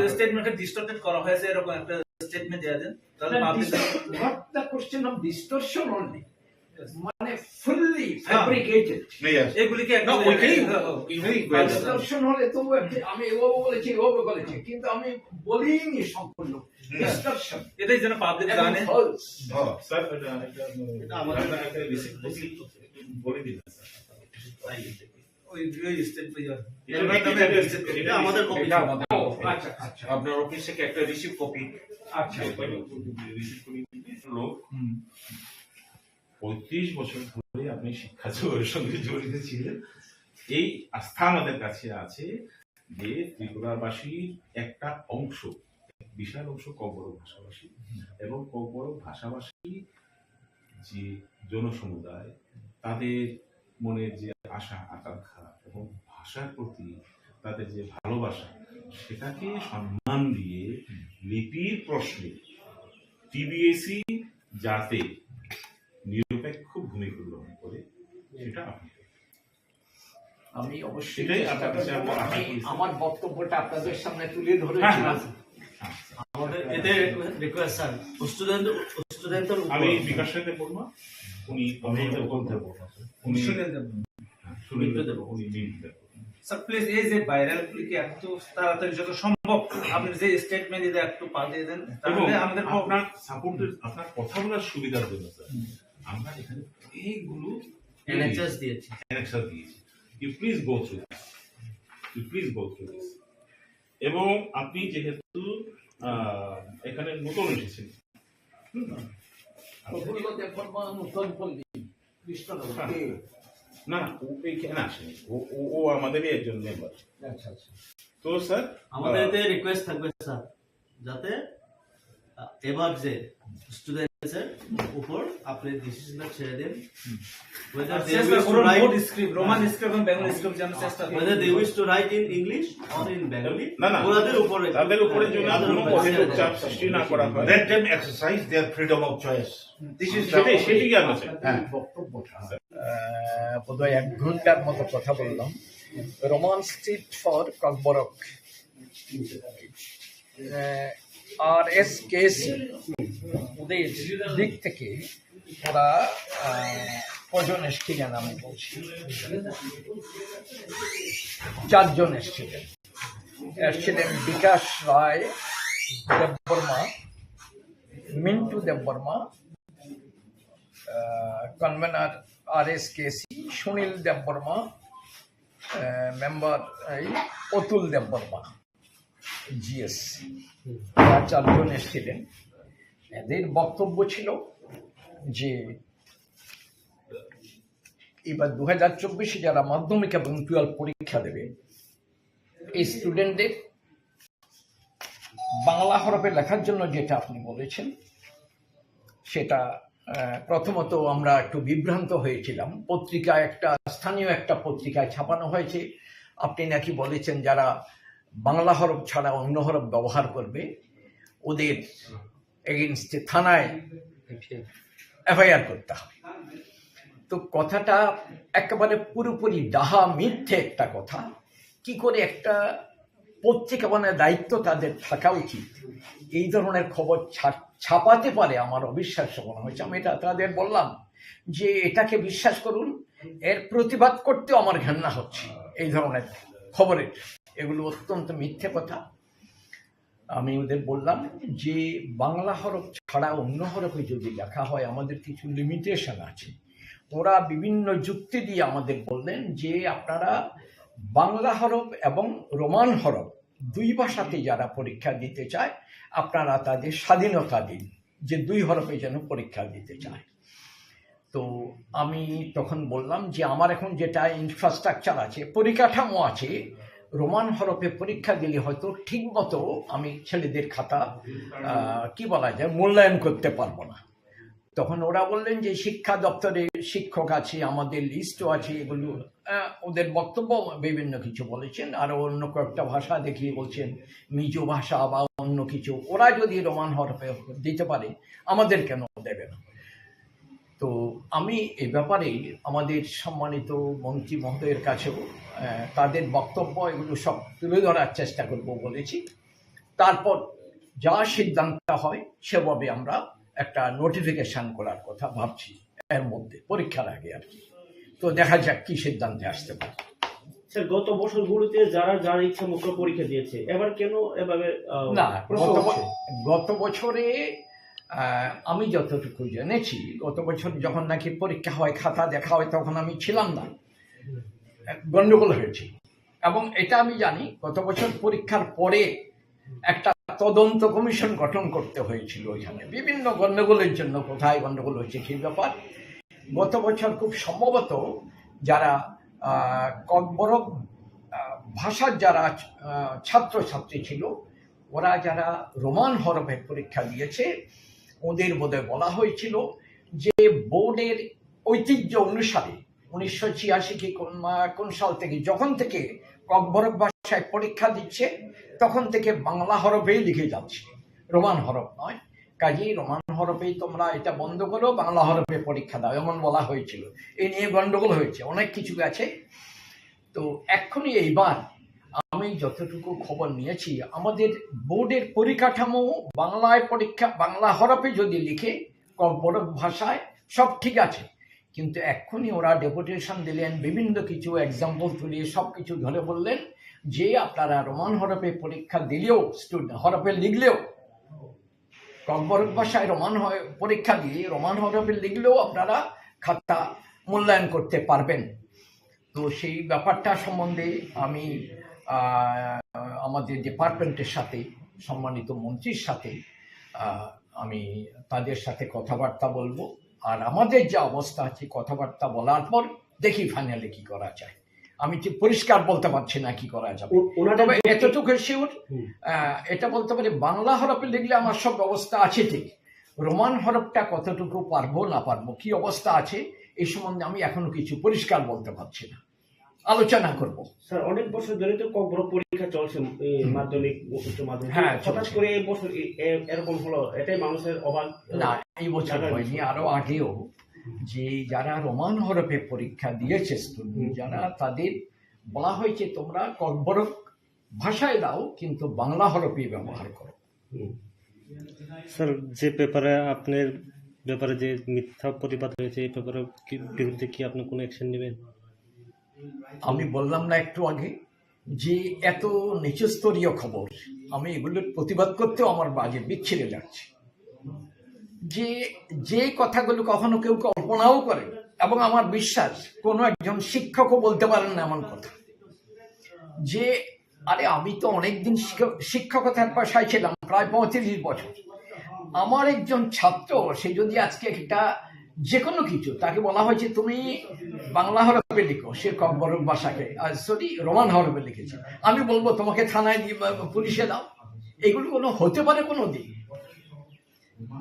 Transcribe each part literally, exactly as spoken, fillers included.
স্টেটমেন্টটা ডিস্টর্টেড করা হয়েছে, এরকম একটা স্টেটমেন্ট দেওয়া দেন, তাহলে না, public dist-, not the question of distortion only. Yes. মানে ফুললি হ্যাঁ। ফ্যাব্রিকেটেড। Yes. এগুলিকে একটা No, ওইটাই, হ্যাঁ, হ্যাঁ। ওইটাই বলছি। ডিস্টর্শন হলে তো একটি আমি এভাবে বলেছি, এভাবে বলেছি, কিন্তু আমি বলিনি সম্পূর্ণ। হুম। ডিস্টর্শন। এটাই যেন পাবলিক এবং জানে। ফলস। হ্যাঁ। স্যার, এটা, এটা, এটা আমাদের একটা রিসিপ্ট বলে দিন, স্যার। ওই, ওই স্টেট ওই আর। এটা এটা আমাদের কপি। এটা আমাদের ও, কপি। আচ্ছা, আচ্ছা। আপনার অফিস থেকে একটা রিসিপ্ট কপি। আচ্ছা। রিসিপ্ট কপি লোক হুম। পঁয়ত্রিশ বছর ধরে আপনি শিক্ষা জগতের সঙ্গে জড়িত ছিলেন। এই আস্থা আমাদের কাছে আছে যে ত্রিপুরাবাসীর একটা অংশ, বিশাল অংশ ককবরক ভাষাভাষী, এবং ককবরক ভাষাভাষী যে জনসমুদায়, তাদের মনের যে আশা আকাঙ্ক্ষা এবং ভাষার প্রতি তাদের যে ভালোবাসা, সেটাকে সম্মান দিয়ে লিপির প্রশ্নে টিবিএসই যাতে নিরপেক্ষ ভূমিকা গ্রহণ করে, সেটা আপনি করবেন। আমি অবশ্যই এটাই চেষ্টা আপনার কাছে করব। আমরা আশা আমি করি, স্যার। আমার বক্তব্যটা আপনাদের সামনে তুলে ধরেছিলাম। হ্যাঁ, হ্যাঁ। আমাদের এতে রিকোয়েস্ট, স্যার, স্টুডেন্ট, স্টুডেন্টের উপর আমি বিকাশ রায়কে বলবো, উনি আমি এটা বলতে পারবো, স্যার। উনি সুনীল দেব। হ্যাঁ, সুনীল দেব, উনি লিড দেব। স্যার, প্লিজ, এই যে ভাইরাল গুলিকে এত তাড়াতাড়ি যত সম্ভব আপনি যে স্টেটমেন্ট দিতে একটু পাঠিয়ে দেন, এবং তাহলে আমাদের প- আপনার সাপোর্টের, আপনার কথা বলার সুবিধার জন্য, স্যার, হুম। আমরা এখানে এইগুলো অ্যানেক্সাস দিয়েছি। অ্যানেক্সাস দিয়েছি। You please go through this. You please go through this. এবং আপনি যেহেতু, আহ, এখানে নতুন এসেছেন, হুম? প্রফুল্ল দেববর্মা নতুন পল্লী, কৃষ্ণনগর। হ্যাঁ। কে? না, না, ও এখানে আসেনি। ও, ও, ও আমাদেরই একজন মেম্বার। আচ্ছা, আচ্ছা। তো স্যার, আমাদের আহ, এতে রিকোয়েস্ট থাকবে স্যার, যাতে, আহ, এবার যে স্টুডেন্টসের উপর আপনি ডিসিশনটা ছেড়ে দেন। Whether they চেষ্টা wish to করুন write, board script, Roman script এবং বেঙ্গলি স্ক্রিপ্ট যেন চেষ্টা করুন। Whether they wish to write in English or in Bengali, না, না। ওনাদের উপরে, তাদের উপরে যেন তাদের কোনো উপরে কঠোর ছেড়ে দেন। চাপ সৃষ্টি না করা হয়। Let them exercise their freedom of choice. This is সেটাই, সেটাই জানতে চাই। হ্যাঁ। বক্তব্যটা, আহ, বোধহয় এক ঘন্টার মতো কথা বললাম। Roman script for Kokborok. আহ, আরএসকেসি ওদের দিক থেকে ওরা, আহ, কজন এসেছিলেন আমি বলছি, চারজন এসেছিলেন। এসেছিলেন বিকাশ রায় দেববর্মা, মিন্টু দেববর্মা, আহ, কনভেনার আরএসকেসি সুনীল দেববর্মা, আহ, মেম্বার এই অতুল দেববর্মা, জিএস। তারা চারজন এসেছিলেন। এদের বক্তব্য ছিল যে এবার দু হাজার চব্বিশে যারা মাধ্যমিক এবং টুয়েলভ পরীক্ষা দেবে, এই স্টুডেন্টদের বাংলা হরফে লেখার জন্য যেটা আপনি বলেছেন, সেটা, আহ, প্রথমত আমরা একটু বিভ্রান্ত হয়েছিলাম। পত্রিকা একটা, স্থানীয় একটা পত্রিকায় ছাপানো হয়েছে, আপনি নাকি বলেছেন যারা বাংলা হরফ ছাড়া অন্য হরফ ব্যবহার করবে, ওদের এগেইনস্টে থানায় এফআইআর করতে হবে। তো কথাটা একেবারে পুরোপুরি ডাহা মিথ্যে একটা কথা। কি করে একটা পত্রিকা, মানে, দায়িত্ব তাদের থাকা উচিত, এই ধরনের খবর ছা-, ছাপাতে পারে, আমার অবিশ্বাস্য মনে হয়েছে। আমি এটা তাদের বললাম যে এটাকে বিশ্বাস করুন, এর প্রতিবাদ করতেও আমার ঘেন্না হচ্ছে। এই ধরনের খবরের, এগুলো অত্যন্ত মিথ্যে কথা। আমি ওদের বললাম যে বাংলা হরফ ছাড়া অন্য হরফে যদি লেখা হয়, আমাদের কিছু লিমিটেশন আছে। ওরা বিভিন্ন যুক্তি দিয়ে আমাদের বললেন যে আপনারা বাংলা হরফ এবং রোমান হরফ দুই ভাষাতে যারা পরীক্ষা দিতে চায়, আপনারা তাদের স্বাধীনতা দিন যে দুই হরফে যেন পরীক্ষা দিতে চায়। তো আমি তখন বললাম যে আমার এখন যেটা ইনফ্রাস্ট্রাকচার আছে, পরিকাঠামো আছে, রোমান হরফে পরীক্ষা দিলে হয়তো ঠিক মতো আমি ছেলেদের খাতা, আহ, কি বলা যায়, মূল্যায়ন করতে পারবো না। তখন ওরা বললেন যে শিক্ষা দপ্তরে শিক্ষক আছে, আমাদের লিস্টও আছে, এগুলো, আহ, ওদের বক্তব্য বিভিন্ন কিছু বলেছেন, আরো অন্য কয়েকটা ভাষা দেখিয়ে বলছেন মিজো ভাষা বা অন্য কিছু, ওরা যদি রোমান হরফে দিতে পারে, আমাদের কেন দেবে না? তো আমি এ ব্যাপারে আমাদের সম্মানিত মন্ত্রী মহোদয়ের কাছেও, আহ, তাদের বক্তব্য এগুলো সব তুলে ধরার চেষ্টা করব বলেছি। তারপর যা সিদ্ধান্ত হয় সেভাবে আমরা একটা নোটিফিকেশন করার কথা ভাবছি এর মধ্যে, পরীক্ষার আগে আর কি। তো দেখা যাক কি সিদ্ধান্তে আসতে পারে। স্যার, গত বছরগুলোতে যারা যার ইচ্ছা মতো পরীক্ষা দিয়েছে, এবার কেন এভাবে আহ, না, প্রশ্ন গত উঠছে? ব- গত বছরে আহ, আমি যতটুকু জেনেছি, গত বছর যখন নাকি পরীক্ষা হয়, খাতা দেখা হয়, তখন আমি ছিলাম না, গন্ডগোল হয়েছে। এবং এটা আমি জানি, গত বছর পরীক্ষার পরে একটা তদন্ত কমিশন গঠন করতে হয়েছিল ওইখানে, বিভিন্ন গন্ডগোলের জন্য, কোথায় গন্ডগোল হয়েছে সেই ব্যাপার। গত বছর খুব সম্ভবত যারা আহ, ককবরক আহ, ভাষার যারা আহ, ছাত্রছাত্রী ছিল, ওরা যারা রোমান হরফে পরীক্ষা দিয়েছে, ওদের বোধহয় বলা হয়েছিল যে বোর্ডের ঐতিহ্য অনুসারে উনিশশো ছিয়াশি কি কোন মা- কোন সাল থেকে, যখন থেকে ককবরক ভাষায় পরীক্ষা দিচ্ছে, তখন থেকে বাংলা হরফেই লিখে যাচ্ছে, রোমান হরফ নয়। কাজেই রোমান হরফেই তোমরা এটা বন্ধ করো, বাংলা হরফে পরীক্ষা দাও, এমন বলা হয়েছিল। এই নিয়ে গন্ডগোল হয়েছে, অনেক কিছু আছে। তো এখনই এইবার আমি যতটুকু খবর নিয়েছি, আমাদের বোর্ডের পরিকাঠামো বাংলায় পরীক্ষা, বাংলা হরফে যদি লিখে ককবরক ভাষায়, সব ঠিক আছে। কিন্তু এক্ষুনি ওরা ডেপুটেশন দিলেন, বিভিন্ন কিছু এক্সাম্পল তুলে সব কিছু ধরে বললেন যে আপনারা রোমান হরফে পরীক্ষা দিলেও, স্টুডেন্ট হরফে লিখলেও, ককবরক ভাষায় রোমান হয় পরীক্ষা দিয়ে রোমান হরফে লিখলেও আপনারা খাতা মূল্যায়ন করতে পারবেন। তো সেই ব্যাপারটা সম্বন্ধে আমি আহ, আমাদের ডিপার্টমেন্টের সাথে, সম্মানিত মন্ত্রীর সাথে আহ, আমি তাদের সাথে কথাবার্তা বলবো। আর আমাদের যে অবস্থা আছে, কথাবার্তা বলার পর দেখি ফাইনালি কি করা যায়। আমি ঠিক পরিষ্কার বলতে পারছি না কি করা যাবে। ও- ওনাদের তবে যুক্তি- এতটুকু শিওর হুম। এটা বলতে পারি, বাংলা হরফে লিখলে আমার সব ব্যবস্থা আছে ঠিক, রোমান হরফটা কতটুকু পারবো না পারবো, কি অবস্থা আছে, এই সম্বন্ধে আমি এখনো কিছু পরিষ্কার বলতে পারছি না, আলোচনা করব। স্যার, অনেক বছর ধরে তো ককবরক পরীক্ষা চলছে, এই মাধ্যমিক, উচ্চ মাধ্যমিক। হ্যাঁ, হঠাৎ চলছে। করে এই বছর এ- এ- এরকম হলো, এটাই মানুষের অবাক। না, এই বছর জানার হয়নি, বিষয়। আরো আগেও, যে যারা রোমান হরফে পরীক্ষা দিয়েছে স্টুডেন্ট, যারা, তাদের বলা হয়েছে তোমরা ককবরক ভাষায় দাও, কিন্তু বাংলা হরফই ব্যবহার করো। হুম। স্যার, যে পেপারে আপনার ব্যাপারে যে মিথ্যা প্রতিবাদ হয়েছে, এই পেপারে কি, বিরুদ্ধে কি আপনি কোনো অ্যাকশন নেবেন? আমি বললাম না একটু আগে যে এত নিচস্তরীয় খবর, আমি এগুলোর প্রতিবাদ করতেও আমার বাজে বিচ্ছিরে লাগছে। যে যে কথাগুলো কখনো কেউ কল্পনাও করে, এবং আমার বিশ্বাস কোনো একজন শিক্ষকও বলতে পারেন না এমন কথা। যে আরে, আমি তো অনেকদিন শিক্ষক- শিক্ষকতার পেশায় ছিলাম প্রায় পঁয়ত্রিশ বছর। আমার একজন ছাত্র, সে যদি আজকে একটা যে কোনো কিছু, তাকে বলা হয়েছে তুমি বাংলা হরফে লিখো, সে ককবরক ভাষাকে, সরি, রোমান হরফে লিখেছে, আমি বলবো তোমাকে থানায় দিয়ে বা পুলিশে দাও। এগুলো কোনো হতে পারে কোনো দিন?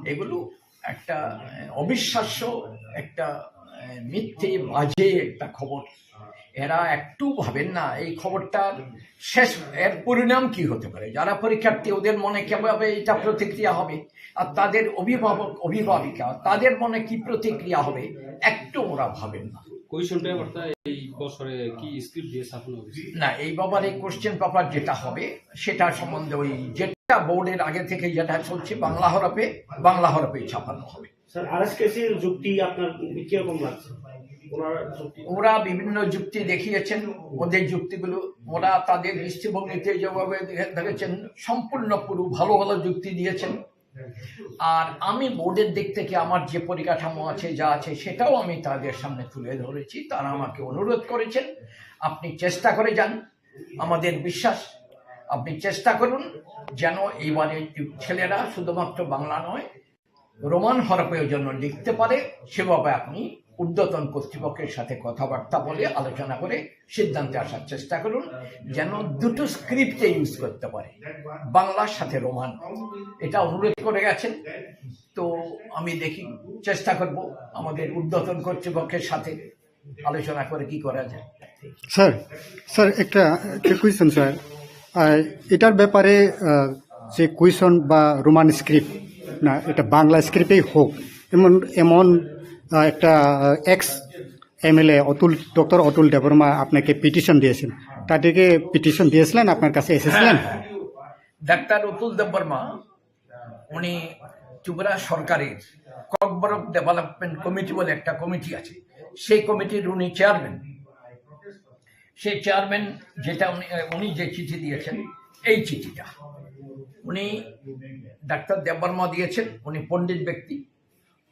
এগুলো একটা আহ, অবিশ্বাস্য, একটা আহ, মিথ্যে, বাজে একটা খবর। এরা একটু ভাবেন না এই খবরটার শেষ, এর পরিণাম কি হতে পারে। যারা পরীক্ষার্থী, ওদের মনে কিভাবে এটা প্রতিক্রিয়া হবে, আর তাদের অভিভাবক অভিভাবিকা, তাদের মনে কি প্রতিক্রিয়া হবে, একটু ওরা ভাবেন না। কোয়েশ্চেন পেপারটা এই বছরে কি স্ক্রিপ্ট দিয়ে ছাপানো হয়েছে? না, এই ব্যাপারে কোশ্চেন পেপার যেটা হবে, সেটা সম্বন্ধে ওই যেটা বোর্ডের আগে থেকে যেটা চলছে, বাংলা হরফে, বাংলা হরফে ছাপানো হবে। স্যার, আরএসকেসির যুক্তি আপনার কিরকম লাগছে? ওনার যুক্তি ওরা বিভিন্ন যুক্তি দেখিয়েছেন, ওদের যুক্তিগুলো, ওরা তাদের দৃষ্টিভঙ্গিতে যেভাবে দেখে- দেখেছেন, সম্পূর্ণ পুরো ভালো ভালো যুক্তি দিয়েছেন। আর আমি বোর্ডের দিক থেকে আমার যে পরিকাঠামো আছে, যা আছে, সেটাও আমি তাদের সামনে তুলে ধরেছি। তারা আমাকে অনুরোধ করেছেন, আপনি চেষ্টা করে যান, আমাদের বিশ্বাস, আপনি চেষ্টা করুন যেন এইবারে ছেলেরা শুধুমাত্র বাংলা নয়, রোমান হরফেও যেন লিখতে পারে, সেভাবে আপনি ঊর্ধ্বতন কর্তৃপক্ষের সাথে কথাবার্তা বলে, আলোচনা করে সিদ্ধান্তে আসার চেষ্টা করুন, যেন দুটো স্ক্রিপ্টে ইউজ করতে পারে, বাংলার সাথে রোমান। এটা অনুরোধ করে গেছেন। তো আমি দেখি, চেষ্টা করব আমাদের ঊর্ধ্বতন কর্তৃপক্ষের সাথে আলোচনা করে কি করা যায়। স্যার, স্যার, একটা একটা কোয়েশ্চেন স্যার। আহ, এটার ব্যাপারে আহ, যে কোয়েশ্চেন বা রোমান স্ক্রিপ্ট, না, এটা বাংলা স্ক্রিপ্টেই হোক, এমন এমন আহ, একটা এক্স এমএলএ অতুল, ডক্টর অতুল দেববর্মা আপনাকে পিটিশন দিয়েছেন, তাদেরকে পিটিশন দিয়েছিলেন, আপনার কাছে এসেছিলেন? ডাক্তার অতুল দেববর্মা, উনি ত্রিপুরা সরকারের ককবরক ডেভেলপমেন্ট কমিটি বলে একটা কমিটি আছে, সেই কমিটির উনি চেয়ারম্যান। সেই চেয়ারম্যান যেটা উনি, উনি যে চিঠি দিয়েছেন, এই চিঠিটা উনি, ডাক্তার দেববর্মা দিয়েছেন, উনি পণ্ডিত ব্যক্তি।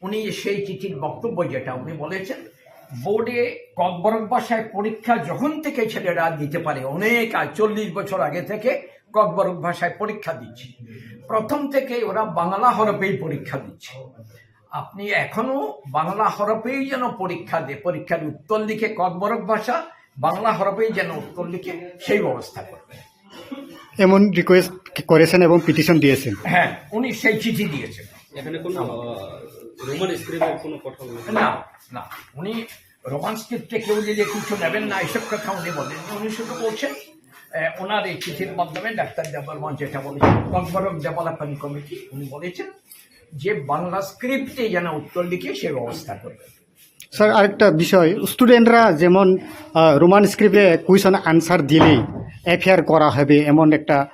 উনি সেই চিঠির বক্তব্য যেটা উনি বলেছেন, বোর্ডে ককবরক ভাষায় পরীক্ষা যখন থেকে ছেলেরা দিতে পারে, অনেক আগে, চল্লিশ বছর আগে থেকে ককবরক ভাষায় পরীক্ষা দিচ্ছে। প্রথম থেকে ওরা বাংলা হরফেই পরীক্ষা দিচ্ছে। আপনি এখনো বাংলা হরফেই যেন পরীক্ষা দে, পরীক্ষার উত্তর লিখে ককবরক ভাষা, বাংলা হরফেই যেন উত্তর লিখে সেই ব্যবস্থা করবেন। এমন রিকোয়েস্ট করেছেন এবং পিটিশন দিয়েছেন। হ্যাঁ, উনি সেই চিঠি দিয়েছেন। এখানে কোনো রোমান স্ক্রিপ্টের কোনো কথা বলেছেন? না, না, উনি রোমান স্ক্রিপ্টে কেউ যদি কিছু নেবেন না, এইসব কথা উনি বলেননি। উনি শুধু বলছেন, আহ, ওনার এই চিঠির মাধ্যমে ডাক্তার দেববর্মন যেটা বলেছেন, ককবরক ডেভেলপমেন্ট কমিটি, উনি বলেছেন যে বাংলা স্ক্রিপ্টে যেন উত্তর লিখে সে ব্যবস্থা করবেন। স্যার, আরেকটা বিষয়, স্টুডেন্টরা যেমন আহ, রোমান স্ক্রিপ্টে কোয়েশন আনসার দিলেই এফআইআর করা হবে, এমন একটা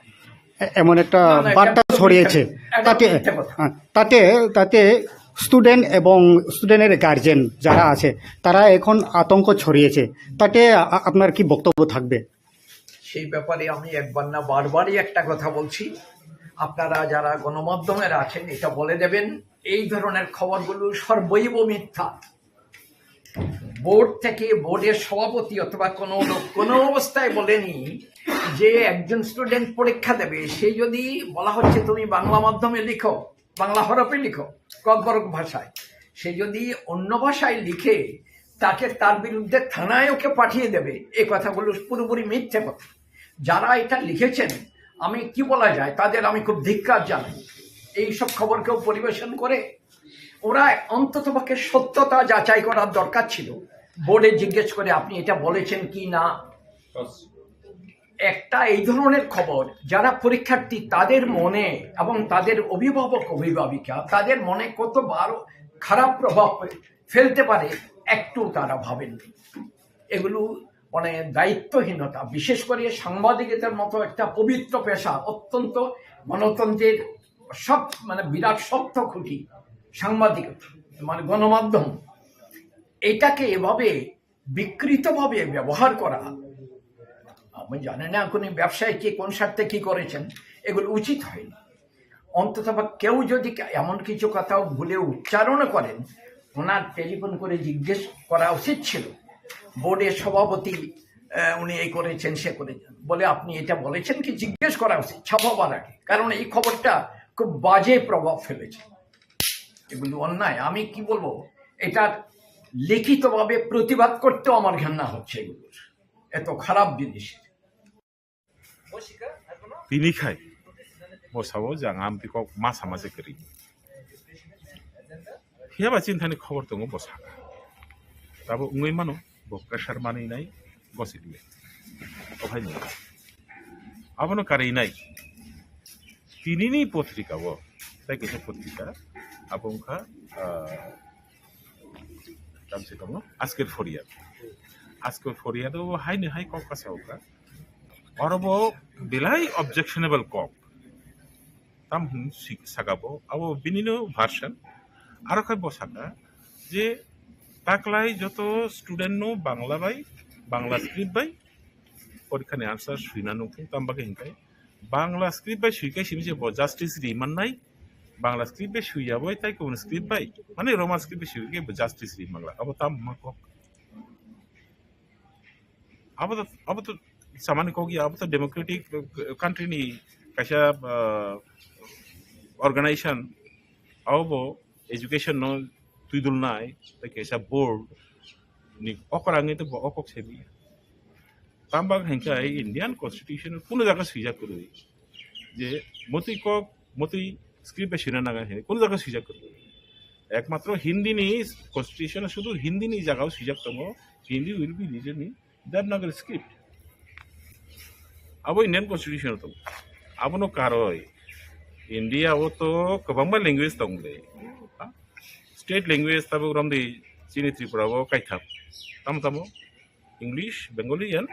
এমন একটা না, না, এটা বার্তা পুরো ছড়িয়েছে। মিথ্যা, এটা তাতে মিথ্যা কথা। হ্যাঁ, তাতে তাতে স্টুডেন্ট এবং স্টুডেন্টের গার্জেন যারা আছে, তারা এখন আতঙ্ক ছড়িয়েছে। তাতে আ- আপনার কি বক্তব্য থাকবে? সেই ব্যাপারে আমি একবার না বারবারই একটা কথা বলছি, আপনারা যারা গণমাধ্যমের আছেন, এটা বলে দেবেন, এই ধরনের খবরগুলো সর্বৈব মিথ্যা। বোর্ড থেকে, বোর্ডের সভাপতি অথবা কোনো লোক কোনো অবস্থায় বলেনি যে একজন স্টুডেন্ট পরীক্ষা দেবে, সে যদি বলা হচ্ছে তুমি বাংলা মাধ্যমে লিখো, বাংলা হরফে লিখো, ককবরক ভাষায়, সে যদি অন্য ভাষায় লিখে, তাকে, তার বিরুদ্ধে থানায় ওকে পাঠিয়ে দেবে, এই কথাগুলো পুরোপুরি মিথ্যে কথা। যারা এটা লিখেছেন, আমি কি বলা যায়, তাদের আমি খুব ধিক্কার জানাই। এই সব খবর কেউ পরিবেশন করে? ওরা অন্তত পক্ষে সত্যতা যাচাই করার দরকার ছিল, বোর্ডে জিজ্ঞেস করে আপনি এটা বলেছেন কি না। একটা এই ধরনের খবর, যারা পরীক্ষার্থী, তাদের মনে এবং তাদের অভিভাবক অভিভাবিকা, তাদের মনে কত বারো খারাপ প্রভাব ফেলতে পারে, একটু তারা ভাবেননি। এগুলো মানে দায়িত্বহীনতা। বিশেষ করে সাংবাদিকতার মতো একটা পবিত্র পেশা, অত্যন্ত গণতন্ত্রের সব মানে বিরাট শক্ত খুঁটি সাংবাদিকতা, মানে গণমাধ্যম, এটাকে এভাবে বিকৃতভাবে ব্যবহার করা, আমি জানি না কোন ব্যবসায়ী কি কোন স্বার্থে কি করেছেন, এগুলো উচিত হয়নি। অন্তত বা কেউ যদি কা- এমন কিছু কথা ভুলে উচ্চারণ করেন, ওনার টেলিফোন করে জিজ্ঞেস করা উচিত ছিল। বোর্ডের সভাপতি আহ, উনি এই করেছেন, সে করেছেন, বলে আপনি এটা বলেছেন কি, জিজ্ঞেস করা উচিত ছাপাবার আগে, কারণ এই খবরটা খুব বাজে প্রভাব ফেলেছে। এগুলো অন্যায়। আমি কি বলবো, এটা লিখিতভাবে প্রতিবাদ করতেও আমার ঘেন্না হচ্ছে এগুলোর, এত খারাপ জিনিস। Tini khai bosao jang amtwi kok masa masa kwrwi. Phiya ba chini thani khobor tongo bwsaka. Tabuk wngwi mano bo kwsar manwi nai gosik le. Ophai ni abono karwi nai. Tini ni potrika o tei kaisa potrika abo wngkha ah, tamse tongo Ajker Phoriya. Ajker Phoriya do haino hai kok kasa oka. Oro bo belai objectionable kok. Tam hwn si- saka bo, abo bini no version. Aro khai bo saka je taklai joto student no Bangla bai, Bangla script bai porikha ni answer suina nung thung, tam bagwi hinkai Bangla script bai sui kai simi se bo justice ri mannai, Bangla script bai sui ya bai tai kubun script bai, mane Roman script bai sui kai bo justice ri mangla, abo tam ma kok. Abo to, abo to samani kok ya, abo to democratic country ni kaisa ah, organization, abo bo education no twidulnai tei kaisa board ni okra wngwi tongbo, o kok se di. Tamo hinkhe Indian constitution kuno jaga swijak kwrwi je motwi kok, motwi script bai swina nang hinwi kuno jaga swijak kwrwi. Ekmatro Hindi ni constitution sudu Hindi ni jaga o swijak tongo, Hindi will be written in Devanagari script. Abo Indian constitution o tongo. Abono karwi India o to kwbangma language tong le. State language tabuk romdi chini Tripura o kaitham. Tamo tamo English, Bengali and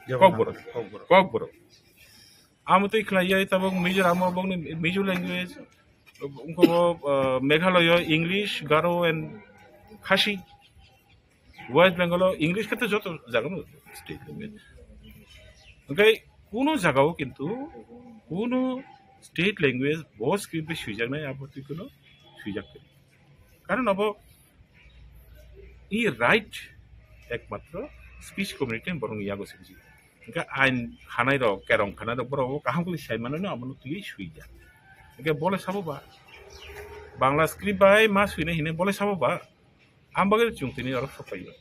Kokborok. Kokborok. Amo twi khlai yai tabuk Mizoram o bokni Mizo language, wngkha bo, uh, Meghalaya English, Garo and Khasi. West Bengal o English khe to joto jaga no state language. Hwnkhe kuno jaga o kintu kuno state language bo script bai swijaknai abo twi kuno swijak khe. Karon abo i right ekmatro speech community borokni yago se bujio. Hwnkhe ain khanai rok, kerong khanai rok borok o kaham khe sai manwi no abono twiwi swijak. Hwnkhe bole sabo ba Bangla script bai ma swinai hinwi bole sabo ba. Ang bagwi chwng tini oro sok phaio.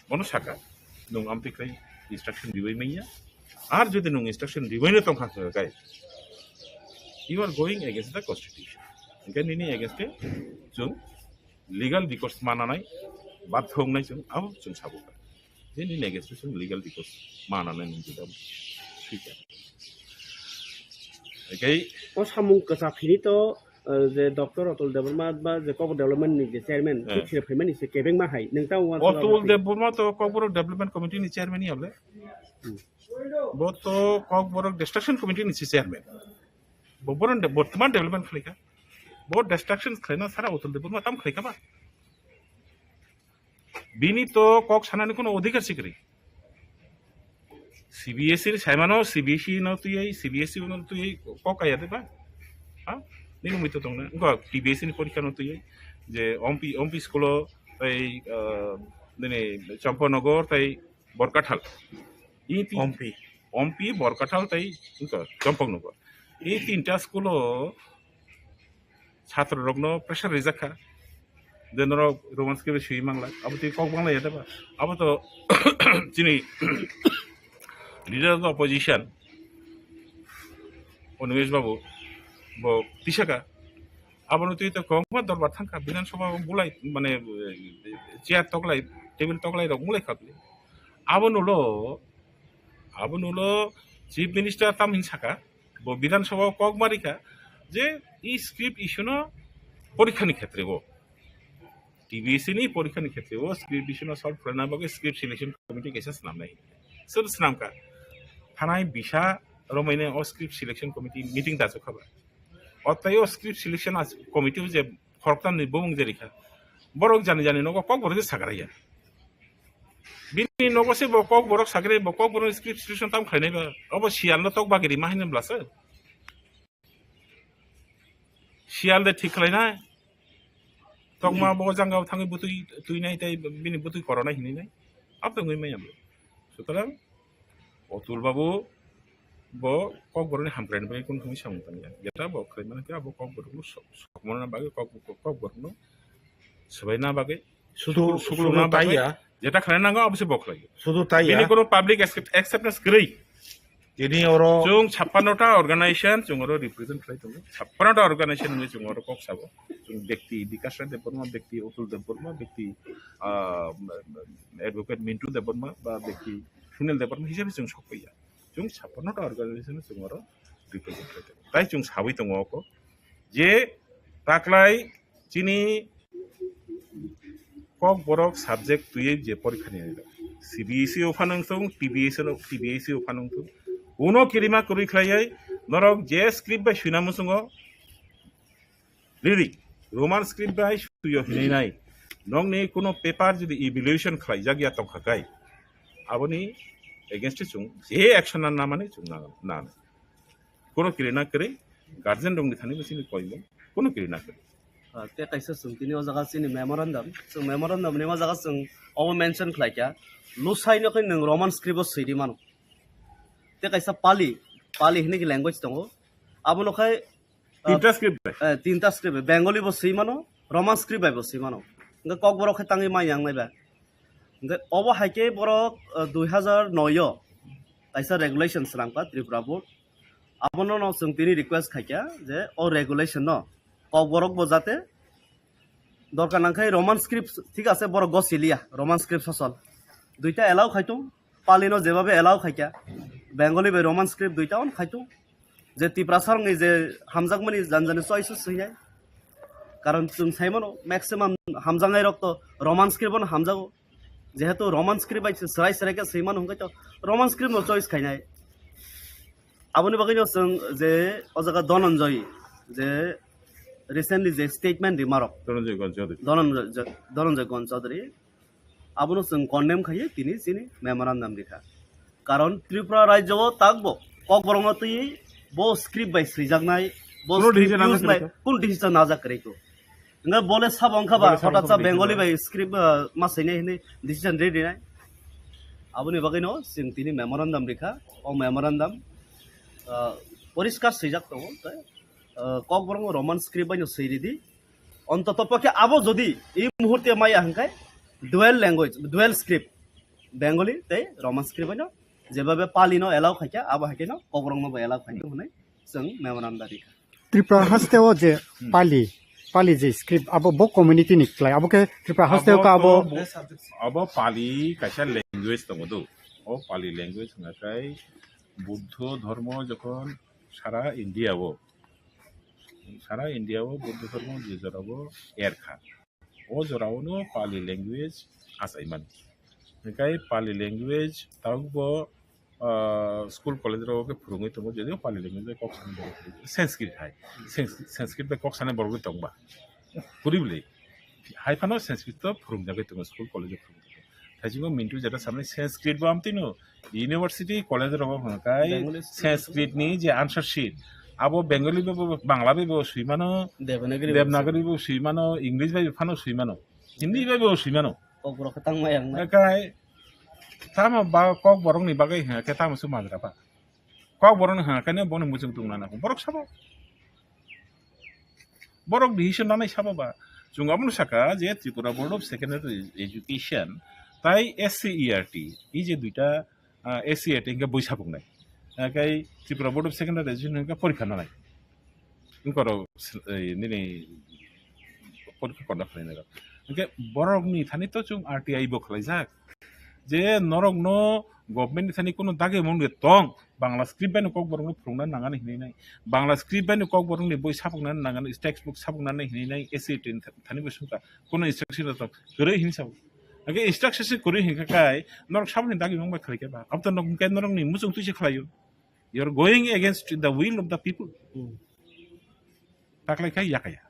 Bono saka, nwng amtwi khai instruction ribai manya. Ar jodi nwng instruction ribai no tongkha khe, guys, you are going against the constitution. Hwnkhe nini against e chwng legal recourse mananai, bathongnai chwng, abo chwng sabo kha. Je nini against e chwng legal recourse mananai nwng jodi abo swikha. Hwnkhe o samung kwchak hini to, uh, je Doctor Atul Debbarma ba je Kokborok Development ni je chairman, eh, thik se phaimani se kebengma hai. Nwng ta uansuk Atul abo Debbarma to Kokborok Development Committee ni chairman ya le. Hmm. Bo to Kokborok Destruction Committee ni se chairman. Bo boron de-, bortoman development khlaikha. Bo destruction khlaina sara Atul Debbarma tam khlaikha ba. Bini to kok sanani kuno odhikar sikri. C B S E ni saimano, C B S E no tuyai, C B S E no tuyai kok kaya de ba? Ha? Nini mui to tongna. Ngo T B S E ni porikha no tuyai. Je ompi, ompi school o tei, ah, nini Champanagar tei Borkathal. I ti- Ompi. Ompi, Borkathal tei wngkha Champanagar. I tinta school o chhatro rokno pressure rijak kha. Je norok Roman script swi mangla, abo twi kok bangla ya deba. Abo to chini leader of the opposition, Animesh Babu, bo tisaka. Abono twi to kwbangma dorbar thangkha, Bidhan Sabha o bulai, mane, chair toklai, table toklai rok mulai kha bini. Abono lo, abono lo Chief Minister tam hin saka, bo Bidhan Sabha o kok marikha je i script issue no porikha ni khetre o, T B S E ni porikha ni khetre o script issue no solve khlaina bagwi script selection committee kaisa swnamnai. Sob swnamkha. Thanai bisa romwini o script selection committee meeting dachuk kha ba. O tei o script selection as-, committee o je khoroktham ni bumung je rikha, borok jani jani nogo Kokborok je sagra ya. Bini nogo se bo Kokborok sagra, bo Kokborok script selection tam khlainai ba. Obo siyal no tok bagiri ma hinwi bwlasa. Siyal de thik khlainai. Tokma bo jangao thangwi bwtwi twinai tei bini bwtwi koronai hinwi nai. Abo tongwi maya bo. Sutarang Atul Babu bo Kokborokni hamkraini bagwi kunu thangwi samung tangya. Jeta bo khlai mano khe abo Kokborokno sok-, sokmana bagwi Kok-, Kokborokno swbaina bagwi, sudu, suklu-, sudu sukluna bagwi taiya. Jeta khlai nango abo se bo khlai. Sudu taiya. Bini kono public accept-, acceptance kwrwi. Tini oro chwng chappanno ta organization chwng oro represent khlai tongo. Chappanno ta organization hwnwi chwng oro kok sabo. Chwng bekti Bikash Rai Debbarma, bekti Atul Debbarma, bekti, ah, Advocate Mintu Debbarma ba bekti Sunil Debbarma hisabe chwng sokpaiya. Chwng chappanno ta organization chwng oro represent khlai tongo. Tai chwng sawi tongo oko je taklai chini Kokborok subject twiwi je porikha ni rw, C B S E o phanang thung, T B S E o, T B S E o phanang thung. Uno kirima kwrwi khlaiwi norok je script bai swina muchungo, riri, Roman script bai swiyo hinwi nai. Nokni kuno paper jodi evaluation khlaijak ya tongkha kai, aboni against o chwng je action na namani chwng na, na. Kono kiri na kiri, guardian rokni thani bo chini koimung, kono kiri na kiri. Ah, te kaisa chwng tini o jaga chini memorandum, chwng memorandum ni o jaga chwng obo mention khlai kha, Lusai no khe nwng Roman script o swi di mano. Te kaisa Pali, Pali hinwi khe language tongo. Abono khai, ah, tinta script bai. Eh, tinta script bai. Bengali bo swi mano, Roman script bai bo swi mano. Hwnkhe Kokborok khai tangwi ma yang nai ba. Hwnkhe obo hai khe borok, ah, dui hazar noi o kaisa regulation swnam kha Tripura board. Abono no chwng tini request khai kha je o regulation no Kokborok bo jate dorkar nang khai Roman script, thik ase, borok go siliya Roman script sosol. Duita allow khai tung, Pali no jebabe allow khai kha, Bengali bai Roman script duita on khai tung. Je Tiprasa rokni je hamjakmani jani jani choice swinai. Karon chwng sai mano maximum hamjaknai rok to Roman script no hamjago. Jehetu Roman script bai chwng swrai swrai khe swi mano hwnkhe to Roman script no choice khainai. Aboni bagwino chwng je o jaga Dhananjay je recently je statement rimarok Dhananjay Gon Chaudhary. Dhananjay, Dhananjay Gon Chaudhary, abono chwng condemn khaiwi tini chini memorandum rikha. Karon Tripura rajyo o takbo Kokborokno twi bo script bai swijaknai, bo Kuno script decision use najak nai, kwrwikha? Kun decision najak kwrwikho? Hingke bole sabo wngkha ba, Bole sabo hotat wngkha sa ba, Bengali bai script, ah, ma swinai hinwi decision ri rinai. Aboni bagwino chwng tini memorandum rikha, o memorandum, ah, poriskar swijak tongo, tei, ah, Kokborok Roman script baino swi ridi. Ontoto pokhe abo jodi ei muhurte maya hingke dual language, dual script, Bengali tei Roman script baino jebabe Pali no allow khaikha, abo haikhe no Kokborok no bo allow khaikha hwnwi chwng memorandum rikha. Tripura haste o je Hmm. Pali, Pali je script abo bo community ni klai, abo khe Tripura haste o ka abo to bo-, abo Pali kaisa language tongo do. O Pali language hwnkha khe Buddho dhormo jokhon sara India o, sara India o Buddho dhormo je jora o erkha. O jorao no Pali language achaimani. Hingkai Pali language tabukbo, ah, school college rok khe phwrwngwi tongo, jodio Pali language bai kok sanai borok, Sanskrit hai. Sanskrit, Sanskrit bai kok sanai borok tongba. Kwrwi bwlwi. Hai phano Sanskrit to phwrwngjagwi tongo, school college o phwrwngwi tongo. Thaisingo Mintu jeta samani Sanskrit bo amtwino university, college rogo hwnka kai Bengali school. Sanskrit ni je answer sheet, abo Bengali bai bo, Bangla bai bo swi mano, Devanagari bai Devanagari bo swi mano, English bai bo phano swi mano, Hindi bai bo swi mano. Kokborok khe tangma yang na. Kai tamo ba Kokborok ni bagwi hwnka khe tamo se majra ba. Kokborok ni hwnka khe bono muchung tungna na borok sabo. Borok decision nanai sabo ba. Chwng abono saka je Tripura Board of Secondary Education tai S C E R T, ei je duita, ah, S C E R T hingke boi sabuknai. Ah, kai Tripura Board of Secondary Education hingke porikha nanai. Wngkoro, eh, nini porikha conduct khlainai rok. Hingke borokni thani to chwng R T I bo khlaijak. Je norokno government ni thani kuno dagi mung de tong, Bangla script bai no Kokborok no phwrwngna nangani hinwi nai, Bangla script bai no Kokborok ni boi sabukna nangani, textbook sabukna hinwi nai, S C E R T ni thani bo sungkha, kuno instruction rok kwrwi hinwi sabo. Hake instruction se kwrwi hinkha kai, norok saboni dagi mung bai khlai khe ba, abo to nok hingke norok ni muchung twi se khlaio. You are going against the will of the people. Hmm. Taklai khai yakaya.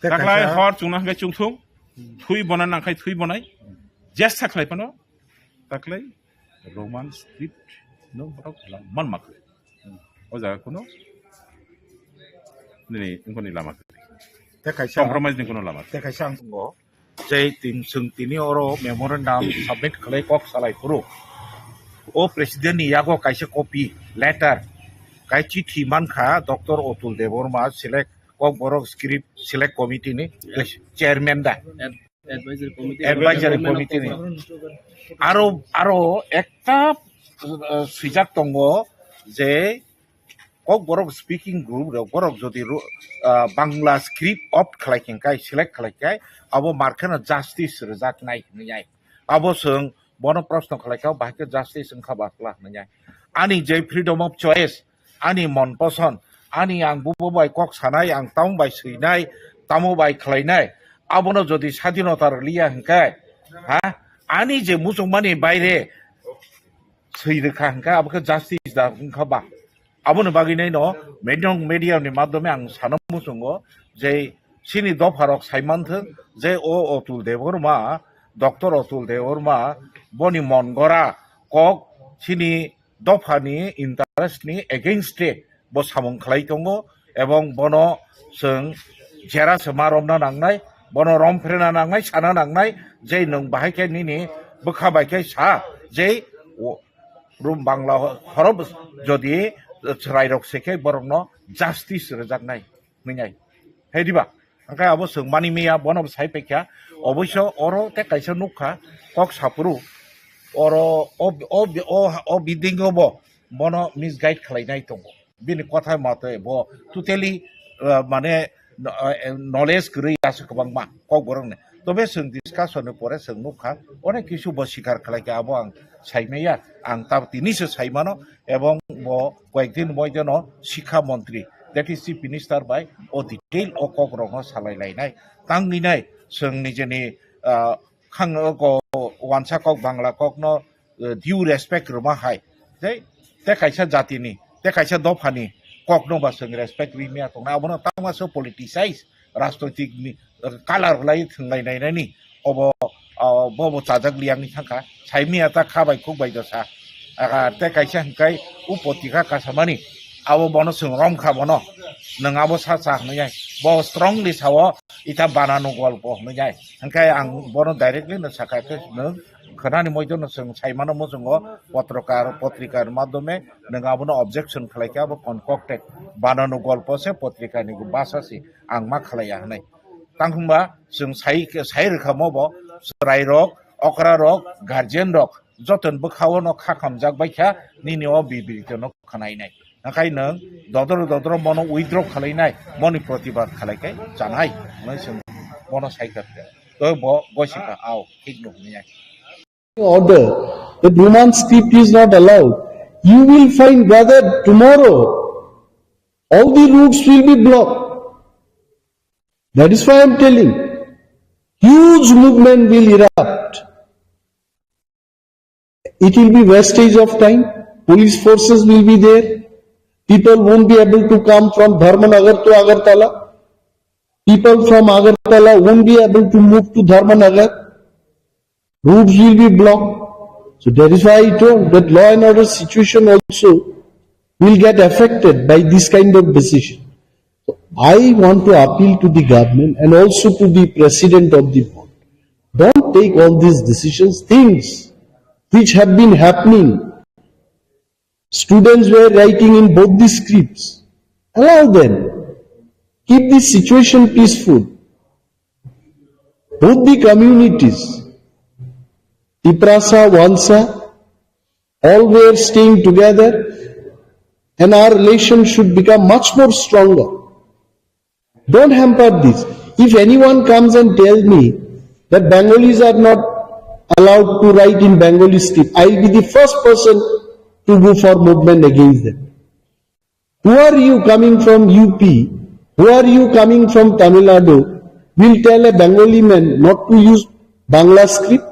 Te Taklai kaisa hor chungna hingke chungthung, Hmm. thui bona nang khai thui bonai, jesa khlai phano, taklai Roman script no borok la man mak. O jaga kuno nini wngkoni lama kwrwi. Te kaisa Compromise ni kuno lama kwrwi. Te kaisa ang tongo, je tin, chwng tini oro memorandum submit khlai kok salai phuru. O president ni yago kaisa copy letter, kai chithi mankha Doctor Atul Debbarma select Kokborok script select committee ni chairman da. Ad-, advisory committee. Advisory committee ni. Aro, aro ekta, uh, swijak tongo je Kokborok speaking group rok borok jodi ru-, ah, Bangla script opt khlai khe kai, select khlai khe, abo markheno justice rwjak nai hinwi ai. Abo chwng bono proshno khlai kha, bahai khe justice wngkha ba kla hinwi ai. Ani je freedom of choice, ani mon poson, ani ang bubo bai kok sanai, ang tamo bai swinai, tamo bai khlainai, abono jodi sadinota rwliya hwnkhe, ha? Ani je muchungmani baire swi rwkha hwnkhe, abo khe justice da wngkha ba? Aboni bagwi nai no media, media ni madhyome ang sana muchungo je chini dopha rok sai manthwng je o Atul Debbarma, Doctor Atul Debbarma boni mon gora kok chini dopha ni interest ni against e bo samung khlai tongo, ebong bono chwng jera se ma romna nangnai, bono romphre na nangnai, sana nangnai je nwng bahai khe nini bwkha bai khe sa je o, Rum Bangla ho-, horop jodi chwrairok se khe borokno justice rwjaknai hwnwi nai. Hai diba? Hwnkhe abo chwng mani miya, bono bo sai paikha. Oboiso oro tei kaisa nukha, kok saphuru oro o, o, o, o bidingo bo bono misguide khlainai tongo. Bini kotha matwi bo totally, uh, mane, uh, knowledge kwrwi aswk kwbangma kokborokni. Tobe chwng discussion ni pore chwng nukha, onek kisu bo sikar khlai kha, abo ang saimaya, ang tab tini se saimano, ebong bo koyekdin moideno sikha montri, that is chief minister bai o detail o kokrokno salai lainai. Tangwi nai chwng nijeni, ah, khang, ko, wansa kok, Bangla kokno, eh, due respect rwma hai. Tei, tei kaisa jatini Tei kaisa dophani kokno ba chwng respect ri maya tongnai, abono tangma so politicize, rajnoitik ni, eh, color lai thwnglai nainani, obo, ah, bobo chajak liya wngwi thangkha, sai maya ta kha bai khuk bai dosa. Ah, tei kaisa hwnkhe o potrika kasamani, abo bono chwng romkha bono, nwng abo sa cha hwnwi ai, bo strongly sao, ita banano golpo hwnwi ai. Hwnkhe ang bono directly no sakha khe nwng khwnani moido no chwng saimano muchungo potrokar, potrikar madhyome nwng abono objection khlai khe abo concocted banano golpo se potrikani basa se ang ma khlaiya hwnwi. Tang hwnba chwng sai, sai rwkha mo bo chwrairok, okrarok, guardian rok joto ni bwkhao no kha khamjak bai kha nini o bibrito no khwnai nai. Hakai nwng dodoro dodoro mono withdraw khalai nai, moni protibad khalai khe chanai hwnwi chwng mono sai kha khe. Tei bo gosi kha, ao, thik no hwnwi ai. Order that Roman script is not allowed, you will find gathered tomorrow, all the routes will be blocked. That is why I am telling, huge movement will erupt. It will be wastage of time. Police forces will be there. People won't be able to come from Dharmanagar to Agartala. People from Agartala won't be able to move to Dharmanagar. Roads will be blocked. So that is why I told that law and order situation also will get affected by this kind of decision. So I want to appeal to the government and also to the president of the board. Don't take all these decisions, things which have been happening. Students were writing in both the scripts. Allow them. Keep the situation peaceful. Both the communities, Tiprasa, Wansa, all were staying together, and our relation should become much more stronger. Don't hamper this. If anyone comes and tell me that Bengalis are not allowed to write in Bengali script, I will be the first person to go for movement against them. Who are you coming from U P? Who are you coming from Tamil Nadu? Will tell a Bengali man not to use Bangla script?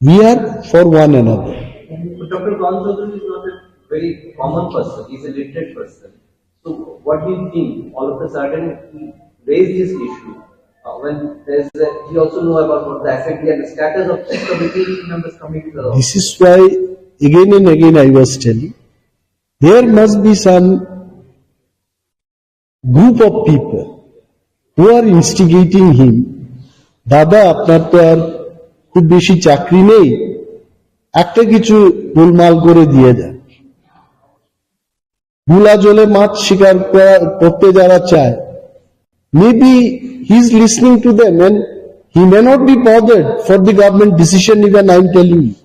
We are for one another. But Doctor Karan Chaudhary is not a very common person. He's a literate person. So what do you think? All of a sudden, he raised this issue. Uh, when there's a, he also know about what the F A T and the status of committee members coming to the This is why again and again I was telling, there must be some group of people who are instigating him, দাদা, আপনার তো আর খুব বেশি চাকরি নেই, একটা কিছু গোলমাল করে দিয়ে যান। ভোলা জলে মাছ শিকার করা, করতে যারা চায়, maybe he is listening to them and he may not be bothered for the government decision even, I am telling you.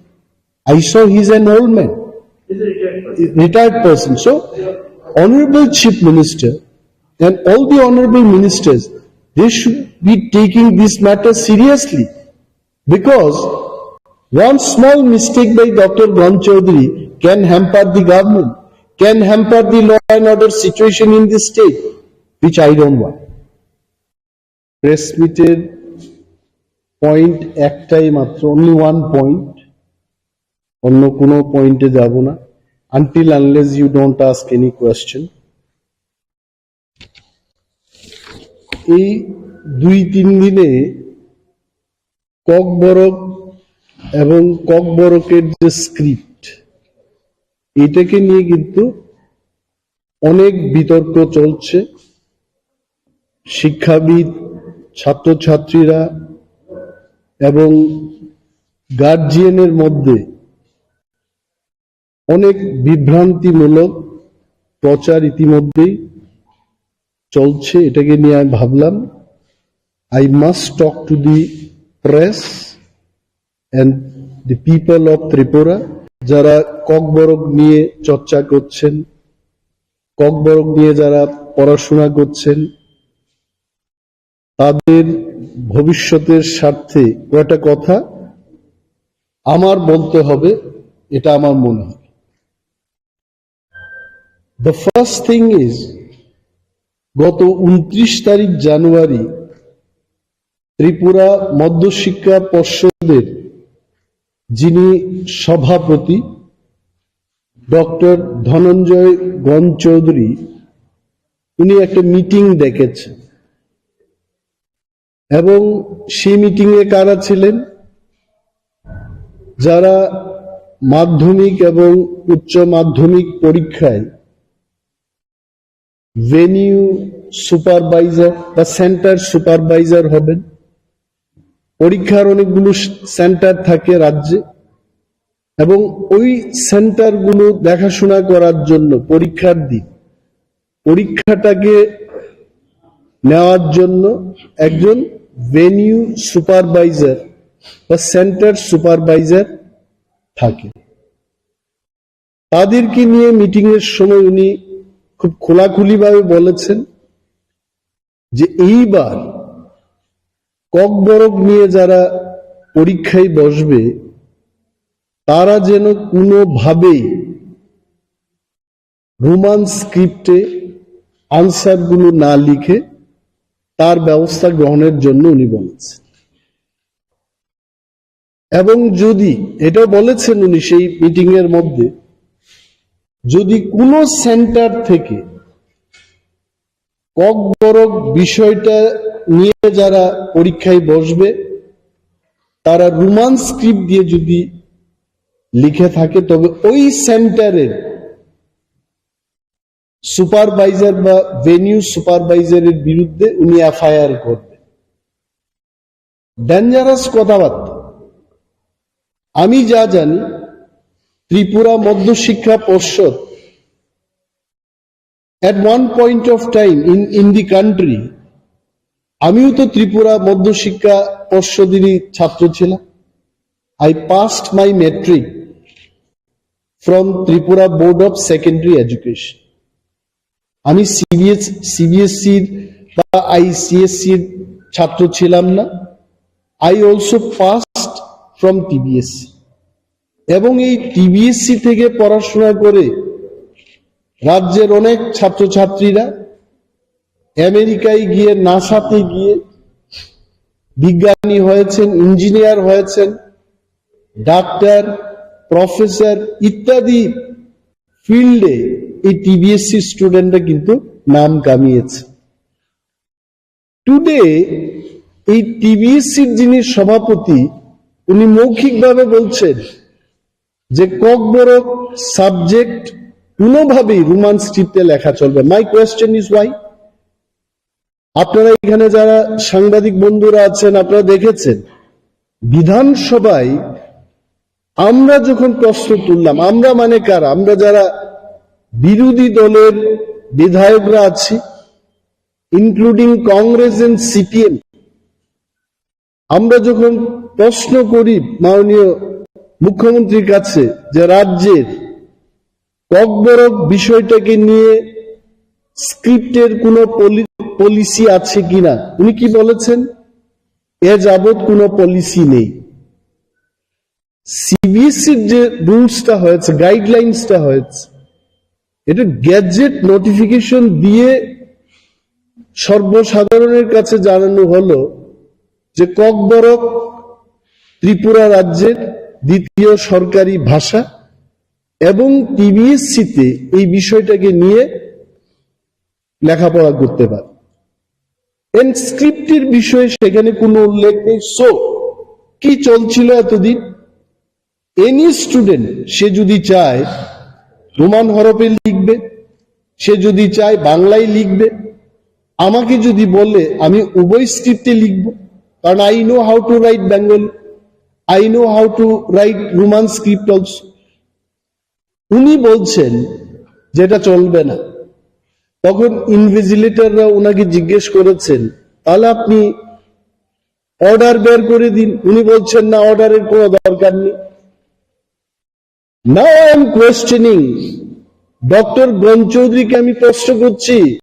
I saw he is an old man, He's a retired person. Retired person. So, Honorable Chief Minister and all the honorable ministers, they should be taking this matter seriously, because one small mistake by Doctor Karan Chaudhary can hamper the government, can hamper the law and order situation in the state, which I don't want. Press মিটের পয়েন্ট একটাই মাত্র, only one point, অন্য কোনো পয়েন্টে যাব না, until unless you don't ask any question. এই দুই তিন দিনে ককবরক এবং ককবরকের যে স্ক্রিপ্ট, এটাকে নিয়ে কিন্তু অনেক বিতর্ক চলছে। শিক্ষাবিদ, ছাত্রছাত্রীরা এবং গার্জিয়ানের মধ্যে অনেক বিভ্রান্তিমূলক প্রচার ইতিমধ্যেই চলছে। এটাকে নিয়ে আমি ভাবলাম, I must talk to the press and the people of Tripura, যারা ককবরক নিয়ে চর্চা করছেন, ককবরক নিয়ে যারা পড়াশোনা করছেন, তাদের ভবিষ্যতের স্বার্থে কয়টা কথা আমার বলতে হবে, এটা আমার মনে হয়। The first thing is, গত ঊনত্রিশ তারিখ জানুয়ারি ত্রিপুরা মধ্যশিক্ষা পর্ষদের যিনি সভাপতি, ডক্টর ধনঞ্জয় গণ চৌধুরী, উনি একটা মিটিং ডেকেছেন এবং সেই মিটিং এ কারা ছিলেন? যারা মাধ্যমিক এবং উচ্চ মাধ্যমিক পরীক্ষায় ভেনিউ সুপারভাইজার বা সেন্টার সুপারভাইজার হবেন। পরীক্ষার অনেকগুলো সেন্টার থাকে রাজ্যে, এবং ওই সেন্টারগুলো দেখাশোনা করার জন্য পরীক্ষার দিন পরীক্ষাটাকে নেওয়ার জন্য একজন ভেনিউ সুপারভাইজার বা সেন্টার সুপারভাইজার থাকে। তাদেরকে নিয়ে মিটিং এর সময় উনি খুব খোলাখুলিভাবে বলেছেন যে এইবার ককবরক নিয়ে যারা পরীক্ষায় বসবে, তারা যেন কোনোভাবেই রোমান স্ক্রিপ্টে আনসারগুলো না লিখে তার ব্যবস্থা গ্রহণের জন্য উনি বলেছেন। এবং যদি, এটা বলেছেন উনি সেই মিটিং এর মধ্যে, যদি কোনো সেন্টার থেকে ককবরক বিষয়টা নিয়ে যারা পরীক্ষায় বসবে, তারা রোমান স্ক্রিপ্ট দিয়ে যদি লিখে থাকে, তবে ওই সেন্টারের সুপারভাইজার বা ভেনিউ সুপারভাইজারের বিরুদ্ধে উনি এফআইআর করবেন। ডেঞ্জারাস কথাবার্তা। আমি যা জানি, ত্রিপুরা মধ্যশিক্ষা পর্ষদ at one point of time in, in the country, আমিও তো ত্রিপুরা মধ্যশিক্ষা পর্ষদেরই ছাত্র ছিলাম। I passed my matric from Tripura Board of Secondary Education. আমি সিবিএস সিবিএসসির বা আইসিএসসির ছাত্র ছিলাম না। I also passed from TBSC. এবং এই টিবিএসসি থেকে পড়াশোনা করে রাজ্যের অনেক ছাত্রছাত্রীরা আমেরিকায় গিয়ে, নাসাতে গিয়ে বিজ্ঞানী হয়েছেন, ইঞ্জিনিয়ার হয়েছেন, ডাক্তার, প্রফেসর ইত্যাদি ফিল্ডে এই টিবিএসসি স্টুডেন্টরা কিন্তু নাম কামিয়েছে। টুডে এই টিবিএসসির যিনি সভাপতি, উনি মৌখিকভাবে বলছেন যে ককবরক সাবজেক্ট কোনোভাবেই রোমান স্ক্রিপ্টে লেখা চলবে। My question is why? আপনারা এখানে যারা সাংবাদিক বন্ধুরা আছেন, আপনারা দেখেছেন, বিধানসভায় আমরা যখন প্রশ্ন তুললাম, আমরা মানে কারা? আমরা যারা বিরোধী দলের বিধায়করা আছি, ইনক্লুডিং কংগ্রেস এন্ড সিপিএম, আমরা যখন প্রশ্ন করি মাননীয় মুখ্যমন্ত্রীর কাছে যে রাজ্যের ককবরক বিষয়টাকে নিয়ে স্ক্রিপ্টের কোনো পলি-, পলিসি আছে কিনা, উনি কি বলেছেন? এ যাবৎ কোনো পলিসি নেই। সিবিএসসির যে রুলসটা হয়েছে, গাইডলাইন্সটা হয়েছে, এটা গ্যাজেট নোটিফিকেশন দিয়ে সর্বসাধারণের কাছে জানানো হলো যে ককবরক ত্রিপুরা রাজ্যের দ্বিতীয় সরকারি ভাষা এবং টিবিএসসিতে এই বিষয়টাকে নিয়ে লেখাপড়া করতে পারে। এন্ড স্ক্রিপ্টের বিষয়ে সেখানে কোনো উল্লেখ নেই। সো কি চলছিল এতদিন? এনি স্টুডেন্ট, সে যদি চায় রোমান হরফে লিখবে, সে যদি চায় বাংলায় লিখবে, আমাকে যদি বলে আমি উভয় স্ক্রিপ্টে লিখব, কারণ I know how to write Bengali, I know how to write Roman script also। উনি বলছেন যেটা চলবে না। তখন ইনভিজিলেটররা ওনাকে জিজ্ঞেস করেছেন, "তাহলে আপনি অর্ডার বের করে দিন।" উনি বলছেন, "না, অর্ডারের কোনো দরকার নেই।" Now I am questioning, doctor গণ চৌধুরীকে আমি প্রশ্ন করছি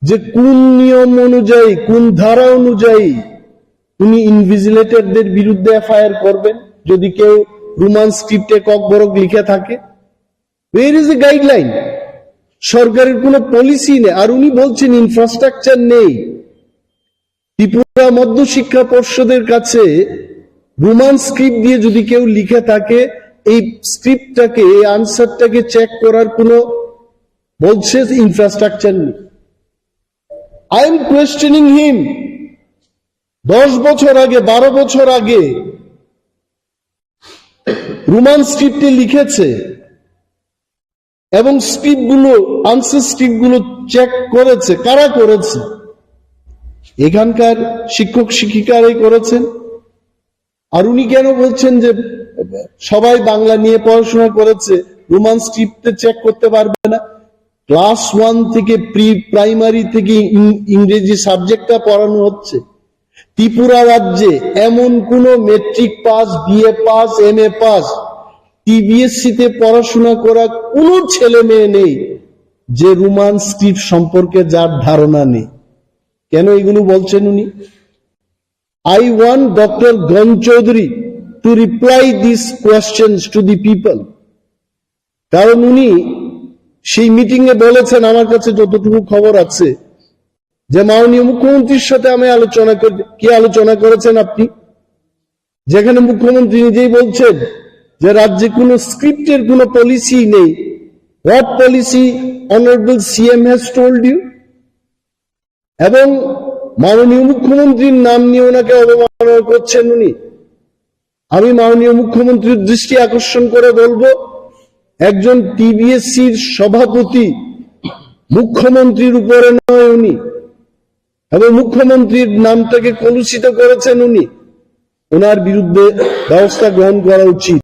যে কোন নিয়ম অনুযায়ী, কোন ধারা অনুযায়ী উনি ইনভিজিলেটরদের বিরুদ্ধে এফআইআর করবেন যদি কেউ রোমান স্ক্রিপ্টে ককবরক লিখে থাকে? Where is the guideline? সরকারের কোনো পলিসি নেই। আর উনি বলছেন ইনফ্রাস্ট্রাকচার নেই। ত্রিপুরা মধ্যশিক্ষা পর্ষদের কাছে রোমান স্ক্রিপ্ট দিয়ে যদি কেউ লিখে থাকে, এই স্ক্রিপ্টটাকে, এই আনসারটাকে চেক করার কোনো, বলছে, ইনফ্রাস্ট্রাকচার নেই। I am questioning him. দশ বছর আগে, বারো বছর আগে রোমান স্ক্রিপ্টে লিখেছে এবং স্ক্রিপ্টগুলো, আনসার স্ক্রিপ্টগুলো চেক করেছে। কারা করেছে? এখানকার শিক্ষক শিক্ষিকারাই করেছেন। আর উনি কেন বলছেন যে সবাই বাংলা নিয়ে পড়াশোনা করেছে, রোমান স্ক্রিপ্টে চেক করতে পারবে না? ক্লাস ওয়ান থেকে, প্রি প্রাইমারি থেকে ইং-, ইংরেজি সাবজেক্টটা পড়ানো হচ্ছে। ত্রিপুরা রাজ্যে এমন কোনো matric pass, BA pass, MA pass, TBSC তে পড়াশোনা করা কোনো ছেলে মেয়ে নেই যে রোমান স্ক্রিপ্ট সম্পর্কে যার ধারণা নেই। কেন এগুলো বলছেন উনি? I want Doctor Gon Chaudhary to reply these questions to the people. কারণ উনি সেই মিটিং এ বলেছেন, আমার কাছে যতটুকু খবর আছে, যে মাননীয় মুখ্যমন্ত্রীর সাথে আমি আলোচনা করি। কি আলোচনা করেছেন আপনি? যেখানে মুখ্যমন্ত্রী নিজেই বলছেন যে রাজ্যে কোনো স্ক্রিপ্টের কোনো পলিসি নেই। What policy honorable C M has told you? এবং মাননীয় মুখ্যমন্ত্রীর নাম নিয়ে ওনাকে অবমাননা করছেন উনি। আমি মাননীয় মুখ্যমন্ত্রীর দৃষ্টি আকর্ষণ করে বলবো, একজন টিবিএসসির সভাপতি মুখ্যমন্ত্রীর উপরে নয় উনি, এবং মুখ্যমন্ত্রীর নামটাকে কলুষিত করেছেন উনি। ওনার বিরুদ্ধে ব্যবস্থা গ্রহণ করা উচিত।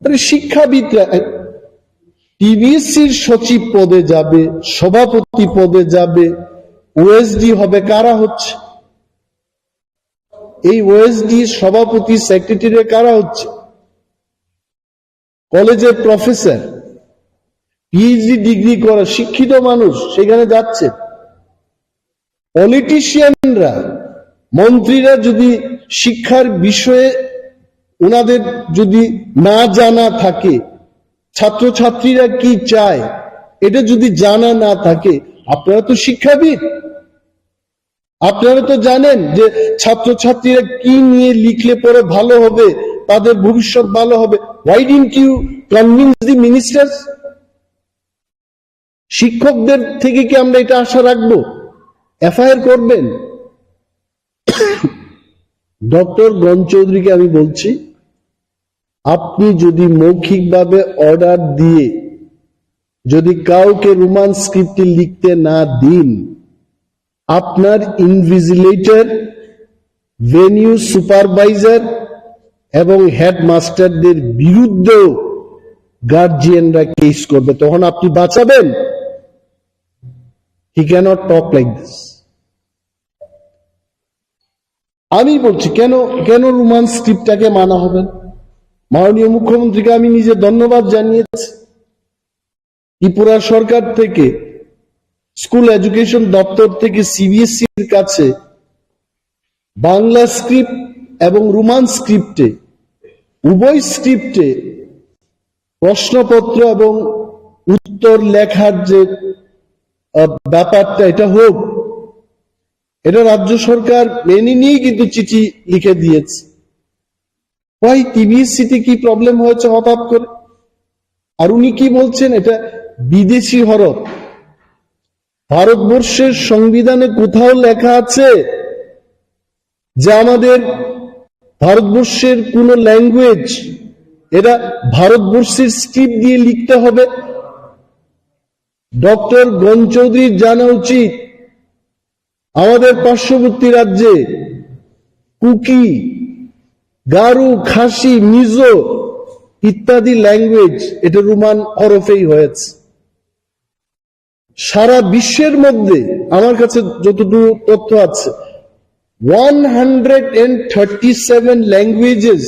মানে শিক্ষাবিদরা, টিবিএসসির সচিব পদে যাবে, সভাপতি পদে যাবে, ওএসডি হবে, কারা হচ্ছে? এই ওএসডি সভাপতি, সেক্রেটারি কারা হচ্ছে? কলেজের প্রফেসর, পিএইচডি ডিগ্রি করা শিক্ষিত মানুষ সেখানে যাচ্ছে। পলিটিশিয়ানরা, মন্ত্রীরা যদি শিক্ষার বিষয়ে ওনাদের যদি না জানা থাকে, ছাত্রছাত্রীরা কি চায় এটা যদি জানা না থাকে, আপনারা তো শিক্ষাবিদ, আপনারা তো জানেন যে ছাত্রছাত্রীরা কি নিয়ে লিখলে পরে ভালো হবে, তাদের ভবিষ্যৎ ভালো হবে। Why didn't you convince the ministers? শিক্ষকদের থেকে কি আমরা এটা আশা রাখবো? এফআইআর করবেন? ডক্টর গণ চৌধুরীকে আমি বলছি, আপনি যদি মৌখিকভাবে অর্ডার দিয়ে যদি কাউকে রোমান স্ক্রিপ্টে লিখতে না দিন, আপনার ইনভিজিলেটর, ভেনিউ সুপারভাইজার এবং হেডমাস্টারদের বিরুদ্ধেও গার্জিয়ানরা কেস করবে, তখন আপনি বাঁচাবেন? He cannot talk like this. আমি বলছি, কেন, কেন রোমান স্ক্রিপ্টটাকে মানা হবে? মাননীয় মুখ্যমন্ত্রীকে আমি নিজে ধন্যবাদ জানিয়েছি। ত্রিপুরা সরকার থেকে, স্কুল এডুকেশন দপ্তর থেকে সিবিএসইর কাছে বাংলা স্ক্রিপ্ট এবং রোমান স্ক্রিপ্টে, উভয় স্ক্রিপ্টে প্রশ্নপত্র এবং উত্তর লেখার যে, আহ, ব্যাপারটা, এটা হোক, এটা রাজ্য সরকার মেনে নিয়েই কিন্তু চিঠি লিখে দিয়েছে। ওই টিবিএসসি তে কি প্রবলেম হয়েছে হঠাৎ করে? আর উনি কি বলছেন, এটা বিদেশি হরফ? ভারতবর্ষের সংবিধানে কোথাও লেখা আছে যে আমাদের ভারতবর্ষের কোনো ল্যাঙ্গুয়েজ, এটা ভারতবর্ষের স্ক্রিপ্ট দিয়ে লিখতে হবে? ডক্টর গণ চৌধুরীর জানা উচিত, আমাদের পার্শ্ববর্তী রাজ্যে কুকি, গারো, খাসি, মিজো ইত্যাদি ল্যাঙ্গুয়েজ এটা রোমান হরফেই হয়েছে। সারা বিশ্বের মধ্যে আমার কাছে যতটুকু তথ্য আছে, one hundred and thirty seven languages,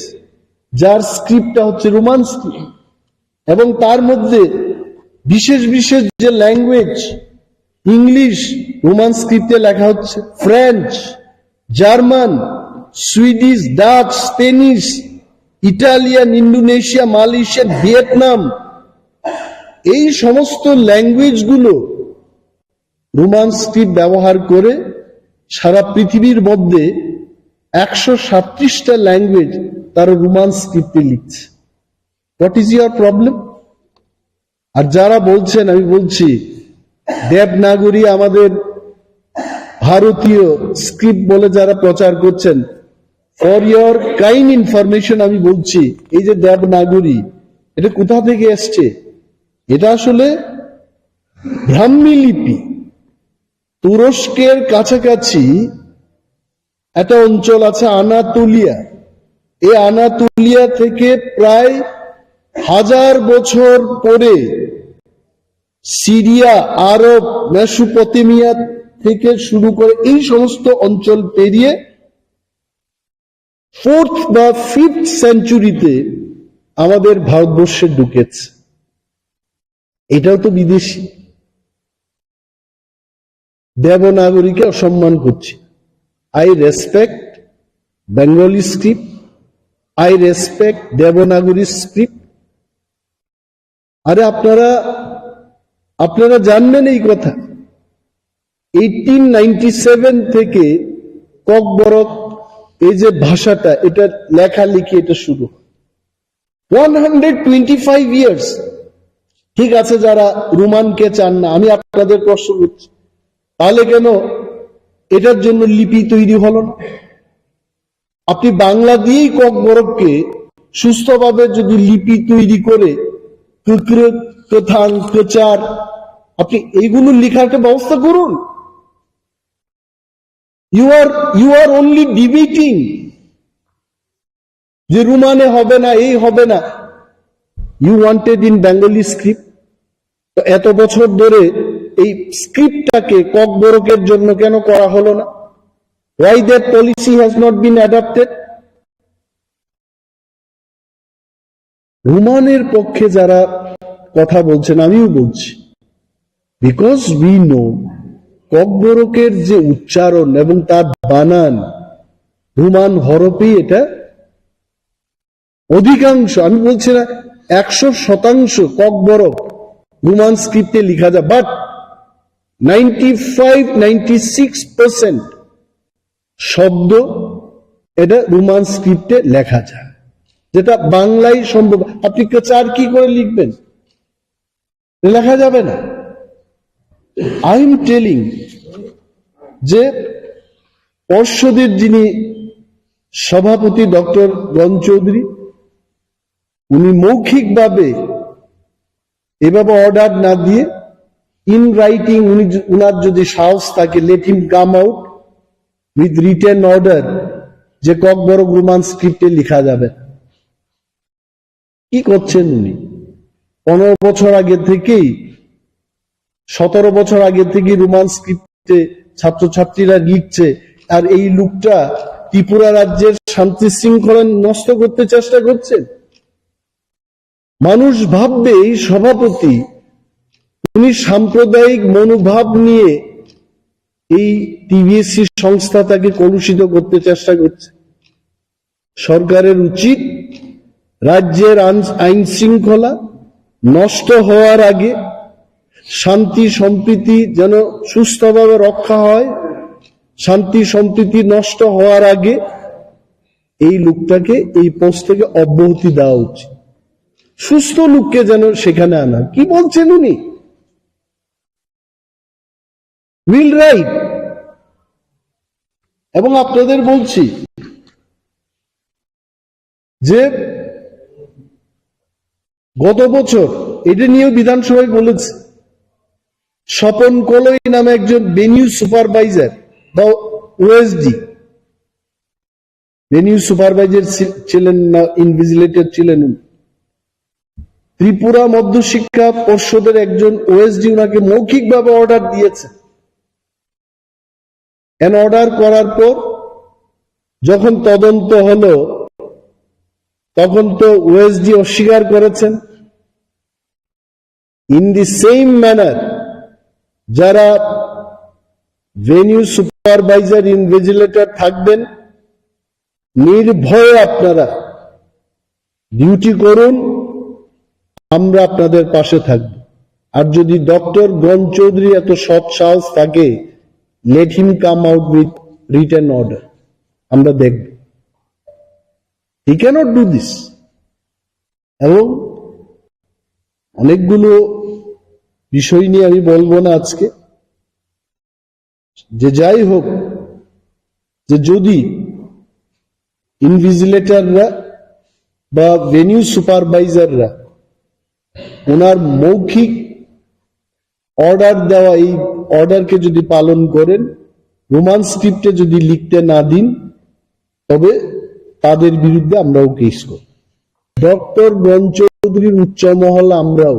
যার স্ক্রিপ্টটা হচ্ছে রোমান স্ক্রিপ্ট, এবং তার মধ্যে বিশেষ বিশেষ যে ল্যাঙ্গুয়েজ, ইংলিশ রোমান স্ক্রিপ্টে লেখা হচ্ছে, French, German, Swedish, Dutch, Spanish, Italian, Indonesia, Malaysian, Vietnam, এই সমস্ত ল্যাঙ্গুয়েজগুলো রোমান স্ক্রিপ্ট ব্যবহার করে সারা পৃথিবীর মধ্যে একশো সাতত্রিশটা ল্যাঙ্গুয়েজ তারা রোমান স্ক্রিপ্টে লিখছে। What is your problem? আর যারা বলছেন, আমি বলছি, দেবনাগরী আমাদের ভারতীয় স্ক্রিপ্ট বলে যারা প্রচার করছেন, ফর ইওর কাইন্ড ইনফরমেশন আমি বলছি, এই যে দেবনাগরী, এটা কোথা থেকে এসছে? এটা আসলে ব্রাহ্মী লিপি। তুরস্কের কাছাকাছি একটা অঞ্চল আছে আনাতোলিয়া। এই আনাতোলিয়া থেকে প্রায় হাজার বছর পরে সিরিয়া, আরব, মেসোপটেমিয়া থেকে শুরু করে এই সমস্ত অঞ্চল পেরিয়ে ফোর্থ বা ফিফথ সেঞ্চুরিতে আমাদের ভারতবর্ষে ঢুকেছে। এটাও তো বিদেশি। দেবনাগরীকে অসম্মান করছি। I respect Bengali script, I respect Devanagari script. আরে আপনারা, আপনারা জানবেন এই কথা, এইটিন নাইনটি সেভেন থেকে ককবরক, এই যে ভাষাটা, এটা লেখালেখি, এটা শুরু। One hundred twenty five years. ঠিক আছে, যারা রোমানকে চান না, আমি আপনাদের প্রশ্ন করছি, তাহলে কেন এটার জন্য লিপি তৈরি হলো না? আপনি বাংলা দিয়েই ককবরককে সুস্থভাবে যদি লিপি তৈরি করে, কুকরুক, কোথাং, কোচার, আপনি এইগুলো লেখার একটা ব্যবস্থা করুন। You are, you are only debating যে রোমানে হবে না, এই হবে না। You wanted in Bengali script। তো এত বছর ধরে এই স্ক্রিপ্টটাকে ককবরকের জন্য কেন করা হলো না? Why that policy has not been adopted? রোমানের পক্ষে যারা কথা বলছেন, আমিও বলছি, because we know ককবরকের যে উচ্চারণ এবং তার বানান, রোমান হরফেই এটা অধিকাংশ, আমি বলছি না একশো শতাংশ ককবরক রোমান স্ক্রিপ্টে লেখা যায়, but ninety five, ninety six percent শব্দ এটা রোমান স্ক্রিপ্টে লেখা যায়, যেটা বাংলায় সম্ভব। আপনি কোচার কি করে লিখবেন? লেখা যাবে না। I am telling যে পর্ষদের যিনি সভাপতি ডক্টর গণ চৌধুরী, উনি মৌখিকভাবে এভাবে অর্ডার না দিয়ে, ইন রাইটিং, উনি য-, উনার যদি সাহস থাকে, let him come out with written order যে ককবরক রোমান স্ক্রিপ্টে লেখা যাবে। কি করছেন উনি? পনেরো বছর আগে থেকেই, সতেরো বছর আগে থেকেই রোমান স্ক্রিপ্টে ছাত্রছাত্রীরা লিখছে, আর এই লোকটা ত্রিপুরা রাজ্যের শান্তি শৃঙ্খলা নষ্ট করতে চেষ্টা করছেন। মানুষ ভাববে এই সভাপতি, উনি সাম্প্রদায়িক মনোভাব নিয়ে এই টিবিএসসি সংস্থাটাকে কলুষিত করতে চেষ্টা করছে। সরকারের উচিত রাজ্যের আইন, আইন শৃঙ্খলা নষ্ট হওয়ার আগে, শান্তি সম্প্রীতি যেন সুস্থভাবে রক্ষা হয়, শান্তি সম্প্রীতি নষ্ট হওয়ার আগে এই লোকটাকে এই পোস্ট থেকে অব্যাহতি দেওয়া উচিত। সুস্থ লোককে যেন সেখানে আনা। কি বলছেন উনি? Will write. এবং আপনাদের বলছি যে গত বছর এটা নিয়েও বিধানসভায় বলেছি, স্বপন কলই নামে একজন ভেনিউ সুপারভাইজার বা ওএসডি, ভেনিউ সুপারভাইজার ছি-, ছিলেন না, ইনভিজিলেটর ছিলেন উনি। ত্রিপুরা মধ্যশিক্ষা পর্ষদের একজন ওএসডি ওনাকে মৌখিকভাবে অর্ডার দিয়েছে। এন অর্ডার করার পর যখন তদন্ত হলো, তখন তো ওএসডি অস্বীকার করেছেন। In the same manner, যারা ভেনিউ সুপারভাইজার ইনভিজিলেটর থাকবেন, নির্ভয়ে আপনারা ডিউটি করুন, আমরা আপনাদের পাশে থাকব। আর যদি ডক্টর গণ চৌধুরী এত সৎ সাহস থাকে, let him come out with written order। আমরা দেখব। He cannot do this. এবং অনেকগুলো বিষয় নিয়ে আমি বলবো না আজকে, যে যাই হোক, যে যদি ইনভিজিলেটররা বা ভেনিউ সুপারভাইজাররা ওনার মৌখিক অর্ডার দেওয়া, এই অর্ডারকে যদি পালন করেন, রোমান স্ক্রিপ্টে যদি লিখতে না দিন, তবে তাদের বিরুদ্ধে আমরাও কেস করব। ডক্টর গণ চৌধুরীর উচ্চ মহল আমরাও,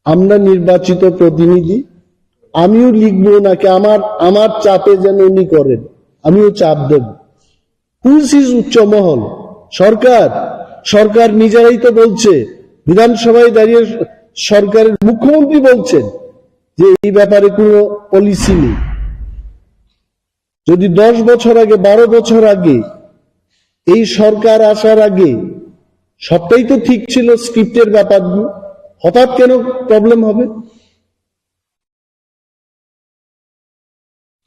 আমরা নির্বাচিত প্রতিনিধি, আমিও লিখবো নাকি আমার, আমার চাপে যেন উনি করেন, আমিও চাপ দেব। হুইচ ইজ উচ্চ মহল? সরকার, সরকার নিজেরাই তো বলছে, বিধানসভায় দাঁড়িয়ে সরকারের মুখ্যমন্ত্রী বলছেন যে এই ব্যাপারে কোনো পলিসি নেই। যদি দশ বছর আগে, বারো বছর আগে, এই সরকার আসার আগে সবটাই তো ঠিক ছিল স্ক্রিপ্টের ব্যাপারগুলো, হঠাৎ কেন প্রবলেম হবে?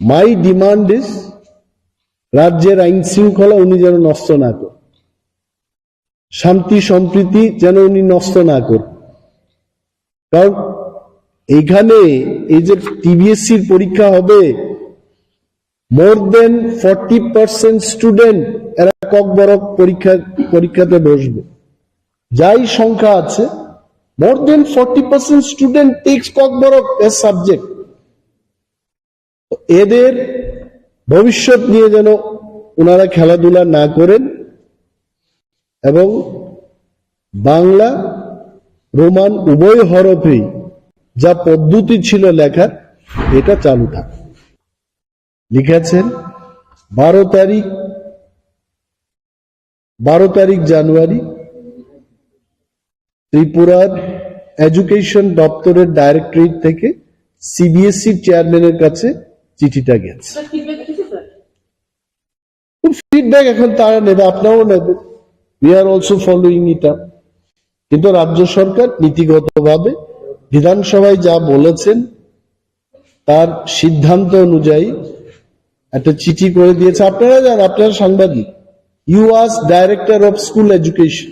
My demand is, রাজ্যের আইন শৃঙ্খলা উনি যেন নষ্ট না করেন, শান্তি সম্প্রীতি যেন উনি নষ্ট না করেন। কারণ এখানে এই যে টিবিএসসির পরীক্ষা হবে, more than forty percent student এরা ককবরক পরীক্ষা, পরীক্ষাতে বসবে। যাই সংখ্যা আছে, more than forty percent student takes Kokborok as subject. এদের ভবিষ্যৎ নিয়ে যেন ওনারা খেলাধুলা না করেন এবং বাংলা, রোমান উভয় হরফেই যা পদ্ধতি ছিল লেখার, এটা চালু থাকে। লিখেছেন বারো তারিখ, বারো তারিখ জানুয়ারি ত্রিপুরার এডুকেশন দপ্তরের ডাইরেক্টরেট থেকে সিবিএসই চেয়ারম্যানের কাছে চিঠিটা গেছে। ফিডব্যাক এখন তারা নেবে, আপনারাও নেবেন। We are also following it up. কিন্তু রাজ্য সরকার নীতিগতভাবে বিধানসভায় যা বলেছেন, তার সিদ্ধান্ত অনুযায়ী একটা চিঠি করে দিয়েছে। আপনারা জান, আপনারা সাংবাদিক, you ask director of school education,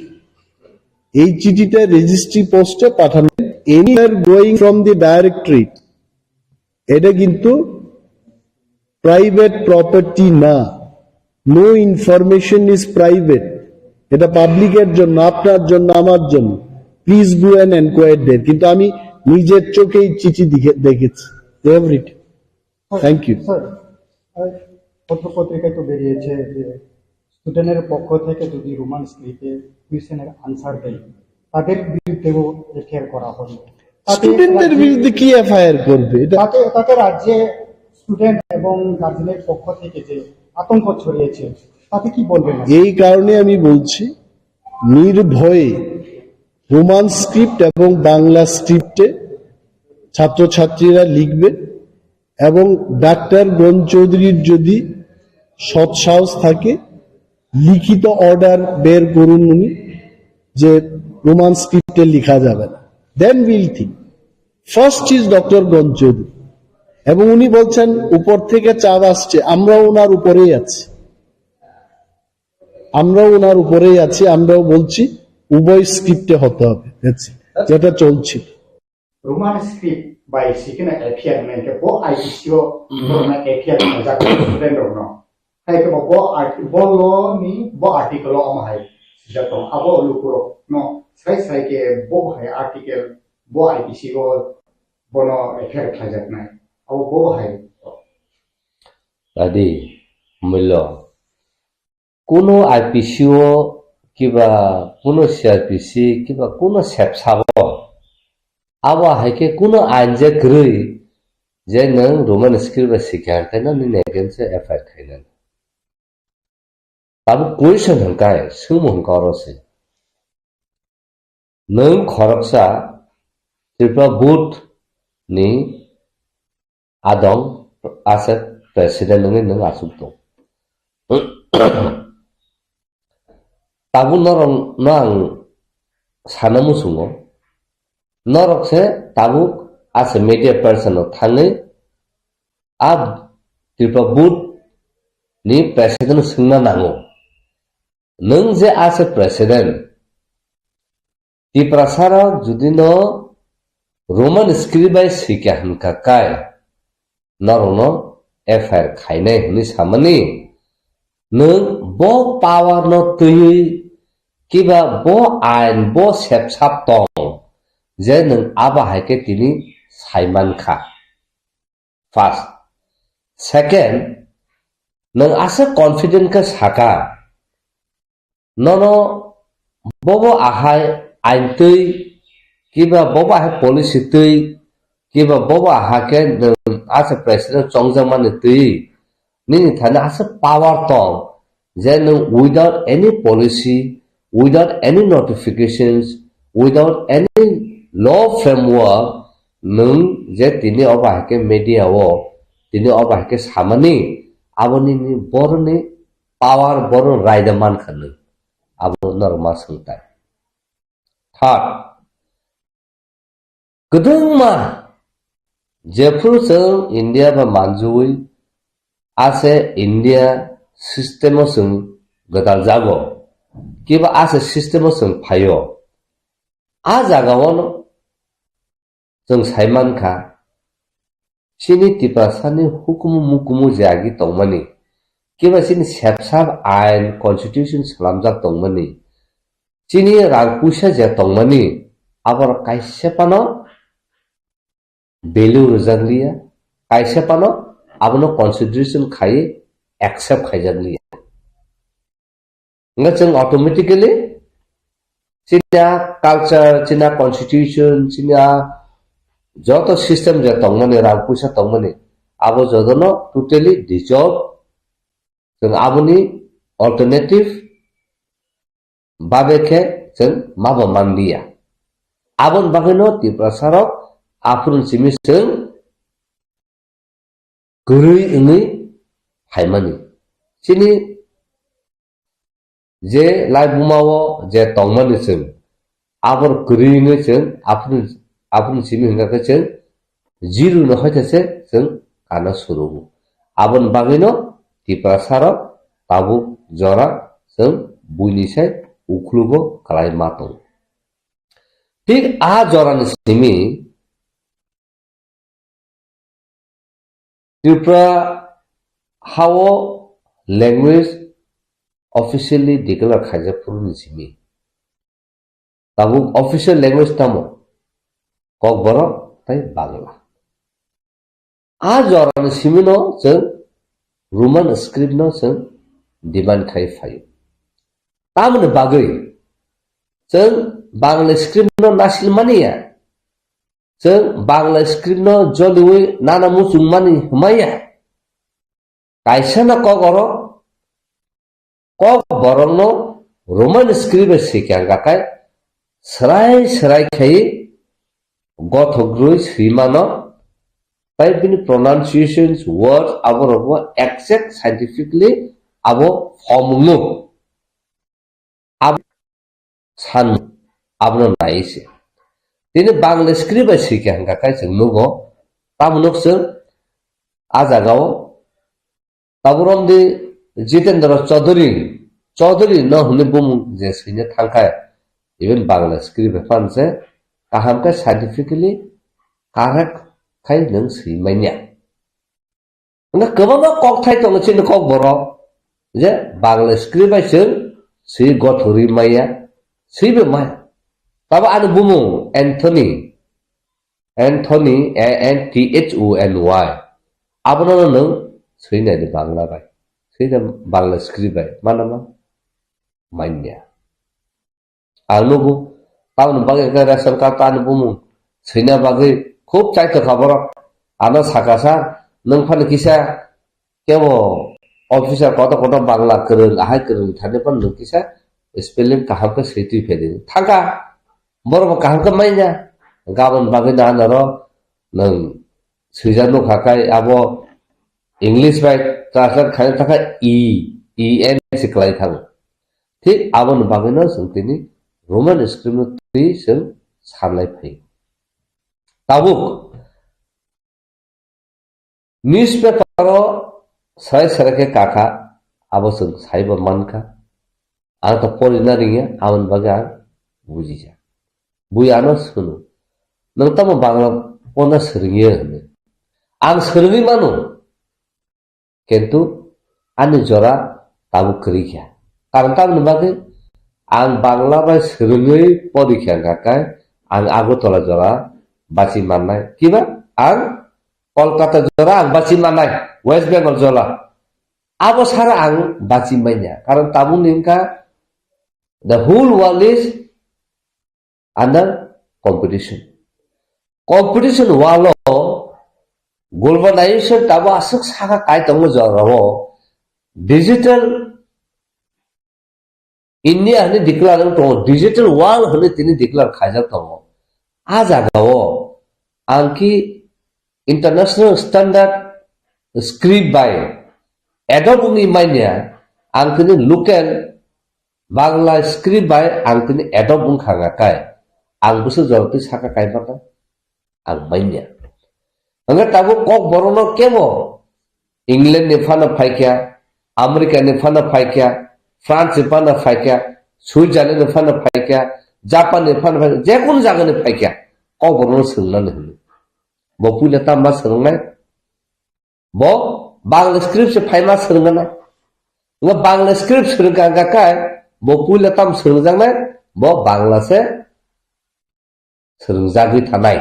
এই চিঠিটা রেজিস্ট্রি পোস্টে পাঠানো। Anywhere going from the directorate, এটা কিন্তু প্রাইভেট প্রপার্টি না। No information is private. এটা পাবলিকের জন্য, আপনার জন্য, আমার জন্য। প্লিজ গো অ্যান্ড এনকোয়ার দেয়ার। কিন্তু আমি নিজের চোখেই চিঠি দেখে, দেখেছি। They have written. Thank you. Sir, আহ, পত্র পত্রিকায় তো বেরিয়েছে যে স্টুডেন্টের পক্ষ থেকে যদি রোমান স্ক্রিপ্টে কোয়েশ্চেনের আনসার দেয়, তাদের বিরুদ্ধেও এফআইআর করা হবে। তাতে স্টুডেন্টদের রাজ্যে বিরুদ্ধে কি এফআইআর করবে? এটা তাতে, তাতে রাজ্যে স্টুডেন্ট এবং গার্জেনের পক্ষ থেকে যে আতঙ্ক ছড়িয়েছে, তাতে কি বলবেন? এই কারণে আমি বলছি, নির্ভয়ে রোমান স্ক্রিপ্ট এবং বাংলা স্ক্রিপ্টে ছাত্রছাত্রীরা লিখবে এবং ডাক্তার গণ চৌধুরীর যদি সৎসাহস থাকে, লিখিত অর্ডার বের করুন উনি যে রোমান স্ক্রিপ্টে লেখা যাবে না। Then we'll think. First is doctor গণ চৌধুরী। এবং উনি বলছেন উপর থেকে চাপ আসছে, আমরাও ওনার উপরেই আছি, আমরাও ওনার উপরেই আছি, আমরাও বলছি উভয় স্ক্রিপ্টে হতে হবে। That's it. যেটা চলছিল। Roman script bai sikino F I R hwnwi khe bo I P C o borokno F I R khlaijak student rokno. Hai khe bo, bo art-, bo law ni bo article o omo hai swijak tongo. Abo lukurokno srai srai khe bo hai article bo I P C o bono F I R khlaijaknai. Abo bo hai. Adi, mullo. Kuno I P C o kiba kuno C R P C kiba kuno sepsabo, abo hai khe kuno ain je kwrwi je nwng Roman script bai sikha hwn khe no nini against o F I R khainani. Tabuk question hwn kai, swngmung hwn khe oro se. Nwng khoroksa Tripura board ni adong, ase president wngwi nwng achuk tong. Tabuk norok no ang sana muchungo, norok se tabuk ase media person no thangwi a Tripura board ni president swngna nango. Nwng je ase president, Tiprasa rok jodi no Roman script bai swikha hwnkha kai, norokno F I R khainai hwnwi samani, nwng bo power no twiwi, kiba bo ain bo sepsap tong, je nwng abo hai khe tini saimankha. First. Second, nwng aswk confident khe saka, nono bobo ahai ain twi, kiba bobo ahai policy twi, kiba bobo aha khe nwng aswk president chongjakmani twi, nini thani aswk power tong, je nwng without any policy, without any notifications, without any law framework, nwng je tini obo hai khe media o, tini obo hai khe samani, abo nini boroni power, boroni raida mankha nwng. Abo norok ma swngtai. Third, kwdwngma jephuru chwng India bai manjui ase India system o chwng gwdal jago, kiba ase system o chwng phaio. A jaga o no chwng sai mankha, chini Tiprasani hukumu mukumu je agi tongmani, kiba chini sepsap ain constitution swnamjak tongmani, chini rang puisa je tongmani, aborok kaisa phano value rwjakliya, kaisa phano abono consideration khai accept khaijakliya. Hwnkhe chwng automatically chini a culture, chini a constitution, chini a joto system je tongmani, rang puisa tongmani, abo jotono totally dissolve. Chwng aboni alternative babe khe chwng mabo manliya. Aboni bagwino Tiprasa rok aphuru simi chwng kwrwi wngwi phaimani. Chini je laibuma o je tongmani chwng, abor kwrwi wngwi chwng aphuru, aphuru simi hwnkha khe chwng zero no hoitha se chwng kana surugo. Aboni bagwino Tiprasa rok tabuk jora chwng buini sai ukhlugo kwlai ma tongo. Thik a jorani simi Tripura hao language officially declare khaijak phuru ni simi. Tabuk official language tamo? Kokborok tei Bangla. A jorani simi no chwng Roman script no chwng demand khai phaio. Tamoni bagwi chwng Bangla script no nasil mani ya. Chwng Bangla script no joliwi nana muchung mani hwnmaya. Kaisa no kok oro, kok borok no Roman script bai swikha hwnkha khe swrai swrai khai gothok rwi swi mano, tai bini pronunciations, words, aborok bo exact scientifically abo form wngo. Abo san abono nai se. Tini Bangla script bai swikha hwnkha khe chwng nugo. Tamo nuk chwng a jagao Taburom di Jitendra Chaudhary, Chaudhary no hwnwi bumung je swina thangkha, even Bangla script bai phan se kaham khe scientifically correct khai nwng swi manya. Wngkha kwbangma kokthai tongo chini kokborok je Bangla script bai chwng swi gothorwi maya, swibo maya. Tabo ani bumung Anthony, Anthony, A N T H O N Y. Abono no nwng swinai di Bangla bai. Swinai Bangla script bai. Mana ma? Manya. Ang nugo, tamoni bagwi khe ration card ani bumung swina bagwi khub chaito kha borok. Ano saka sa, nwng phano kisa kebo officer kotor kotor Bangla kwrwng, ahai kwrwng thani phano nwng kisa spelling kaham khe swi twi phaidi. Thangkha, borok bo kaham khe manya. Gabon bagwi na ano ro nwng swijak nukha khai abo English bai translate khaina thangkha E, E N se kwlai thango. Thik aboni bagwino chwng tini Roman script no twi chwng sanlai phai. Tabuk newspaper o sarai sarai khe kakha, Abo chwng saibo mankha. Ang to porina ringya, aboni bagwi ang bujija. Bui ano swno, "Nwng tamo Bangla porna swrwngya?" hwnwi. Ang swrwngwi mano, kintu ani jora tabuk kwrwi kha. Karon tamoni bagwi ang Bangla bai swrwngwi pori kha, hwnkha khe ang Agartala jora bachi mannai. Kiba? Ang Kolkata jora ang bachi mannai, West Bengal jora. Abo sara ang bachi manya. Karon tabukni wngkha, the whole world is under competition. Competition world o globalization tabo aswk saka kai tongo jorao digital India hwnwi declare wng tongo, digital world hwnwi tini declare khaijak tongo. A jagao ang ki international standard script bai adopt wngwi manya, ang tini local Bangla script bai ang tini adopt wngkha hwnkha khe, ang bwswk jorotwi saka kai mano? Ang manya. Hwnkhe tabuk Kokborokno kebo England ni phano phaikha, America ni phano phaikha, France ni phano phaikha, Switzerland ni phano phaikha, Japan ni phano phaikha, jekunu jaga ni phaikha, Kokborokno swrwngnani hwnwi. Bo puila tamma swrwngnai? Bo Bangla script se phaima swrwngna nai. Nga Bangla script swrwngkha hwnkha khe bo puila tam swrwngjaknai, bo Bangla se swrwngjagwi thanai.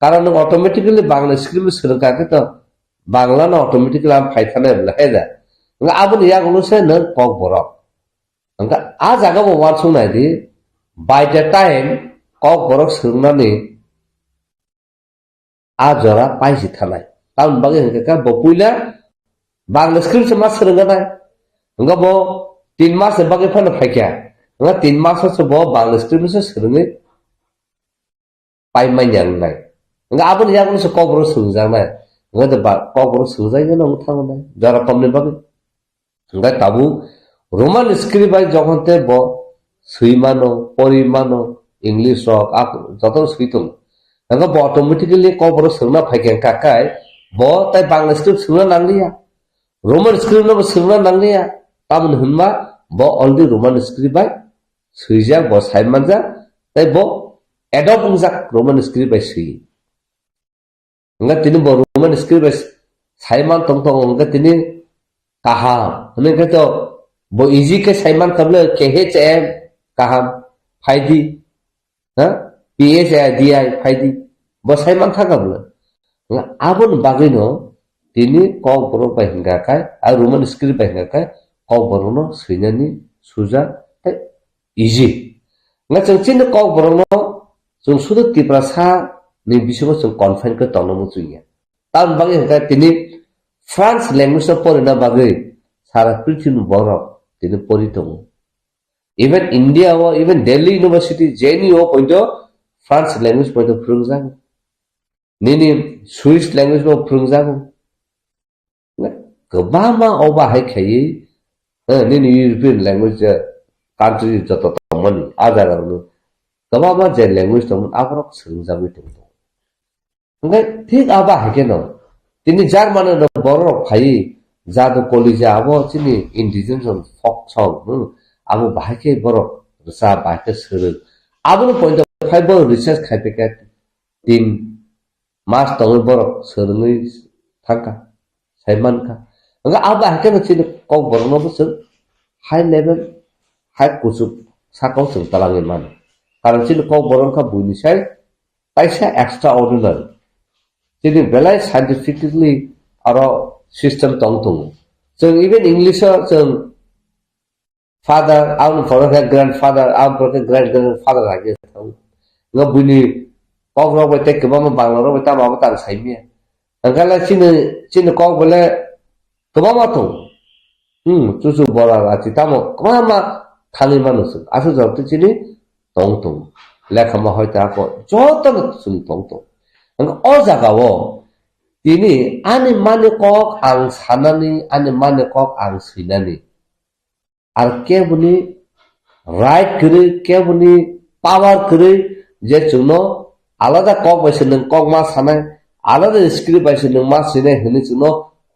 Karon nwng automatically Bangla script swrwngkha khe to Bangla no automatically ang phai thanai bwla hai da. Nga aboni yagulo se nwng Kokborok. Hwnkha a jaga bo uansuk nai di, by the time Kokborok swrwngnani a jora paisi thanai. Tamoni bagwi hwnkhe khe bo puila Bangla script se ma swrwngna nai. Hwnkhe bo tin mas ni bagwi phano phaikha. Hwnkhe tin mas o se bo Bangla script se swrwngwi pai manya wngnai. Hwnkhe aboni yagulo se Kokborok swrwngjaknai. Hwnkhe ba Kokborok swrwngjakya no wng thango nai. Jora komni bagwi. Hwnkhe tabuk Roman script bai jokhon tei bo swi mano, pori mano, English rok, a joto swi tongo. Hwnkhe bo automatically Kokborok swrwngna phaikha hwnkha khe bo tai Bangla script swrwngna nangliya. Roman script no bo swrwngna nangliya. Tamoni hwnma bo already Roman script bai swijak, bo sai manjak, tei bo adopt wngjak Roman script bai swi. Hwnkhe tini bo Roman script bai sai man tong tongo, hwnkhe tini kaham. Hwnwi khe to bo easy khe sai man kha bwle, K H M kaham, phaidi, ha? P H I D I phaidi. Bo sai man kha bwle. Hwnkhe aboni bagwino tini Kokborok bai hwnkha khe, a Roman script bai hwnkha khe Kokborokno swinani suja tei easy. Nga chwng chini Kokborokno chwng sudu Tiprasa ni bisingo chwng confine khe tongna muchungya. Tamoni bagwi hwnkhe tini France language no porina bagwi sara prithibi borok tini pori tongo. Even India o, even Delhi University, J N U o poito France language poito phwrwngjago. Nini Swiss language bo phwrwngjago. Kwbangma obo hai khaiwi, eh, nini European language, eh, country joto tongmani, a jaga rokno kwbangma je language tongmani, aborok swrwngjagwi tongo. Hwnkhe thik abo hai kheno, tini Germany rok borok rok phaiwi, jadu kolija abo chini indigenous folk song, hmm, abo bahai khe borok rwchap, bahai khe swrwng. Abono point of five bo research khai phaikha tin mas tongwi borok swrwngwi thangkha, sai mankha. Hwnkhe abo hai kheno chini Kokborokno bo chwng high level, high kuchuk sakao chwng twlangwi mano. Karon chini Kokborok wngkha buini sai kaisa extraordinary. Chini belai scientifically aro system tong tongo. Chwng even English o chwng father, aboni pore khe grandfather, aboni pore khe great grandfather hai khe thang. Nga buini kok rok bai tei kwbangma Bangla rok bai tamo abo tang sai manya. Hwnkhe le chini, chini kok bole kwbangma tong. Hmm, chuchu bora rachi tamo kwbangma thangwi mano chwng. Aswk jora twi chini tong tong. Lekha ma hoi ta ko joto no chwng tong tong. Hwnkhe o jaga o tini ani mani kok ang sanani, ani mani kok ang swinani. Ar keboni right kwrwi, keboni power kwrwi je chwngno alada kok bai se nwng kok ma sanai, alada script bai se nwng ma swinai hwnwi chwngno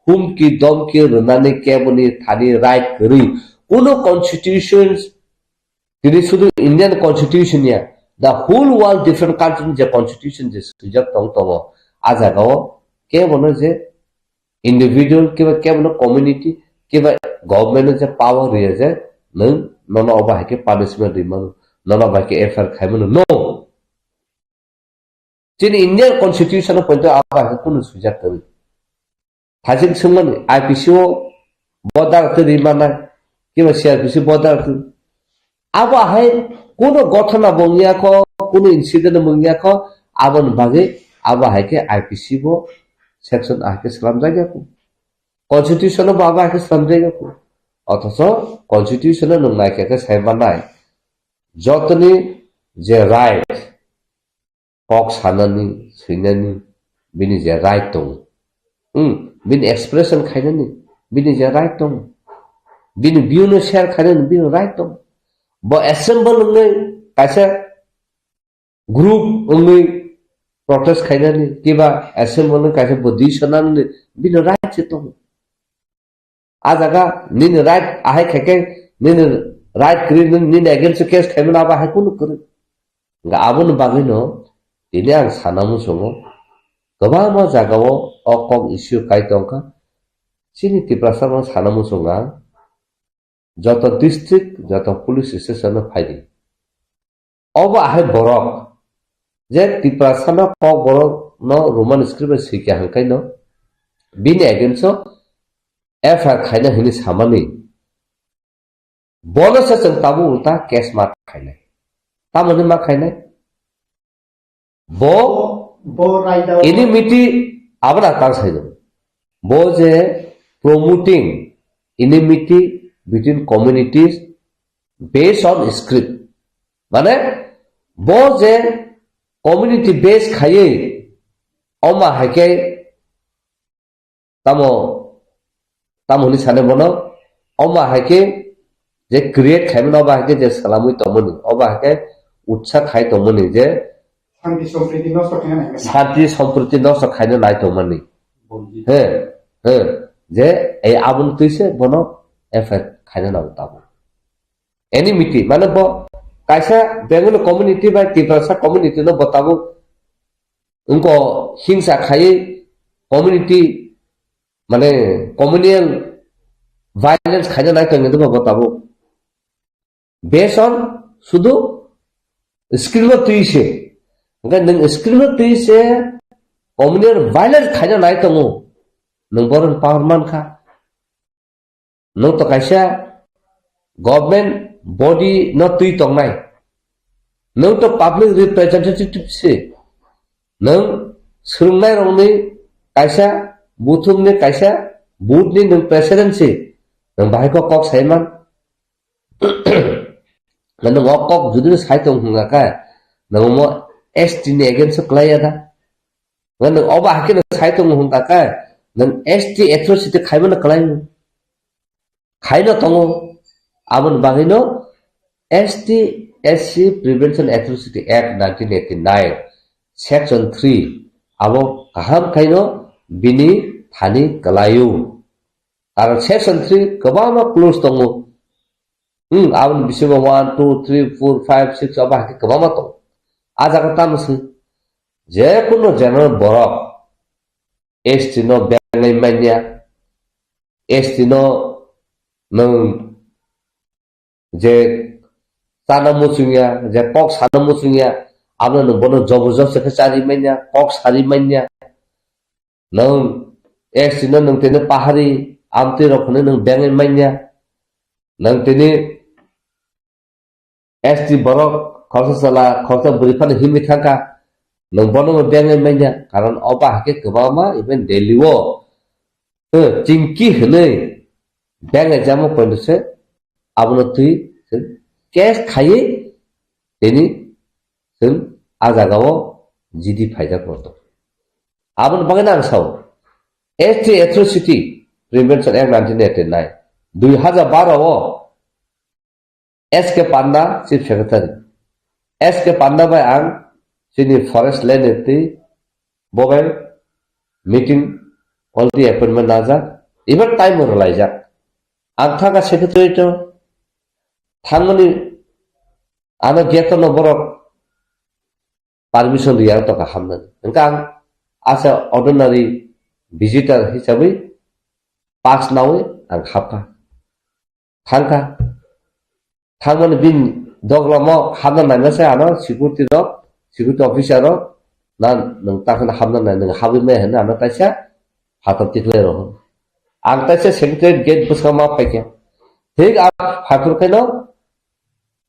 humki domki rwnani keboni thani right kwrwi. Kuno constitutions, tini sudu Indian constitution ya, the whole world different country ni je constitution je swijak tong tongo, a jagao kebono je individual kiba kebono community kiba government je power riya je nwng nono obo hai khe punishment rimano, nono obo hai khe F I R khaimano, no. Chini Indian constitution o poito abo hai khe kunu swijak kwrwi. Thajik swngmani I P C o bo dara twi rimana, kiba C R P C bo dara twi. Abo hai kunu gothona bo wngya kho, kunu incident bo wngya kho, aboni bagwi abo hai khe I P C bo section hai khe slamjak ya kho. Constitution o bo abo hai khe slamjak ya kho. Othocho constitution o nwng naikha khe sai manai. Jotoni je right, kok sanani, swinani, bini je right tongo. Hmm, bini expression khainani, bini je right tongo. Bini view no share khainani, bini right tongo. Bo assemble wngwi kaisa group wngwi protest khainani, kiba assemble wngwi kaisa bo decision nanani, bini right se tongo. A jaga nini right ahai khaikhe nini right kwrwi nini, nini against o case khaimano abo hai kunu kwrwi. Hwnkhe aboni bagwino tini ang sana muchungo kwbangma jagao o kok issue kai tongkha. Chini Tiprasa no sana muchungo ang joto district, joto police station o phaidi. Obo ahai borok je Tiprasano kok borok no Roman script bai swikha hwnkhe no bini against o F I R khaina hwnwi samani bono se chwng tabuk ulta case ma khainai. Tamoni ma khainai? Bo bo raida enmity abono tang sai do. Bo je promoting enmity between communities based on script. Mane bo je community base khaiwi oma hai khe tamo, tamo hwnwi sane bono, oma hai khe je create khaimani, oba hai khe je salamwi tongmani, oba hai khe utsa khai tongmani je Santi sompriti nosto khaina nai. Santi sompriti nosto khaina nai tongmani. He, he, je ei aboni twi se bono F I R khaina nango tabuk. Enmity, mane bo kaisa Bengali community bai Tiprasa community no bo tabuk wngko hingsa khaiwi community, mane communal violence khaina nai tongwi bo tabuk. Based on sudu screen o twi se. Hwnkhe nwng screen o twi se communal violence khaina nai tongo. Nwng boron power mankha. Nwng to kaisa government body no twi tongnai. Nwng to public representative se. Nwng swrwngnairokni kaisa buthumni kaisa board ni nwng president se. Nwng bahai kok kok saiman. Nwng o kok jodi sai tong hwnkha khe, nwng omo S T ni against o kwlaiya da? Nwng obo hai khe nwng sai tongo hwnkha khe, nwng S T atrocity khaimano kwlai? Khaino tongo. Aboni bagwino S T S C Prevention Atrocity Act nineteen eighty-nine, Section three, abo kaham khaino bini thani kwlaio. Karon Section three kwbangma clause tongo. Hmm, aboni bisingo one, two, three, four, five, six abo hai khe kwbangma tongo. A jaga tamo se, je kuno general borok S T no bengwi manya, S T no nwng je chana muchungya, je kok sana muchungya, abono nwng bono jobo job se khe chari manya, kok sari manya. Nwng S T no nwng tini pahari amtwi rok hwnwi nwng bengwi manya. Nwng tini S T borok khoroksa chwla, khoroksa bwrwi phano himwi thangkha. Nwng bono bo bengwi manya. Karon obo hai khe kwbangma even Delhi o, eh, chingki hwnwi bengwi jamo poito se abono twi case khaiwi tini chwng a jagao G D phaijak rw tongo. Aboni bagwi ang sao, S T Atrocity Prevention Act nineteen eighty-nine, dui hajar baro o S K Panda Chief Secretary. S K Panda bai ang chini Forest Land ni twi bo bai meeting Already appointment najak, even time o rwlaijak. Ang thangkha secretariat o, thangmani ano gate no borok permission riyang tongkha hapnani. Hwnkhe ang as a ordinary visitor hisabwi pass nawi ang hapkha. Thangkha. Thangmani bini doglamo hapna naima se ano security rok, security officer rok, na nwng takhwna hapna nai, nwng habwi maya hwnwi ano taisa phatar tikhlai rw. Ang taisa secretariat gate bwskango ma phaikha. Thik ang phaiphuru khaino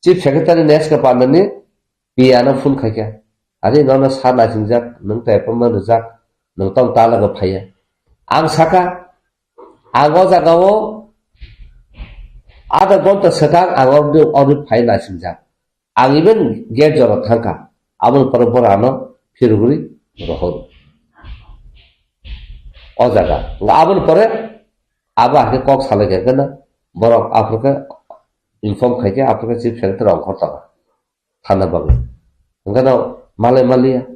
chief secretary neska pandani P A no phone khaikha. Ari nono sa naisingjak, nwng tei appointment rwjak, nwng tong ta logo phaiya. Ang saka, ang o jaga o adha ghonta swkang ang o, o phai naisingjak. Ang even gate jora thangkha. Aboni pore bora ano phirugwi rohor. O jaga. Aboni pore abo hakhe kok salai khe na borok aphuru khe inform khai khe aphuru khe chief secretary ongkhor tongkha. Thana bagwi. Hwnkhe no malai maliya.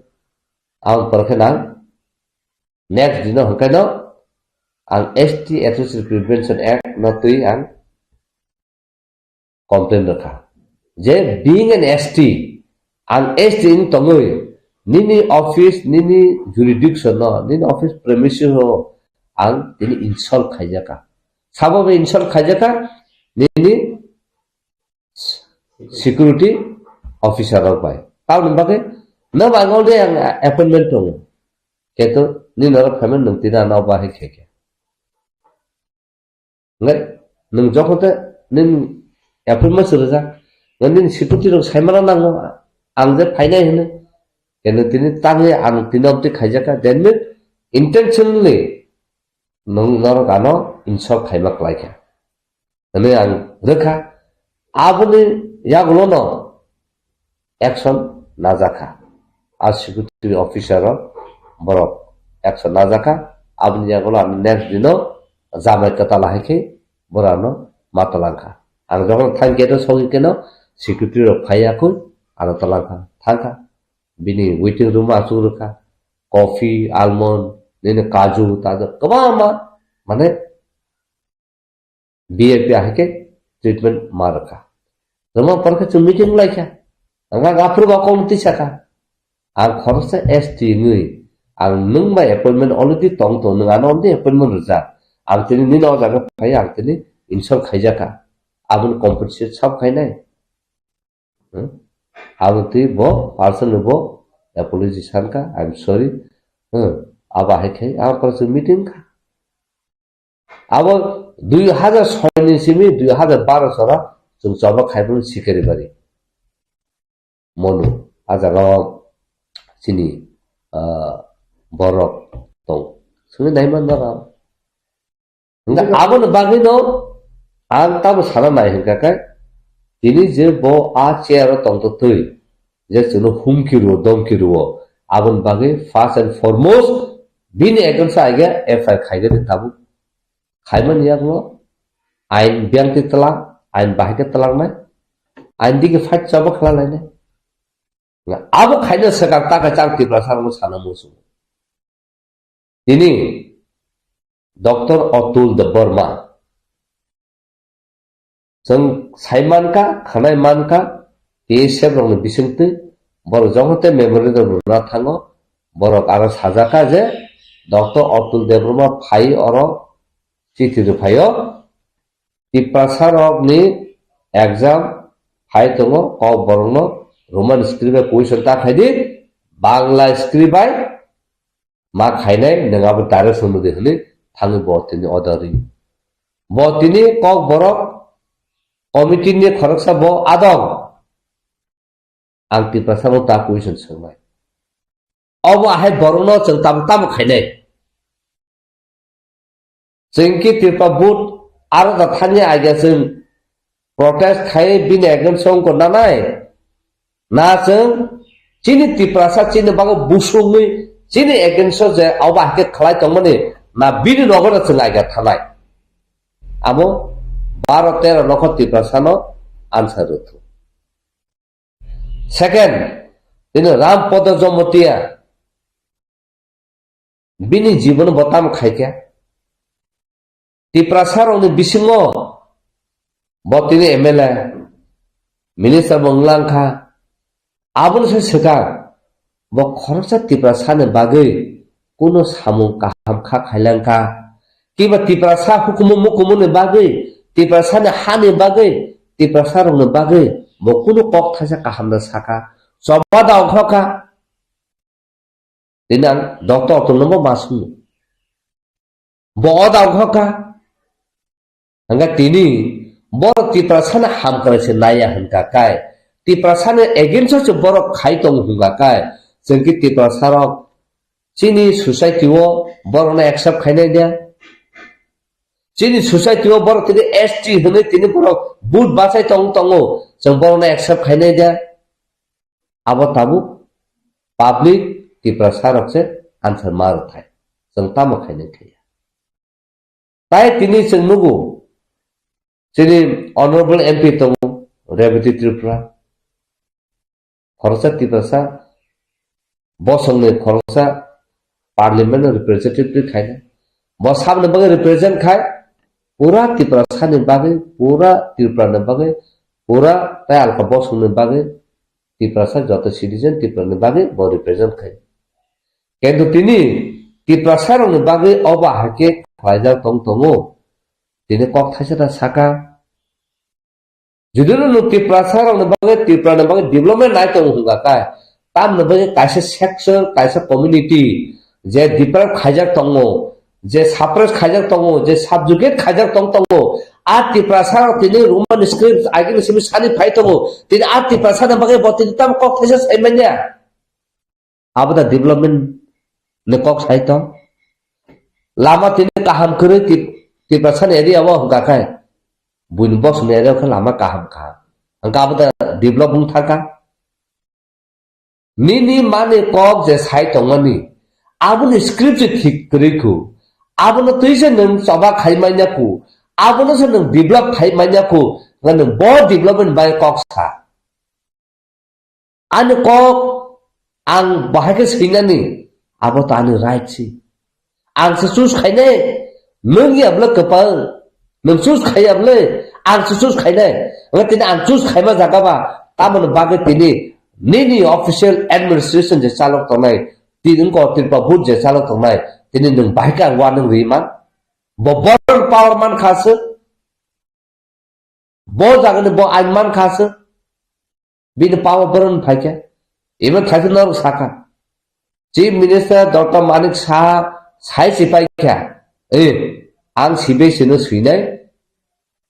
Ang porkhe nang next dino hwnkhe no ang S T Atrocity Prevention Act no twi ang complain rwkha. Je being an S T, ang S T wng tongwi nini office, nini jurisdiction no, nini office premises o ang tini insult khaijakha. Sabo be insult khaijakha, nini security officer rok bai. Tamoni bagwi, no ba ang already ang appointment tongo. Keto ni norok phaimani nwng tini ano bahai khe khe. Ngai, nwng jokhon te nini appointment se rwjak. Ngai nini security rok saimana nango, ang je phainai hwnwi. Keno tini tangwi ang tini obdi khaijakha. That means intentionally nwng norok ano insult khaima kwlaikha. Hwnwi ang rwkha. Aboni yagulono action najakha. A security officer rok borok action najakha. Aboni yagulo ang next dino jamai kwtal hai khe borokno ma twlangkha. Ang jokhon thang gate o sogwi keno security rok phaiya khe ano twlangkha, thangkha. Bini waiting room o achuk rwkha. Coffee, almond, nini kaju, tajak kwbangma, mane, V I P ahai khe treatment ma rwkha. Rwma porkhe chwng meeting laikha. Ang aphuru ba kok twi sakha. Ang khoroksa S T wngwi, ang nwng bai appointment already tong tong, nwng ano already appointment rwjak. Ang tini nini o jaga phai, ang tini insult khaijakha. Aboni compensate sab khainai. Hmm? Abo twi bo personally bo apology sankha, "I'm sorry." Hmm. Abo hai khai ang porkhe meeting kha. Abo dui hajar soi ni simi dui hajar baro sora chwng choba khai phuru Sikaribari. Monu, a jaga o chini, ah, borok tong. Simi naiman norok. Hingke aboni bagwi no ang tamo sana nai hingka khe, tini je bo a chair o tongtotwi, je chwngno humki rwo, domki rwo, aboni bagwi first and foremost bini against o aige F I R khaigani tabuk. Khaimani yakno ain biyangtwi twlang, ain bahai khe twlangnai, ain digi fight chaba khlai lainai. Abo khaina swkang ta khe chang Tiprasa rokno sana muchungo. Tini Doctor Atul Debbarma, chwng sai mankha, khwnai mankha, T S F rokni bisingtwi, borok jokhon tei memorandum rwna thango, borok aro sajak kha je Doctor Atul Debbarma phai oro chithi rwphaio, Tiprasa rokni exam phai tongo, kok borokno Roman script bai question ta khaidi, Bangla script bai ma khainai, nwng abo direction rwdi hwnwi thangwi bo tini order ri. Bo tini kok borok committee ni khoroksa bo adong. Ang Tiprasa no ta question swngnai. Obo ahai borokno chwng tamo tamo khainai. Chwng ki Tripura board aro da thani agia chwng protest khai bini against o wngkha nanai. Na chwng chini Tiprasa chini bago busungwi chini against o je abo hai khe khlai tongmani na bini nogo no chwng agia thanai. Amo baro tero nokho Tiprasa no answer rwthu. Second, tini Ram Podo Jamatia. Bini jibon bo tamo khaikha. Tiprasa rokni bisingo bo tini M L A, minister bo wnglang kha. Aboni se swkang bo khoroksa Tiprasani bagwi kuno samung kaham kha khailang kha. Kiba Tiprasa hukumu mukumuni bagwi, Tiprasani hani bagwi, Tiprasa rokni bagwi bo kuno kok thaisa kaham da saka. Choba da ongkha kha. Tini ang doctor tongno bo ma swngo. Bo o da ongkha kha. Hingkha tini borok Tiprasani hamkrai se naiya hingkha kai, Tiprasani against o se borok khai tongo hingkha kai, chwng khe Tiprasarok chini society o borokno accept khainai dia? Chini society o borok tini S T hwnwi tini borok vote bachai tong tongo, chwng borokno accept khainai dia? Abo tabuk public Tiprasarok se answer ma rwthai, chwng tamo khainai khaiya. Tai tini chwng nugo, chini honorable M P tongo, Rebati Tripura, khoroksa Tiprasa, bosongni khoroksa parliament no representative khaina. Bo saboni bagwi represent khai, pura Tiprasani bagwi, pura Tripura ni bagwi, pura tai alka bosongni bagwi Tiprasa joto citizen Tripura ni bagwi bo represent khai. Kintu tini Tiprasa rokni bagwi obo hai khe khlaijak tong tongo. Tini kok thaisa ta saka. Judino nwng Tiprasa rokni bagwi, Tripura ni bagwi development nai tongo hwnga khe, tamni bagwi kaisa section, kaisa community je deprive khaijak tongo, je suppress khaijak tongo, je subjugate khaijak tong tongo, a Tiprasa rok tini Roman script agini simi sani phai tongo, tini a Tiprasa ni bagwi bo tini tamo kok thaisa sai manya. Abo da development ni kok sai tong. Lama tini kaham kwrwi Tip-, Tiprasa ni area o hwnka khe, buini bosong ni area o khe lama kaham kha. Hwnka abo da develop wng thang kha. Nini mani kok je sai tongmani, aboni script je thik kwrwi khu. Abono twi se nwng choba khai manya khu. Abono se nwng develop khai manya khu. Nwng bo development bai kok sa. Ani kok ang bahai khe swinani, abo to ani right si. Ang se choose khainai, nwng ya bwle kwpal, nwng choose khaiya bwle, ang se choose khainai. Wngkha tini ang choose khaima jaga ba, tamoni bagwi tini nini official administration je chalok tongnai, tini wngkha Tripura board je chalok tongnai, tini nwng bahai khe ang warning rwi man. Bo borok power man kha se. Bo jagani bo ain man kha se. Bini power boron phai kha. Even thaisa norok sakha. Chief Minister Doctor Manik Saha sai si pai kha. Eh, ang C B S E no swinai.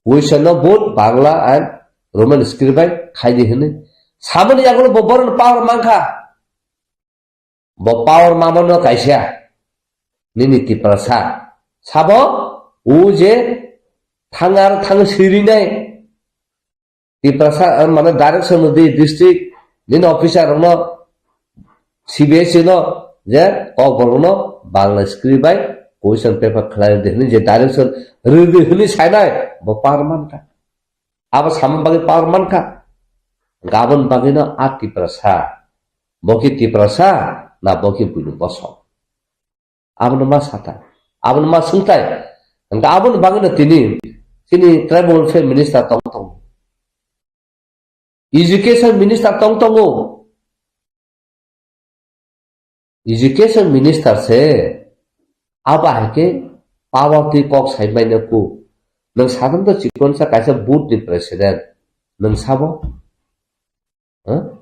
Question no both Bangla and Roman script bai khai di hwnwi. Samani yagulo bo boron power man kha. Bo power mamano kaisa. Nini Tiprasa. Sabo, o je thangar thang sirinai. Tiprasa, eh, mane direction di district, nini officer no, C B S E no, je kokborok no, Bangla script bai, question paper khlai di hwnwi je direction rwdi hwnwi sainai, bo power man kha. Abo samung bagwi power man kha. Gabon bagwi no a Tiprasa. Bo khe Tiprasa na bo khe buini bosong. Abono ma sata. Abono ma sungtai. Hingkhe aboni bagwi no tini, tini tribal welfare minister tong tong. Education minister tong tongo. Education minister se abo hai khe power twi kok sai manya ku. Nwng sadam to chikon sa kaisa board ni president. Nwng sabo? Huh?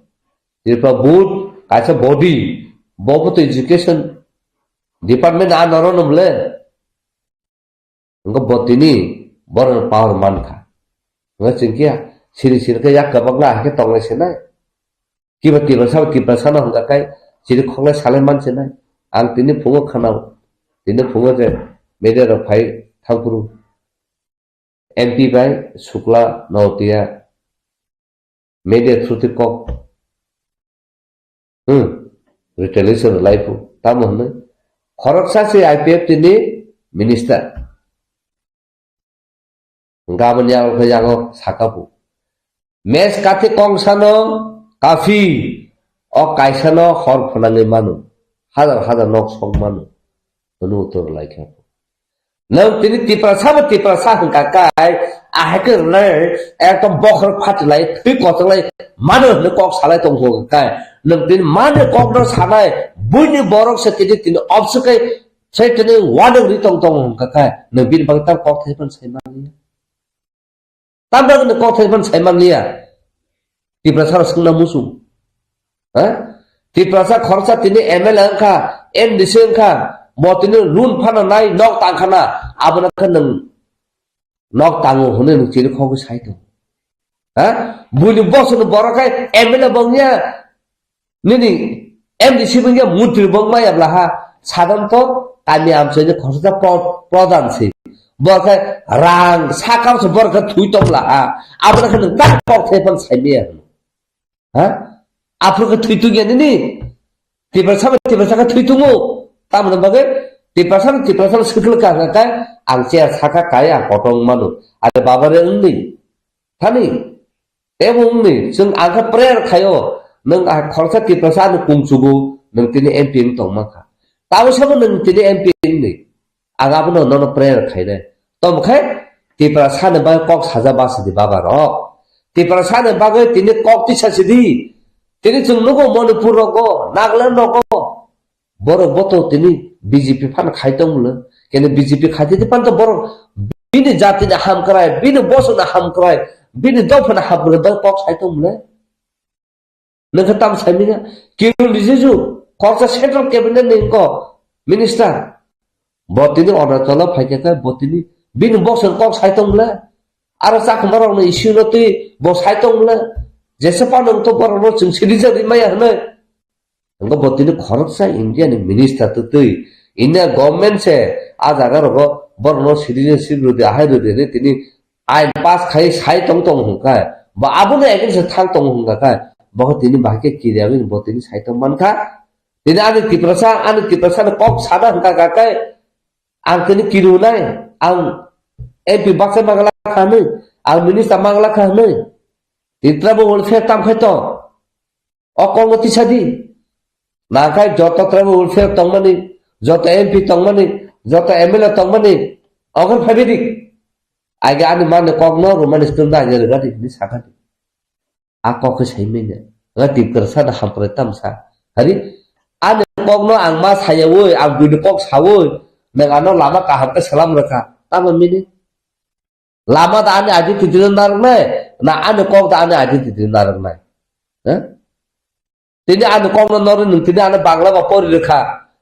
Tripura board kaisa body. Bobo to education department a noro no bole. Wngkha bo tini borok power man kha. Wngkha chwng khe siri siri khe yak kwbangma hai khe tongnai se nai. Kiba Tiprasa bo Tiprasa no hwnka khe siri khoknai salai man se nai. Ang tini phungo khwnao. Tini phungo je media rok phai thangphuru M P bai Sukla Notiya media through twi kok, hmm, retaliation rwlai phu. Tamo hwnwi khoroksa se I P F T ni minister. Gabon yago khe yago saka phu. Mes kathi kongsa no kafi, o kaisa no hor phwnangwi mano. Hazar hazar nok song mano. Hwnwi uttor rwlai kha. Nwng tini Tiprasa bo Tiprasa hwnkha kai, ahai khe rwnai, ekdom bokhorok phatilai, thwi kotorlai, mano hwnwi kok salai tongkha kai. Nwng tini mano kokno sanai, buini borok se tini, tini obswk kai, se tini uanwk ri tong tongo hwnkha kai. Nwng bini bagwi tam kok thai phano sai manliya. Tamni bagwi nwng kok thai phano sai manliya. Tiprasa rok swngna muchung. Ha? Tiprasa khoroksa tini M L A wngkha, M D C wngkha, bo tini loan phano nai, nok tangkhana, abono khe nwng nok tango hwnwi nwng chini khogwi sai tongo. Ha? Buini bosongni borok khai M L A bo wngya, nini M D C bo wngya, montri bo wngmaya bla ha, sadhanoroto kami amchaini khoroksa pro-, pradhan se. Borok khai rang sakao se borok khai thwi tong bla ha, abono khe nwng tak kok thai phano sai maya hwno. Ha? Aphuru khe thwi tungya nini? Tiprasa bai Tiprasa khe thwi tungo. Tamoni bagwi Tiprasa bai Tiprasa swkang kha kha khe ang chair saka kai ang kotor wng mano. Are baba re wngni. Thani. Tebo wngni. Chwng ang khe prayer khaio. Nwng a khoroksa Tiprasa ano kungchugo. Nwng tini M P wng tong mankha. Tabuk sabo nwng tini M P wngni. Ang abono nono prayer khainai. Tamo khe Tiprasani bagwi kok saja basi di baba rok. Tiprasani bagwi tini kok tisa sidi. Tini chwng nugo Manipur rogo, Nagaland rogo. Borok boto tini B J P phan khai tong mle. Kene B J P khai tidi phan to borok bini jatini hamkrai, bini bosongni hamkrai, bini dophani hamkrai bagwi kok sai tong mle. Nwng khe tam sai manya? Kiron Rijiju, khoroksa central cabinet ni wngkha minister. Bo tini Arunachal o phai khe, bo tini bini bosong kok sai tong le. Aro chakhuma rok ni issue no twi bo sai tong le. Jesa pa nwng to borok no chwng siri jagwi maya hwnwi. Wngkha bo tini khoroksa India ni minister twi twi. India government se a jaga rogo borok no citizenship rwdi, ahai rwdi hwnwi tini ain pass khai sai tong tong hwnkha, ba abono against thang tong hwnkha kha, bo tini bahai khe kiriya wngwi bo tini sai tong mankha. Tini ani Tiprasa, ani Tiprasa ni kok sana hwnkha kha khe, ang tini kirunai, ang M P baksa mangla kha hwnwi, ang minister mangla kha hwnwi. Tini tribal welfare tam khai tong. O kokno tisa di. Nangkhe joto tribal welfare tongmani, joto M P tongmani, joto M L A tongmani, okhor phaibai di. Age ani mani kokno romani stum da age rega di, hini sakha di. A kok khe sai manya. Nga Tiprasa da hamprai tamsa. Hari, ani kokno ang ma sayawi, ang buini kok sawi, nang ano lama kaham khe salam rwkha. Tamo mini? Lama da ani identity no narwknai, na ani kok da ani identity no narwknai? Ha? Tini ani kok no norwi nwng tini ani Bangla ba pori rwkha,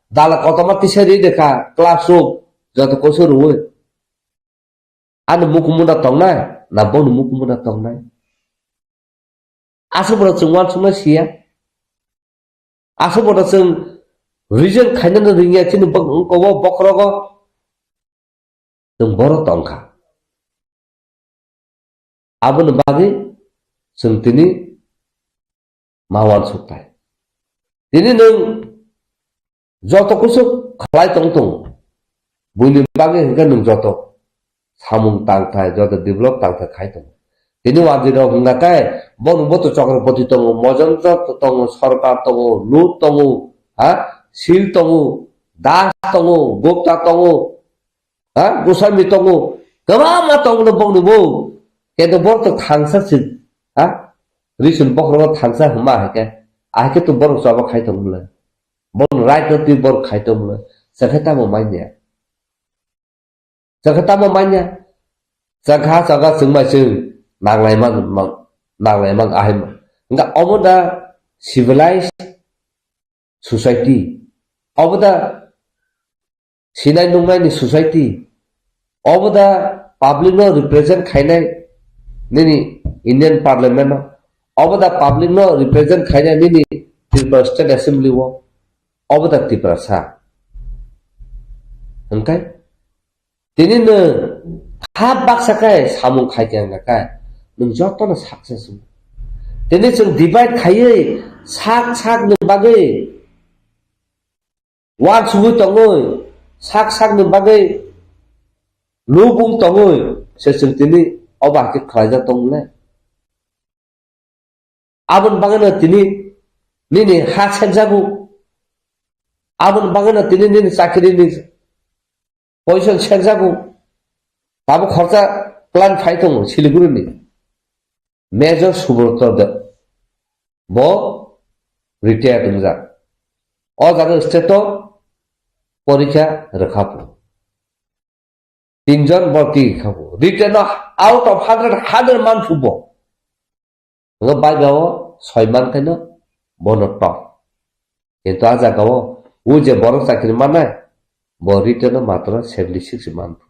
dala kotorma tisa ri rwkha, class rok joto koso rwui. Ani mukumunda tongnai, na boni mukumunda tongnai? Aswk bono chwng uansuknai siya. Aswk bono chwng reason khainani ringya chini bok-, kobo bokrogo. Chwng boro tongkha. Aboni bagwi chwng tini ma uansuk tai. Tini nwng joto kuchuk khlai tong tongo. Buini bagwi hwnkhe nwng joto samung tangthai, joto develop tangthai khai tongo. Tini wadi rok hwnkha khe, bono boto chokropoti tongo, mojonjot tongo, sorkar tongo, lut tongo, ha, sil tongo, das tongo, gupta tongo, ha, goswami tongo, kwbangma tongo bongni bo. Kento borok to thangsa se, ha, risun bokhorok thangsa hwnma hai khe, ahai khe to borok choba khai tongo le. Borok right no twi borok khai tongo le. Chakhe tamo manya. Chakha tamo manya? Chakha, chakha chwngmai chwng nanglai man, man, nanglai man ahai man. Hwnkha omo da civilized society? Obo da sinai nungnai ni society? Obo da public no represent khainai nini Indian Parliament no? Obo da public no represent khainai nini Tripura State Assembly o? Obo da Tiprasa. Hwnkhe tini nwng hap baksa khe samung khai khe wngkha khe nwng jotono success wngo. Tini chwng divide khaiwi sak sak ni bagwi uansugwi tongwi, sak sak ni bagwi lubung tongwi se chwng tini obo hai khe khlaijak tongmole. Aboni bagwino tini nini ha sekjago. Aboni bagwino tini nini chakrini Position sekjago. Tabuk khoroksa plan phai tongo Siliguri ni. Major Subroto Deb. Bo retired wngjak. O jaga state o porikha rwkha phu. Tinjon borti kha phu. Written o out of hundred, hundred man phu bo. Hwnba bai ba o soi man khaino bono top. Kintu a jaga o, o je borok chakri mannai, bo written o matro seventy six man phu.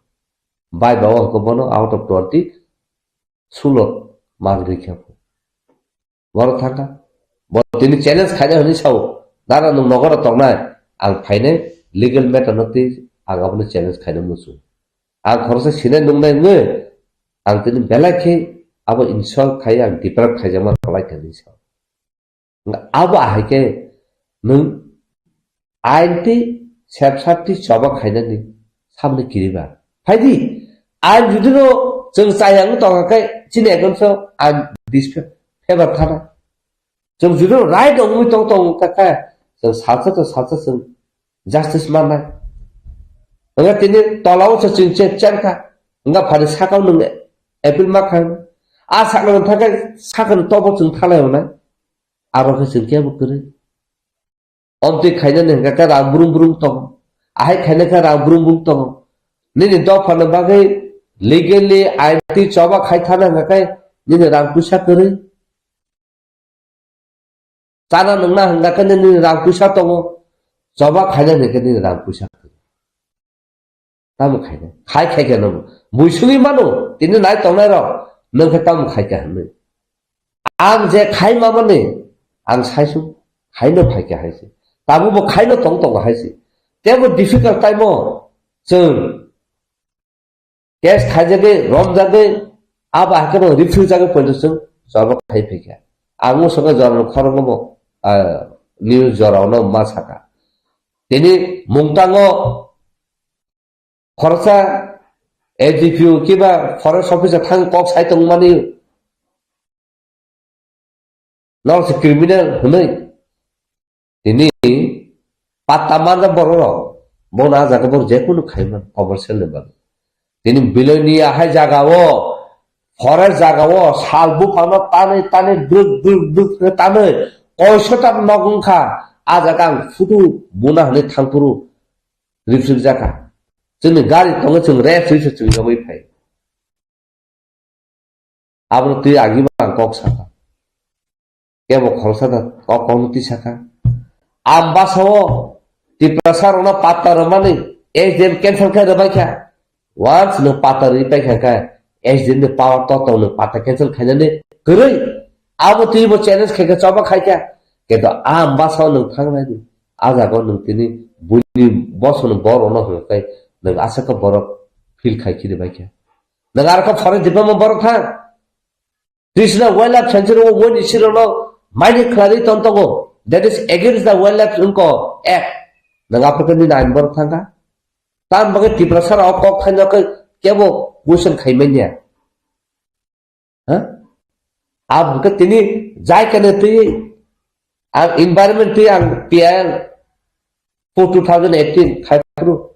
Bai ba o hwnkhe bono out of twenty, sulo mark rikha phu. Borok thangkha. Bo tini challenge khaina hwnwi sao, "Dara, nwng nogoro tongnai, ang phainai legal matter no twi ang abono challenge khaina muchung. Ang khoroksa sinai nungnai wngwi ang tini belai khe abo insult khai ang deprive khaijakma kwlai kha," hwnwi sao. Abo ahai khe nwng ain twi sepsap twi choba khainani samni kiriba. Phaidi, ain judino chwng chayang tongkha khe chini against o ain disfavor thana. Chwng judino right wngwi tong tong kha khe chwng salsa to salsa chwng justice mannai. Wngkha tini tolao se chwng che chen kha. Wngkha phani sakao nwng appeal ma kha. A sakno thangkhe sakni tobo chwng thalai hwnai. Aro khe chwng kebo kwrwi. Omtwi khainani hwnkha khe rang brum brum tongo. Ahai khaina khe rang brum brum tongo. Nini dophani bagwi legally ain twi choba khai thana hwnkha khe nini rang puisa kwrwi. Chana nungna hwnkha khe nini rang puisa tongo. Choba khaina hwnkha khe nini rang puisa kwrwi. Tamo khaina? Khai khai khe no. Buisugwi mano, tini nai tongnai rok. Nwng khe tamo khai kha hwnwi. Ang je khai mamani, ang saisu khaino phai kha hai se. Tamo bo khaino tong tongo hai se. Tebo difficult time o chwng case khaijagwi, romjagwi, abo hai kheno refuse jagwi poito chwng chobok khai phai kha. Ang o saka jorano khoroknw bo, ah, news jorano ma saka. Tini mungtango khoroksa A D P O kiba forest officer thang kok sai tongmani norok se criminal hwnwi. Tini patta manjak borok rok, bono a jaga borok jekunu khaiman commercial ni bagwi. Tini Belonia hai jaga o, forest jaga o sal buphang no tanwi tanwi bruk bruk bruk khe tanwi koiso ta nok wngkha, a jaga ang photo buna hwnwi thangphuru rifrikjak kha. Chwngni gari tongo, chwng rest ri se chwng yogwi phai. Abono twi agima ang kok sakha. Kebo khoroksa da kok kokno twi sakha. Ambasao Tiprasa rokno patta rwmani S D M cancel khe rwbai kha. Once nwng patta rwi pai kha khe S D M ni power to tong nwng patta cancel khainani kwrwi. Abo twi bo challenge khaikha, choba khaikha. Kintu ambasao nwng thangnai di. A jaga o nwng tini buini bosongni borokno hwnkhe nwng aswk khe borok feel khai khini bai kha. Nwng aro khe forest department borok thang. Trishna Wildlife Sanctuary o woni sirokno maini khlaiwi ton tongo. That is against the Wildlife wngkha act. Nwng aphuru khe nini ain borok thangkha. Tamni bagwi Tiprasa rok kok khaina khe kebo question khai manya. Ha? Abo khe tini jai kene twi ang environment twi ang po two thousand eighteen khai phuru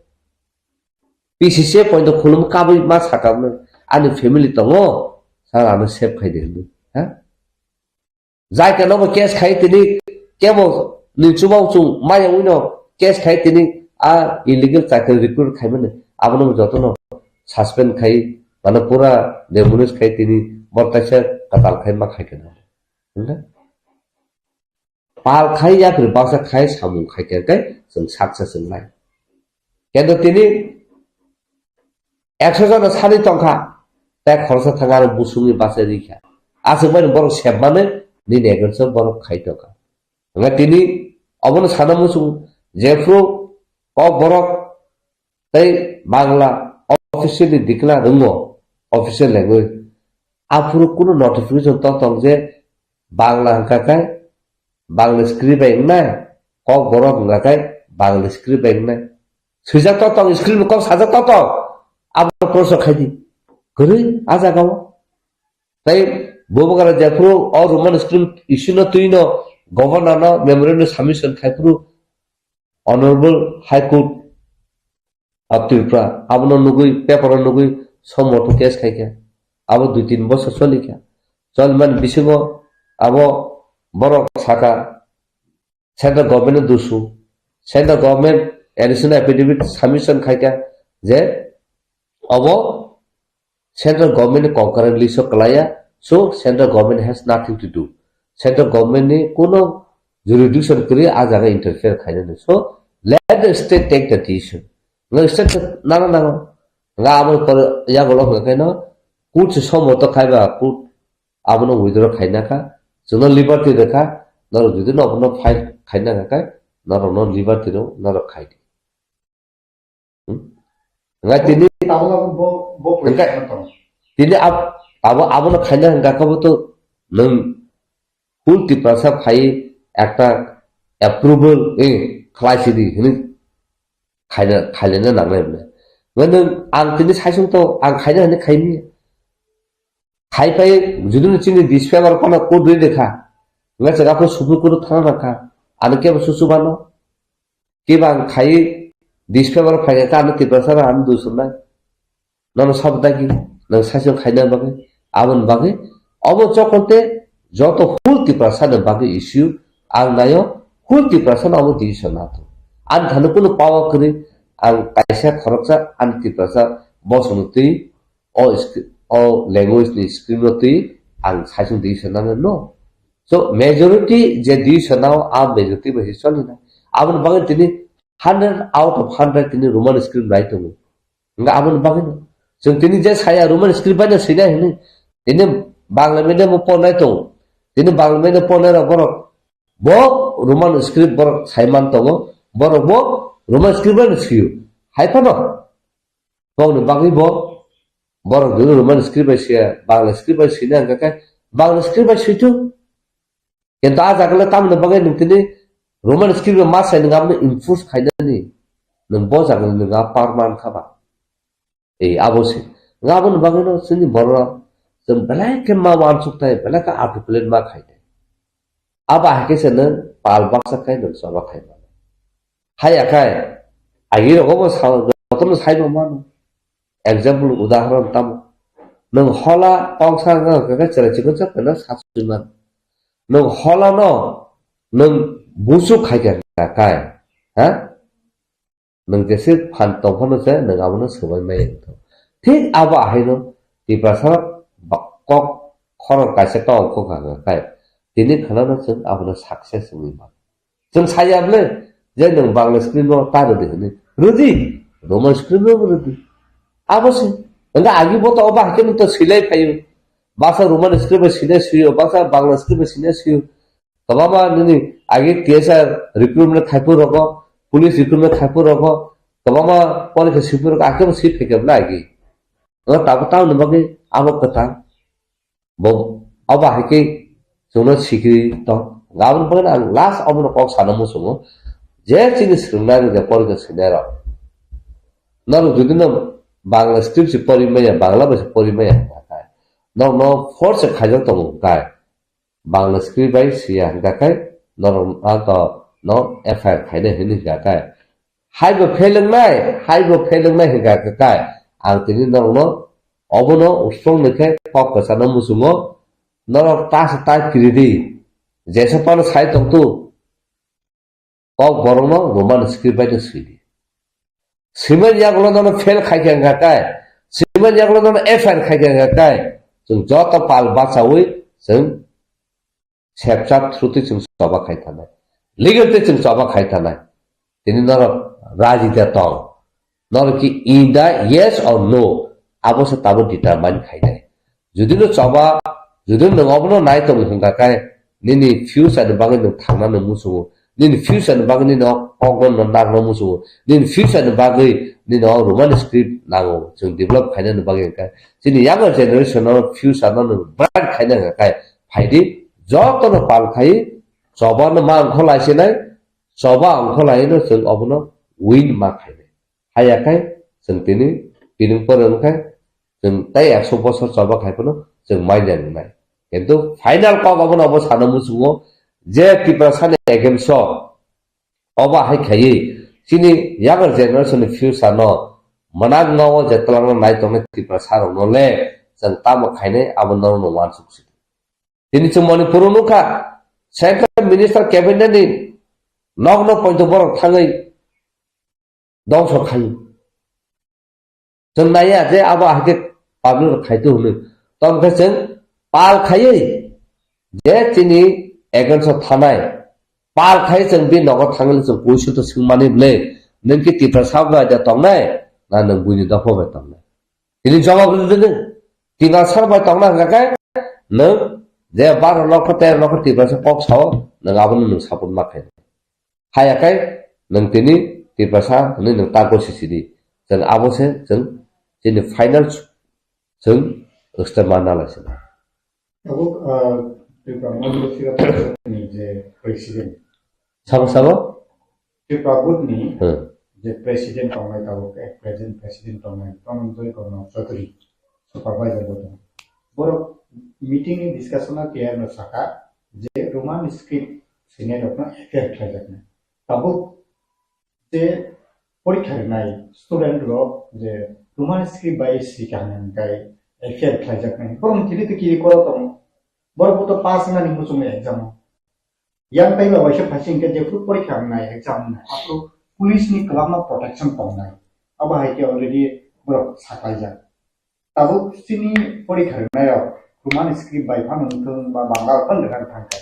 P C C point khulum kabui ma sakha mano, ani family tongo, sir ano save khai di hinwi, ha? Jai khe nobo case khai tini kebo ni chubao chung maya wino case khai tini a illegal chakri recruit khai mani abono jotono suspend khai mano pura demolish khai tini bortaisa katal khai ma khai khe no. Hingkhe? Pal khai yapri baksa khai samung khai khe khe chwng success wngnai. Kendo tini ekso jona sani tongkha, tei khoroksa thang aro busungni bachai rikha. Aswk bai borok sepmani nini against o borok khai tongkha. Hwnkhai tini obono sana muchung jephru kok borok tei Bangla officially declare wngo, official language. Aphuru kunu notification to tong je Bangla hwnkha khe Bangla script bai wngnai, kok borok hwnkha khe Bangla script bai wngnai. Swijak to tong, script ni kok sajak to tong. Abo proso khai di. Kwrwi a jaga o. Tei Bubagra jephuru o Roman script issue no twi no governor no memorandum submission khai phuru Honorable High Court Abo Tripura, abono nugwi, paper o nugwi, somoto case khaikha. Abo dui tin bosor cholikha. Cholmani bisingo abo borok sakha, central government no dusu. Central government additional affidavit submission khaikha je obo central government ni concurrent list o kwlaiya, so central government has nothing to do. Central government ni kuno jurisdiction kwrwi a jaga interfere khainani. So let the state take the decision. Nga state nana nana. Nga abo yagulo hwnkhe no court se somoto khaiba court abono withdraw khaina kha. Chwngno liberty rwkha. Norok jodi no abono file khaina kha khe norok no liberty rw norok khai di. Hmm? Nga tini Tabuk abo bo, bo Engkai- position tong. Tini ab-, abo, abono khaina hwnkha khe bo to nwng full Tiprasa phai ekta approval, eh, khlai sidi hwnwi khaina, khailena nangnai hwnwi. Nga nwng ang tini saisung to ang khaina hwnwi khaini. Khai phai jodi no chini disfavor phano court rwi rwkha. Nga jaga phano Supreme Court thana nangkha. Ano kebo susu bano. Kebo ang khai disfavor phai kha ano Tiprasa rok ano dusumnai. Nono sabdagi, nang saichung khaina bagwi, aboni bagwi, obo jokonte joto full Tiprasa ni bagwi issue, ang nayo full Tiprasa no obo decision nato. Ang thani kunu power kwrwi, ang kaisa khoroksa ang Tiprasa bosongni twi, o scr-, o language ni screen no twi, ang saichung decision nano no. So majority je decision nao, a majority bai se choli na. Aboni bagwi tini hundred out of hundred tini Roman script nai tongo. Hingke aboni bagwino chwng tini je saya Roman script bai no swinai hwnwi, tini Bangla medium o pornai tongo. Tini Bangla medium pornai rok borok bo Roman script borok sai man tongo, borok bo Roman script bai no swio. Hai phano bongni bagwi bo borok jodi Roman script bai swiya, Bangla script bai swinai hwnkhe Bangla script bai swithung. Kintu a jaga le tamoni bagwi nwng tini Roman script bai ma sai nwng abono enforce khainani nwng bo jaga le nwng a permanent kha ba. Ei, abo se. Nwng aboni bagwi no chini borok rok chwng belai khe ma uansuk thai, belai khe articulate ma khai thai. Abo hai khe se nwng pal baksa khai nwng choba khai mano. Hai akhai, agi rogo bo sa, jotono sai bo mano. Example, udahoron tamo. Nwng hola kongsa wngkha khe chwrai chikon sa pheno sa sui mano. Nwng hola no nwng busu khai kha kai, ha? Nwng jese phan tong phano se nwng abono swbai maya wngthok. Thik abo ahaino Tiprasa ba-, kok khorok kaisa kok kok kha kai. Tini khwnano chwng abono success wngwi mano. Chwng saya bwle je nwng Bangla script no ta rwdi hwnwi. Rwdi, Roman script no rwdi. Abo se. Hwnkhe agi bo to obo hai khe nwng to swilai phaio. Baksa Roman script bai swinai swio, baksa Bangla script bai swinai swio. Kwbangma nini agi T S R recruitment khaipu rogo, police recruitment khaipu rogo, kwbangma porikha swipu rogo, akhe bo swi phaikha bwle agi. Ngo tabuk tamoni bagwi abo kwtal. Bo, abo hai khe chwngno sikiri tong. Aboni bagwi ang last abono kok sana muchungo. Je chini swrwngnairok je porikha swinairok. Norok jodi no Bangla script se pori maya, Bangla bai se pori maya hwnkha khe. Norokno force se khaijak tongo hwnkha khe. Bangla script bai swiya hwnkha khe norok to no F I R khainai hwnwi hwnkha khe. Haibo phelengnai, haibo phelengnai hwnkha khe kai. Ang tini norokno obono strong ni khe kok kwchano muchungo. Norok ta se ta kiri di. Jesa phano sai tong tu. Kok borokno Roman script bai no swi di. Swimani yagulo nono fail khai khe wngkha kai. Swimani yagulo nono F I R khai khe wngkha kai. Chwng joto pal bachaui chwng Sepcha through twi chwng choba khai thanai. Legal twi chwng choba khai thanai. Tini norok raji de tong. Norok ki in the yes or no? Abo se tabuk determine khainai. Jodi no choba, jodi no nwng obono nai tong hwnkha khe, nini future ni bagwi nwng thangna nwng muchungo. Nini future ni bagwi nini o kok no nangna muchungo. Nini future ni bagwi nini o Roman script nango. Chwng develop khainani bagwi hwnkha. Chini younger generation no future no nwng bright khaina hwnkha khe, phaidi jotono pal khai, choba no ma wngkho lai sinai, choba wngkho lai no chwng obono win ma khainai. Haiya khai chwng tini piring pore wngkha, chwng tei ekso bosor choba khai phano chwng manya wngnai. Kintu final kok obono obo sana muchungo je Tiprasa ni against o obo hai khaiwi chini younger generation ni future no mwnakngo je twlangna nai tongnai Tiprasa rokno le chwng tamo khainai abo norokno uansuk si. Tini chwng Manipur o nukha, Central Minister Cabinet ni nokno poito borok thangwi dongso khai. Chwng naiya je abo ahai khe public rok khai tu hwnwi. Tamo khe chwng pal khaiwi je chini against o thanai, pal khai chwng bini nogo thangwi chwng kuisu to swngmani bwle, nwng khe Tiprasa bai da tongnai, na nwng buini dopha bai tongnai? Tini jawab rwdi nwng. Tiprasa bai tongna hwnkha khe nwng je baro lokho tero lokho Tiprasa kok sao, nwng abono nwng support ma khe. Haya khe nwng tini Tiprasa hwnwi nwng tangko sisidi. Chwng abo se chwng chini final chwng step ma nalai se. Tabuk, ah, Tripura Motherland Sira Parishad ni je president. Sabo, sabo? Tripura Board ni Hmm. je president tongnai tabuk, eh, present president tongnai Dhananjay Gana Chaudhary, supervisor bo tongo. Borok meeting ni discussion o clear no saka je Roman script sinai rok no F I R khlaijaknai. Tabuk je porikha rwnai student rok je Roman script bai sika hwnwi hwnkhe F I R khlaijaknai. Borok ni kiri to kiri koro tongo. Borok bo to pass wngnani muchungni exam o. Yang taiba waisa phaising khe jephru porikha wngnai, exam wngnai, aphuru police ni kwbangma protection tongnai. Abo hai khe already borok saklaijak. Tabuk chini porikha rwnairok Roman script bai phano wngthung ba Bangla phano rwna thangkha.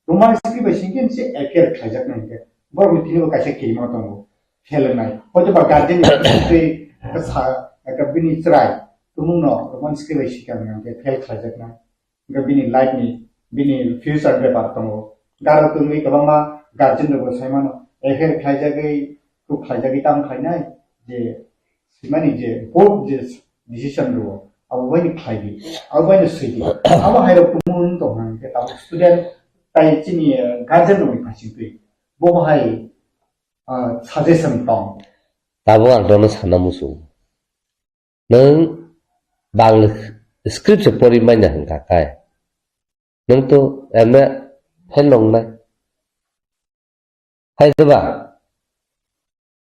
Roman script bai singkhe se F I R khlaijaknai hinkhe borokni tini bo kaisa kirima tongo, fail wngnai. Hoito ba guardian ni twi sa, eka bini chwrai tumungno Roman script bai sikang hinkhe fail khlaijaknai. Hinkhe bini life ni, bini future bepar tongo. Garo tongwi kwbangma guardian rokbo sai mano, F I R khlaijagwi, kuk khlaijagwi tamo khlainai je simani je board je decision rwo, abo baino khlai di, abo baino swi di. Abo hai rok tumung tong hang khe tabuk student tai chini, eh, guardian rokni phaising twi bo bahai, ah, suggestion tong. Tabuk ang nono sana muchung. Nwng Bangla script se pori manya hwnkha kai. Nwng to M A fail wngnai. Hai diba?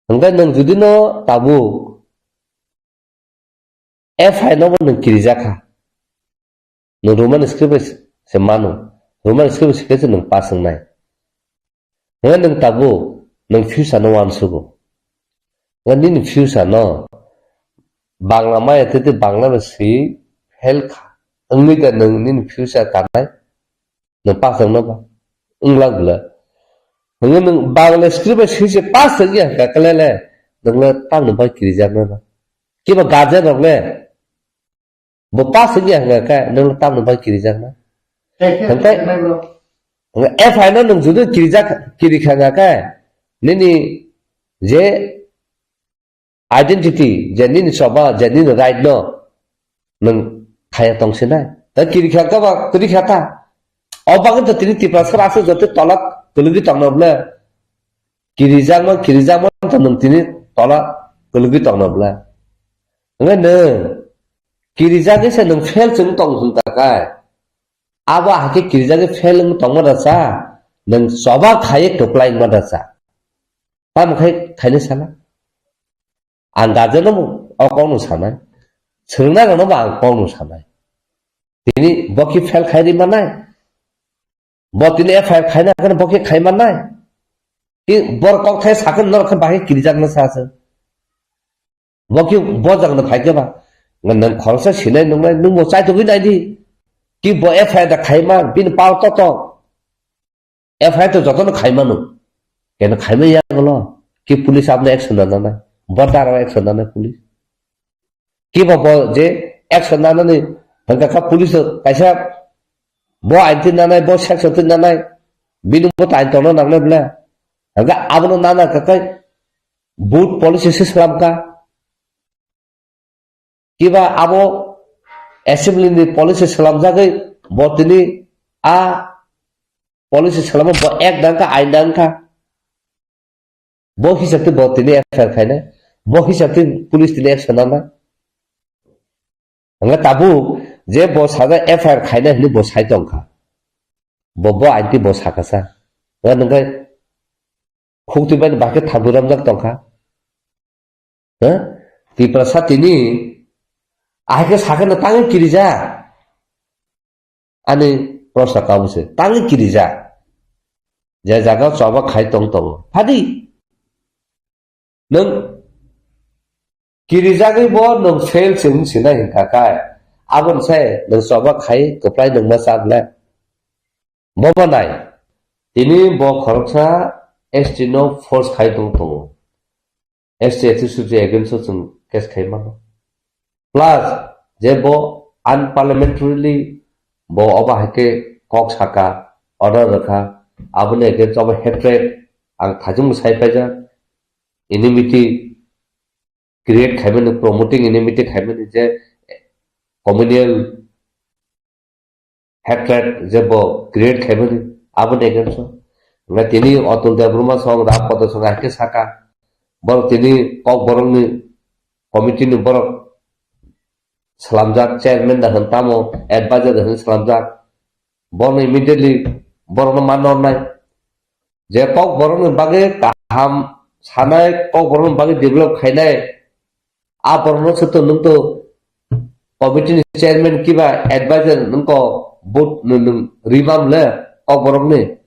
Hwnkhe nwng judi no tabuk F I no bo nwng kirijakha. Nwng Roman script bai se mano. Roman script bai se nwng pass wngnai. Hwnkhe nwng tabuk nwng future no uansugo. Hwnkhe nini future no Bangla maya tete Bangla bai swi fail kha. Wngwi da nwng nini future kanai? Nwng pass wngno ba? Wngla bwla. Nwng nwng Bangla script bai swi se pass wngya hwnkha khe lele nwng le tamni bai kirijaknai ba? Kiba guardian rok le bo pass wngya hwnkha khe nwng le tamni bai kirijaknai? Hwnkhe F I R no nwng jodi kirijak, kirikha hwnkha khe nini je identity, je nini choba, je nini right no nwng khaya tong sinai. Ta kirikha khe ba kwrwi kha ta. O bagwi to tini Tiprasa aswk joto tola kwlwgwi tongno bwle. Kirijakma, kirijakma to nwng tini tola kwlwgwi tongno bwle. Hwnkhe nwng kirijagwi se nwng fail chwng tong hwn ta kai. Abo hakhe kirijagwi fail wng tongma da cha, nwng choba khaiwi kwplai wngma da cha. Tamo khai khaina sana? Ang guardian no bo o kok no sanai. Swrwngnairok no bo ang kok no sanai. Tini bo ki fail khai ri manai? Bo tini F I R khaina khe bo ki khai manai? Ki bor kok thai sakhe norok khe bahai kirijak no sa se. Bo ki bo jagano phai khe ba? Nwng khoroksa sinai nungnai, nwng bo chaitugwi nai di. Ki bo F I R da khaima, bini power to to. F I R to jotono khaimano. Keno khaima ya golo. Ki police aboni action na nanai. Bo dara action nanai police. Ki bo bo je action nanani hwnkha kha police kaisa bo ain tin nanai, bo section tin nanai. Bini bo tain tongna nangnai bwle. Hwnkha abono nana kakai board policy se slam kha. Kiba abo assembly ni policy slamjagwi bo tini a policy slamo bo ek dangkha, ain dangkha. Bo hisab twi bo tini F I R khainai, bo hisab twi police tini action nanai. Hwnkhe tabuk je bo sajak F I R khainai hwnwi bo sai tongkha. Bo, bo ain twi bo sakha sa. Hwnkhe nwng khe khuk twi bai bahai khe thabu ramjak tongkha. Ha? Tiprasa tini ahai khe sakhe no tangwi kirija? Ani proshno kabo se, tangwi kirija? Je jaga choba khai tong tongo. Phadi. Nwng kirijagwi bo nwng fail se wng sinai hinkha khe. Aboni sai nwng choba khai kwplai nwng ma chan le. Bo ma nai. Tini bo khoroksa S T no force khai tong tongo. S T S T sub je against o chwng case khai mano. Plus, je bo unparliamentarily bo obo hai khe kok saka, order rwkha, aboni against o bo hatred ang thajung sai paijak, enmity create khaimani, promoting enmity khaimani je communal hatred je bo create khaimani, aboni against o. Hwnba tini Atul Debbarma song, Ram Padma song hai khe saka, borok tini Kokborokni committee ni borok slamjak, chairman da hwn tamo, advisor da hwn slamjak, bono immediately borokno manna ornai. Je Kokborokni bagwi kaham sanai, Kokborokni bagwi develop khainai, a borokno se to nwng to committee ni chairman kiba advisor nwng ko vote nwng, nwng rimam le Kokborokni.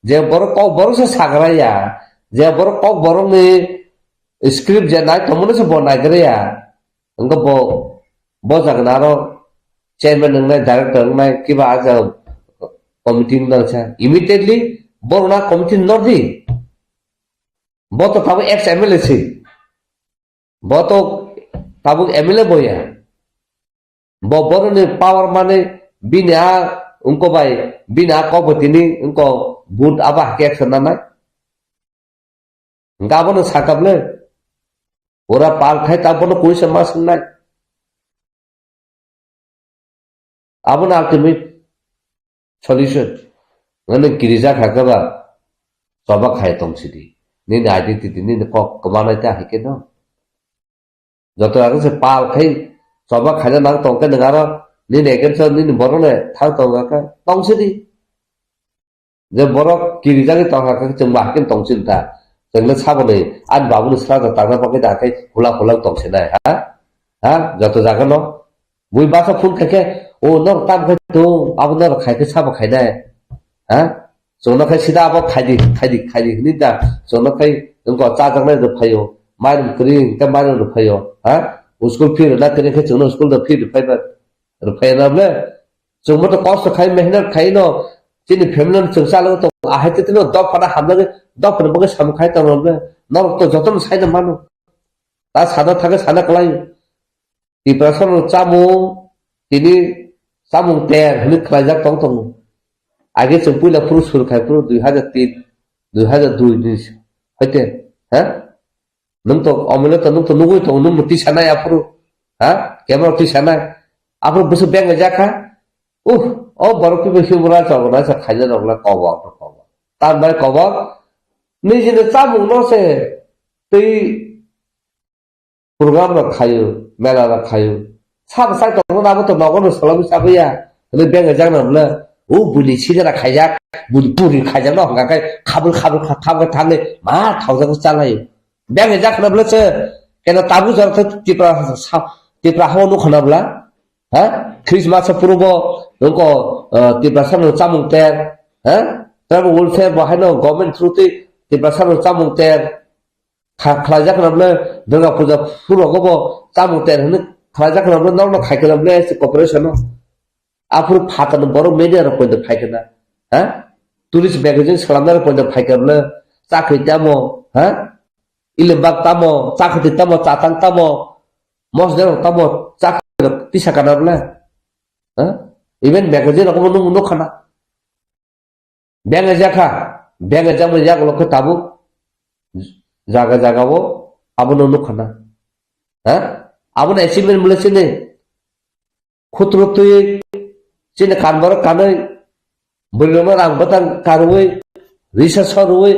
Je borok Kokborok se sagra ya, je borok Kokborokni script je nai tongmani se bo naigra ya. Wngkha bo, bo jaga na aro chairman wngnai, director wngnai, kiba a jaga committee wngna sa. Immediately borok na committee no di. Bo to tabuk ex M L A si. Bo to tabuk M L A bo ya. Bo boroni power mane bini a wngko bai, bini a kok bo tini wngko but abo hakhe action nanai. Hingke abono sakap le. Ora pal khai ta bono question ma swngnai. Abono ultimate solution. Ngani girija kha khe ba choba khai tong sidi. Nini identity, nini kok kwmanai ta hai khe no. Joto ageng se pal khai choba khaina nang tong khe nwng aro nini against o nini borok ne thang tong kha tong sidi. Je borok kirijagwi tongkha khe chwng bahai khe tong sini ta. Chwng le saboni ani babuni sra da tangna bagwi da khe hula hula tong sinai, ha? Ha? Joto jaga no. Bui basa phone khai khe, "O norok tam khai tong, abo norok khai khe sabo khainai." Ha? Chwngno khai sida abo khaidi, khaidi, khaidi hwnwi da. Chwngno khai wngkha chajaknai rw phaio. Mairum kwrwi hwnkhe mairum rw phaio. Ha? School fee rwna kwrwi khe chwngno school da fee rw phaiba. Rw phaiya na bole? Chwngbo to kosto khai, mehnat khai no, chini family no chwng chalo to, ahai te tino dophano hamjagwi, dophano bagwi samung khai tongma bole, norok to jotono saina mano. Ta sana thangwi sana kwlai. Tiprasa no chamung, tini chamung ter hwnwi khlaijak tong tongo. Age chwng puila phuru sur khai phuru dui hajar tin, dui hajar dui ni hoite, ha? Nwng to omole to nwng to nugwi tongo, nwng no tisa nai aphuru, ha? Camera tisa nai. Aphuru bwswk beng jak kha. Uh, o borok kibo himra chogona sa khaina rok le kobor to kobor. Tambai kobor. Nijini chamung no se twi program rok khaio, mela rok khaio. Sabo sai tongo abo to nogo no solomwi chabuya. Hwnwi beng jak na bole. O buni sidera khaijak, buni puri khaijak no hwnka khe khabul khabul kha-, khabul thangwi ma thaujak chalai. Beng jak na bole se. Kena tabu jor khe Tipra sa-, Tipra hao nukha na bole. Ha? Christmas o phurubo nungko, eh, Tiprasa no chamung ter. Ha? Tribal welfare bo haino government through twi Tiprasa no chamung ter. Kha-, khlaijak na bole Durga Puja phurogo bo chamung ter hwnwi khlaijak na bole norokno khai khe na bole se cooperation no. Aphuru phatar no borok media rok poito phai khe na. Ha? Tourist magazine salamnai rok poito phai khe na bole chakri tamo, ha? Ilimbak tamo, chakri tamo, chatang tamo, mosdeng rok tamo, chakri rok tisa kana bole. Ha? Even magazine rok bo nung nukha na. Beng jakha, beng jakmani yagulo khe tabuk jaga jaga o abono nukha na. Ha? Abono achievement bole chini khutro twi chini kan borok kanwi bwrwi rokno rang bwtang karwi risa sorwi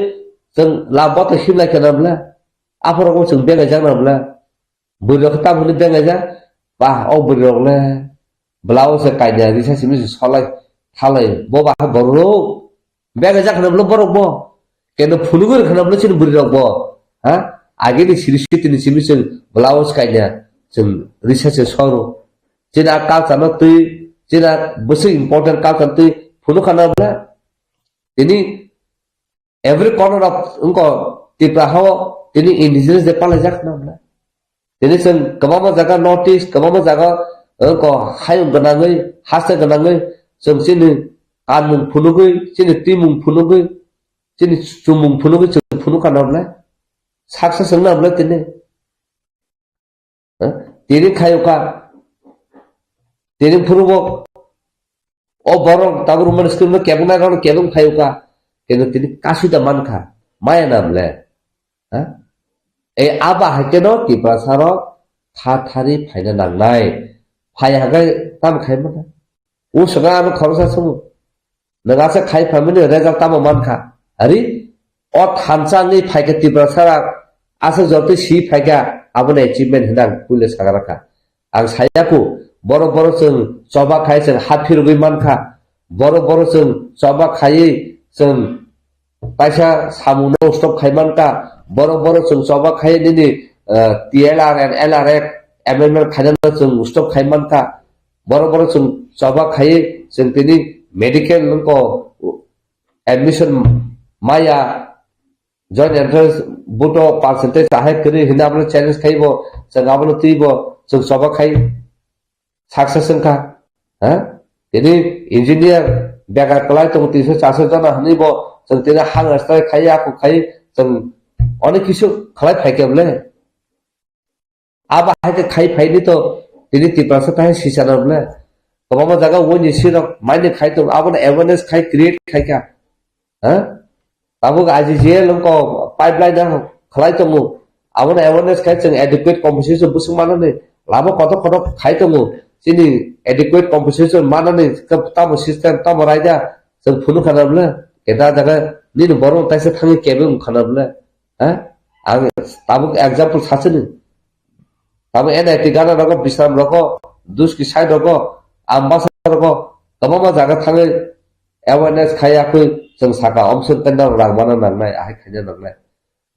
chwng lab bwtang himlai khe na bole. Aphuru chwng beng jak na bole. Bwrwi rok tamo hwnwi beng jak, ba, o bwrwi rok le bwla o se kainwi risa simi se solai thalai, bo ba borok rok beng jak khna bwle borok bo, keno phunugwi rw khna bwle chini bwrwi rok bo, ha? Agini siri sitini simi chwng blouse kaina chwng risa se soru. Chini a culture no twi, chini a bwswk important culture twi phunukha na bwle. Tini every corner of wngko Tripura hao tini indigenous day palaijak na bwle. Tini chwng kwbangma jaga North East, kwbangma jaga wngko hayung gwnangwi, haste gwnangwi chwng chini kanmung phunugwi, chini twimung phunugwi, chini chumung phunugwi chwng phunukha na bwle. Success wngna bwle tini. Eh? Tini khayuka. Tini phuru bo. O borok tabuk romani screen no kebeng nai rok kebeng phayuka. Keno tini kasui da mankha. Maya nam le. Ha? E aba hai keno Tiprasa rok tha thari phaina nangnai. Phai hagai tam khai mana. O saka ano khoroksa sumu. Nwng asa khai phaimani result tamo mankha? Ari, o thansa wngwi phaikha Tiprasa rak, asa jotoi si phaikha, abono achievement hinang puila saka rakha. Ang sayaku, borok borok chwng choba khai chwng ha phirogwi mankha, borok borok chwng choba khaiwi chwng kaisa samungno stop khai mankha, borok borok chwng choba khai nini, eh, T L R and L R F amendment khainano chwng stop khai mankha, borok borok chwng choba khaiwi chwng tini medical nungko admission maya, joint entrance buto percentage ahai kwrwi hinwi abono challenge khaibo, chwng abono twibo chwng choba khai success wngkha. Ha? Tini engineer begar kwlai tongo, tinso charso jona hinwi bo chwng tini hang strike khai, ako khai, chwng onek kisu khlai phaikhe bwle. Abo hai khe khai phaini to tini Tiprasa thai sisana bwle. Kwbangma jaga wngni sirok maini khai tongo, abono awareness khai create khai kha. Ha? Tabuk I G G L wngko pipeline no khlai tongo. Abono awareness khai chwng adequate compensation bwswk manani lama kotor kotor khai tongo. Chini adequate compensation manani tamo system tamo raida chwng phunu khana bwle. Keda jaga nini borok taisa thangwi kebeng khana bwle. Ha? Ang tabuk example sasini. Tamo N I T gana rogo, Bisram rogo, Duski side rogo, Ambasa rogo, kwbangma jaga thangwi awareness khai yakwi chwng saka omswk tenda rang mana nangnai, ahai khaina nangnai.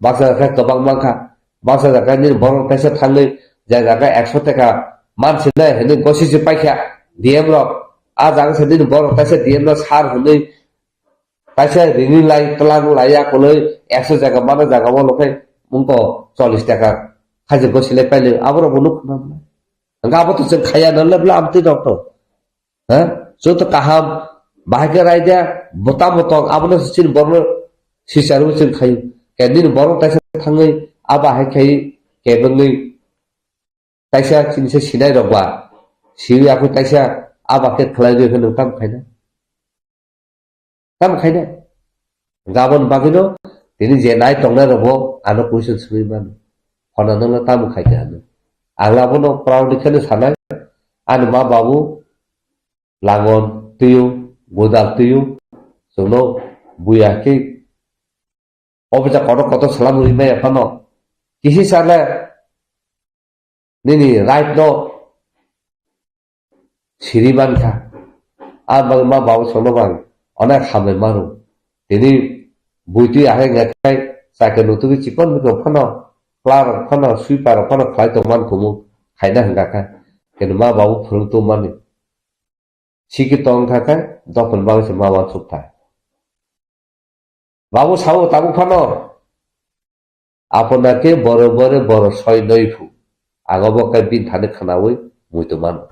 Baksa khe kwbang mankha, baksa jaga nini borok kaisa thangwi je jaga ekso taka mansinai hinwi gosi se paikha D M rok, a jaga se nini borok kaisa D M rok sar hinwi kaisa rini lai twlang lai ya koloi ekso jaga mana jaga o lokai mungko chollish taka khaji gosi lai pailai aborok bo nuk khna. Hingke abo to chwng khaya na le bla amtwi rok to. Ha? Joto kaham bahai khe raida bota botong abono chini borno sisarwi chwng khayu. Ke nini borok taisa thangwi aba hai khai kebengwi taisa chini se sinai rok ba. Siwi ako taisa aba khe khlai rwi khe nwng tam khaina. Tamo khaina? Gabon bagwino tini je nai tongnai rokbo ano question swngwi mano. Phone no tamo khaikha hinwi. Ang abono proudly kheno sanai. Ani ma babu langon twiyo, godal twiyo, chwngno buya khe obo ja kotor kotor salam ri maya phano. Kisi sale nini right no siri mankha. A bagwi ma babu songno bang onek hambai maro. Tini buitwi ahai ngakhai chakhe nutugwi chikon mikon phano, kla rok phano, sweeper rok phano khlai tongman kumu khaina hingkha kha. Keno ma babu phwrwng tongmani. Siki tong kha khe dophani bagwi se ma uansuk thai. Babu sao tabuk phano. Apona khe boro bore boro soi noi phu. Ago bo khe bini thani khnaui muitu mano.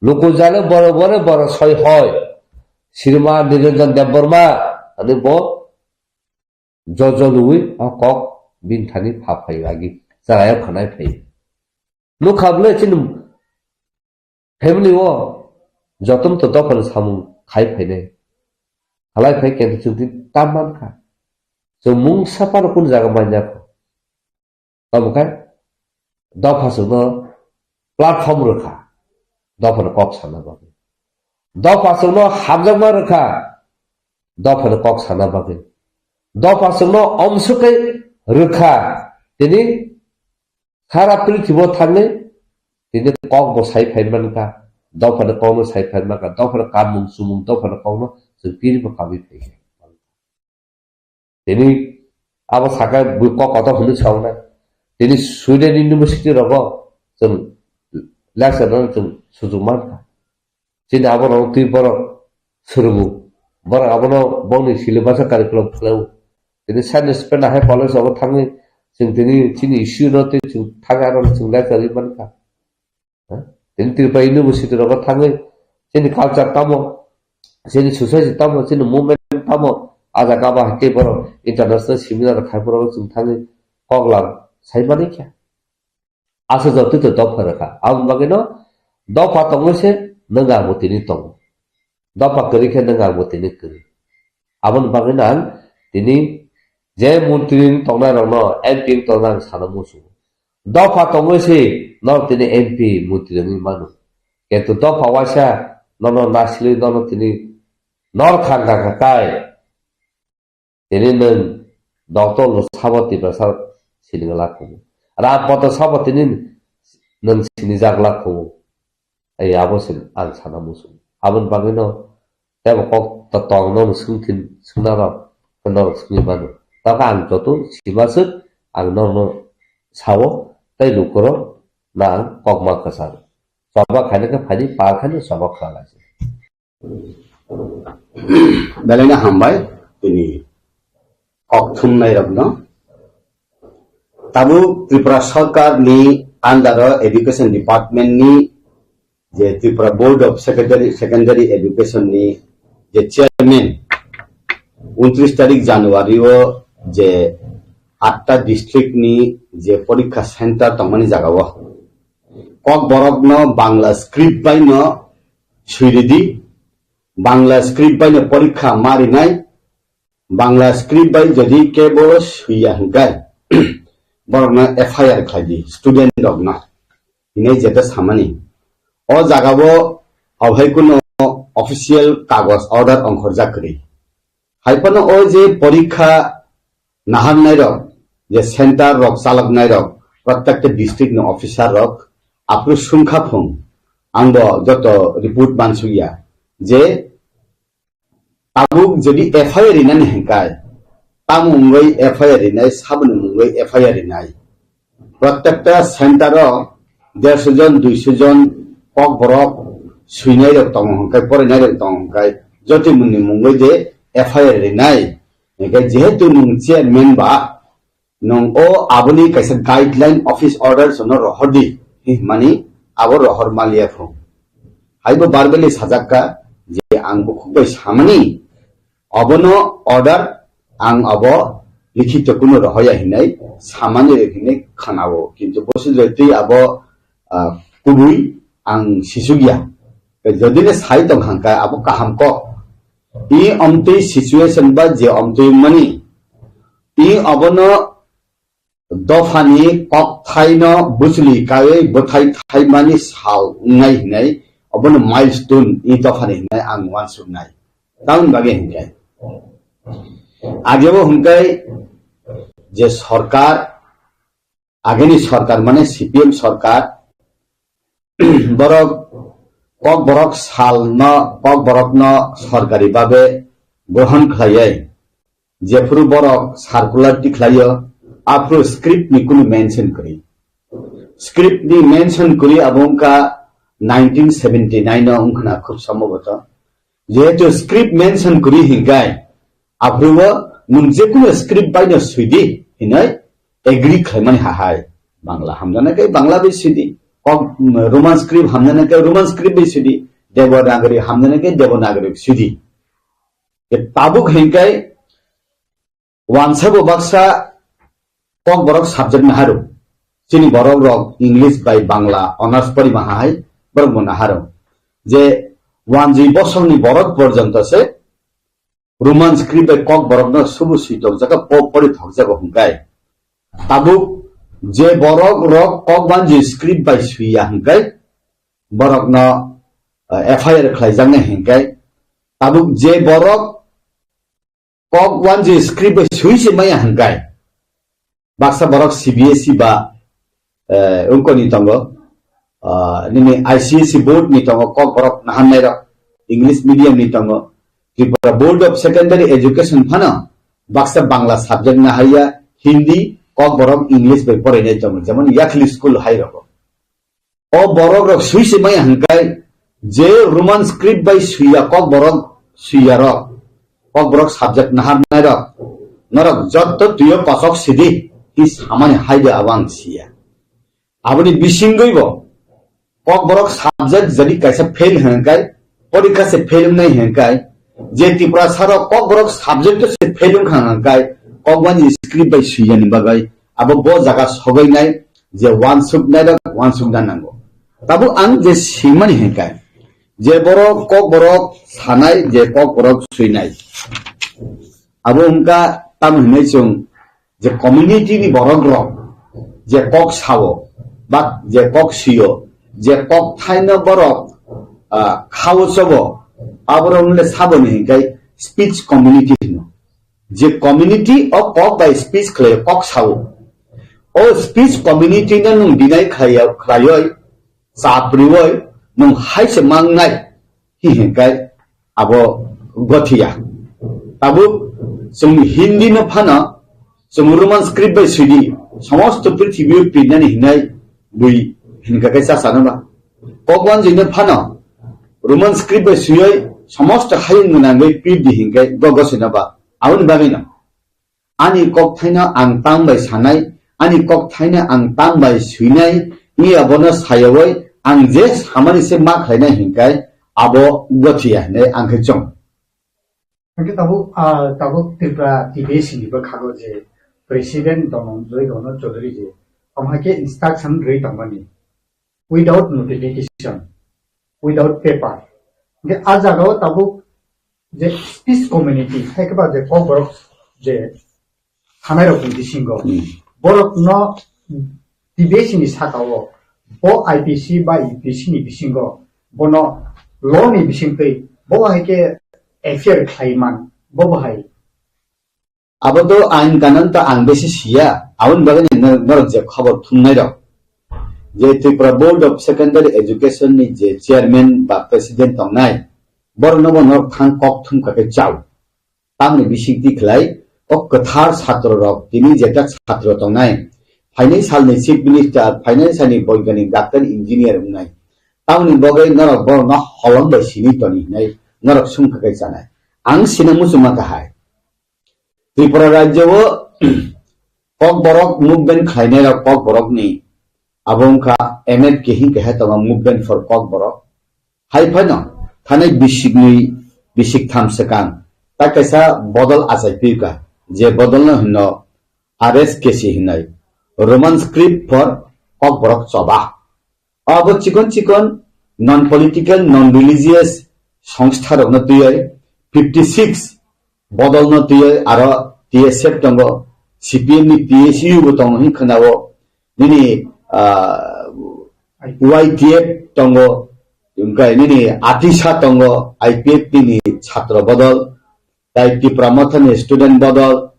Lukujale boro bore boro soi hoi. Srima Niranjan Debbarma ani bo jojo lui o kok bini thani pha phai agi. Charayo khanai phai. Nukha bwle chini family o jotom to dophani samung khai phainai. Halai phai khe chwng tini tam mankha. Chwng mungsa phano kunu jaga manya kho. Tamo khe dopha chwngno platform rwkha. Dophani kok sana bagwi. Dopha chwngno hamjakma rwkha. Dophani kok sana bagwi. Dopha chwngno omswkhe rwkha. Tini Sara prithibo thangwi tini kok bo sai phai mankha, dophani kokno sai phai mankha, dophani kamung chumung, dophani kokno chwng tini bo kamwi phai kha. Tini abo saka bui kok kotor hwnwi saunai. Tini Sweden University rogo chwng lecture rwna chwng sujuk mankha. Chini aborok twi borok swrwngo. Borok abono bongni syllabus o curriculum khlaio. Tini science pena hai college rogo thangwi chwng tini chini issue no tei chwng thangwi aro chwng lecture rwi mankha. Ha? Tini Tripura University rogo thangwi chini culture tamo, chini society tamo, chini movement tamo, a jaga ba hai khe borok international seminar khai borok chwng thangwi kok lam sai mani khe. Aswk jotoi to dopha rwkha. Aboni bagwino dopha tongwi se nwng ang bo tini tongo. Dopha kwrwi khe nwng ang bo tini kwrwi. Aboni bagwino ang tini je montri wng tongnai rokno, M P wng tongnai ang sana muchungo. Dopha tongwi se norok tini M P montri wngwi mano. Kintu dopha waisa nono nasilwi nono tini nor khan kha kha kai. Tini nwng doctor no sabo Tiprasa sini glak khumu. Ram poto sabo tini nwng sini jak glak khumu. Ai abo sin ang sana muchung. Aboni bagwino tebo kok to tong no swng thin swngna rok norok swngwi mano. Tamo ang joto sima swk ang norno sao tei lukurok na ang kok ma kwchang. Choba khaina khe phaidi par khaina choba khlalaisi. Belai no hambai tini kok thumnai rokno. Tabuk Tripura Sarkar ni under o Education Department ni je Tripura Board of Secondary, Secondary Education ni je chairman, untris tarik January o je atta district ni je porikha center tongmani jaga o kok borok no Bangla script bai no sui ridi, Bangla script bai no porikha ma rinai, Bangla script bai jodi kebo suiya hwnkhe, borokno F I R khlai di, student rokno. Hinwi jeta samani. O jagao obohai kuno official kagoj order ongkhorjak kwrwi. Hai phano o je porikha naharnai rok, je center rok chaloknai rok, prottekta district ni officer rok, aphuru sungkha phung, ang bo joto report mansukya, je tabuk jodi F I R rinani hwnkhe, tamo wngwi F I R rinai, saboni mungwi F I R rinai. Prottekta center o derso jon, duiso jon kok borok swinai rok tongo hwnkhe, porinai rok tongo hwnkhe, jotoni mungwi de F I R rinai. Hwnkhe jehetu nwng chairman ba, nwng o aboni kaisa guideline office order sono rohor di, hwnmani abo rohor maliya phung. Haibo verbally sajakka je ang bukhuk bai samani, obono order ang abo likhito kuno rohoya hinai samani hinai khanao, kintu bosi jotwi abo, ah, kubui ang sisugya. Jodi le sai tong hangka abo kaham kok. I omtwi situation ba je omtwi mani. I obono dophani kokthaino bwchwlwi kaiwi bwthai thaimani sal wngnai hinai obono milestone i dophani hinai ang uansuknai. Tamoni bagwi hinkhe agebo hinkhe je sorkar, ageni sorkar mane C P M sorkar, borok kokborok salno, kokborokno sorkari babe grohon khlaiwi, jephuru borok circular tikhlaio, aphuru script ni kunu mention kwrwi. Script ni mention kwrwi abo wngkha nineteen seventy nine o wngkhana khub somboboto. Jehetu script mention kwrwi hinkai, aphuru o nwng jekunu script baino swidi hinwi agree khlaimani hahai. Bangla hamjana khe Bangla bai swidi, kok, Roman script hamjana khe Roman script bai swidi, Devanagari hamjana khe Devanagari swidi. Tabuk hinkai wansa bo baksa kokborok subject naharung. Chini borok rok English bai Bangla honours pori ma hai borok bo naharung. Je wanjwi bosong ni borok porjonto se Roman script bai kokborok no subu sui tokjaga po pori thokjago hwnkhe. Tabuk je borok rok kok wanjwi script bai suiya hwnkhe borok no, eh, F I R khlaijaknai hwnkhe. Tabuk je borok kok wanjwi script bai sui se maya hwnkhe. Baksa borok C B S E ba, eh, wngkoni tongo, ah, nini I C S E board ni tongo, kok borok naharnai rok English medium ni tongo, Tripura Board of Secondary Education phano baksa Bangla subject nahaiya, Hindi, Kokborok English bai porainai tongo, jemon Yakli school hai rogo. O borok rok sui se maya hingkai, je Roman script bai suiya Kokborok suiya rok, Kokborok subject naharnai rok, norok jotto tuyo kosok sidi, hi samani hai de abo ang siya. Aboni bisingoi bo Kokborok subject jadi kaisa fail hingkai, porikha se fail wngnai hingkai, je Tiprasa rok Kokborok subject se fail wngkha hingkai, Kokborok ni script bai suiyani bagwi abo bo jaga sogoinai, je wansuknai rok wansukna nango. Tabuk ang je simani hingkai, je borok Kokborok sanai, je Kokborok suinai, abo wngkha tamo hinwi chwng je community ni borok rok je kok sao, ba je kok sio, je kok thaino borok, ah, khao chobo, aborok le saboni hingkai speech community hino. Je community o kok bai speech khlai, kok sao, o speech community no nwng deny khlai, khlaioi, chaprioi, nwng hai se mangnai, hi hingkai abo gothiya. Tabuk chwng Hindi no phano chwng Roman script bai suidi, somosto prithibi o pirnani hinai bui hinka kai chasano ba. Kokwanjwi no phano Roman script bai suioi somosto hayung gwnangwi pirdi hinkai go gosino ba. Aboni bagwi no ani kok thaino ang tang bai sanai, ani kok thaino ang tang bai suinai, wngya bono sayawoi ang je samani se ma khlainai hinkai abo gothiya hinwi ang khe chong. Hingke tabuk, ah, tabuk Tripura T P S C ni bwkhago je President Dhananjay Dhananjay Chaudhary je, omo hai khe instruction rwi tongmani without notification, without paper. Hingke a jagao tabuk je speech community, hai khe ba je Kokborok je thanai rok ni bisingo, hmm, borok no T B S ni saka o bo I P C ba U P C ni bisingo bono law ni bisingtwi bo hai khe F I R khlai man bo bo hai. Abo to ain kanon to ang besi siya, aboni bagwi ni nor-, norok je khobor thumnai rok je Tripura Board of Secondary Education ni je chairman ba president tongnai, borok no bo norok thang kok thum kha khe chao. Tamni bisingtwi khlai o kwthar chhatro rok, tini jeta chhatro tongnai, phainai salni chief minister, phainai salni boiganik, doctor, engineer wngnai, tamni bagwi norok borokno holong bai sini toni hinai norok sungkha kai chanai. Ang sina muchungma kahai. Tripura rajyo o Kokborok movement khlainai rok Kokborok ni abo wngkha M F K hing keha tongo Movement for Kokborok. Hai phano thanai bisiknwi bisiktham swkang ta kaisa bodol achai piyuka, je bodolno hino R S K C hinai, Roman script for Kokborok choba. Abo chikon chikon non political, non religious songstha rokno twiwi fifty six bodolno twiwi aro T S F tongo, C P M ni T S U bo tongo hin khwnao, nini, ah, Y T F tongo, wngkha nini ATISA tongo, I P F T ni chhatro bodol, tai Tipra Mothani student bodol,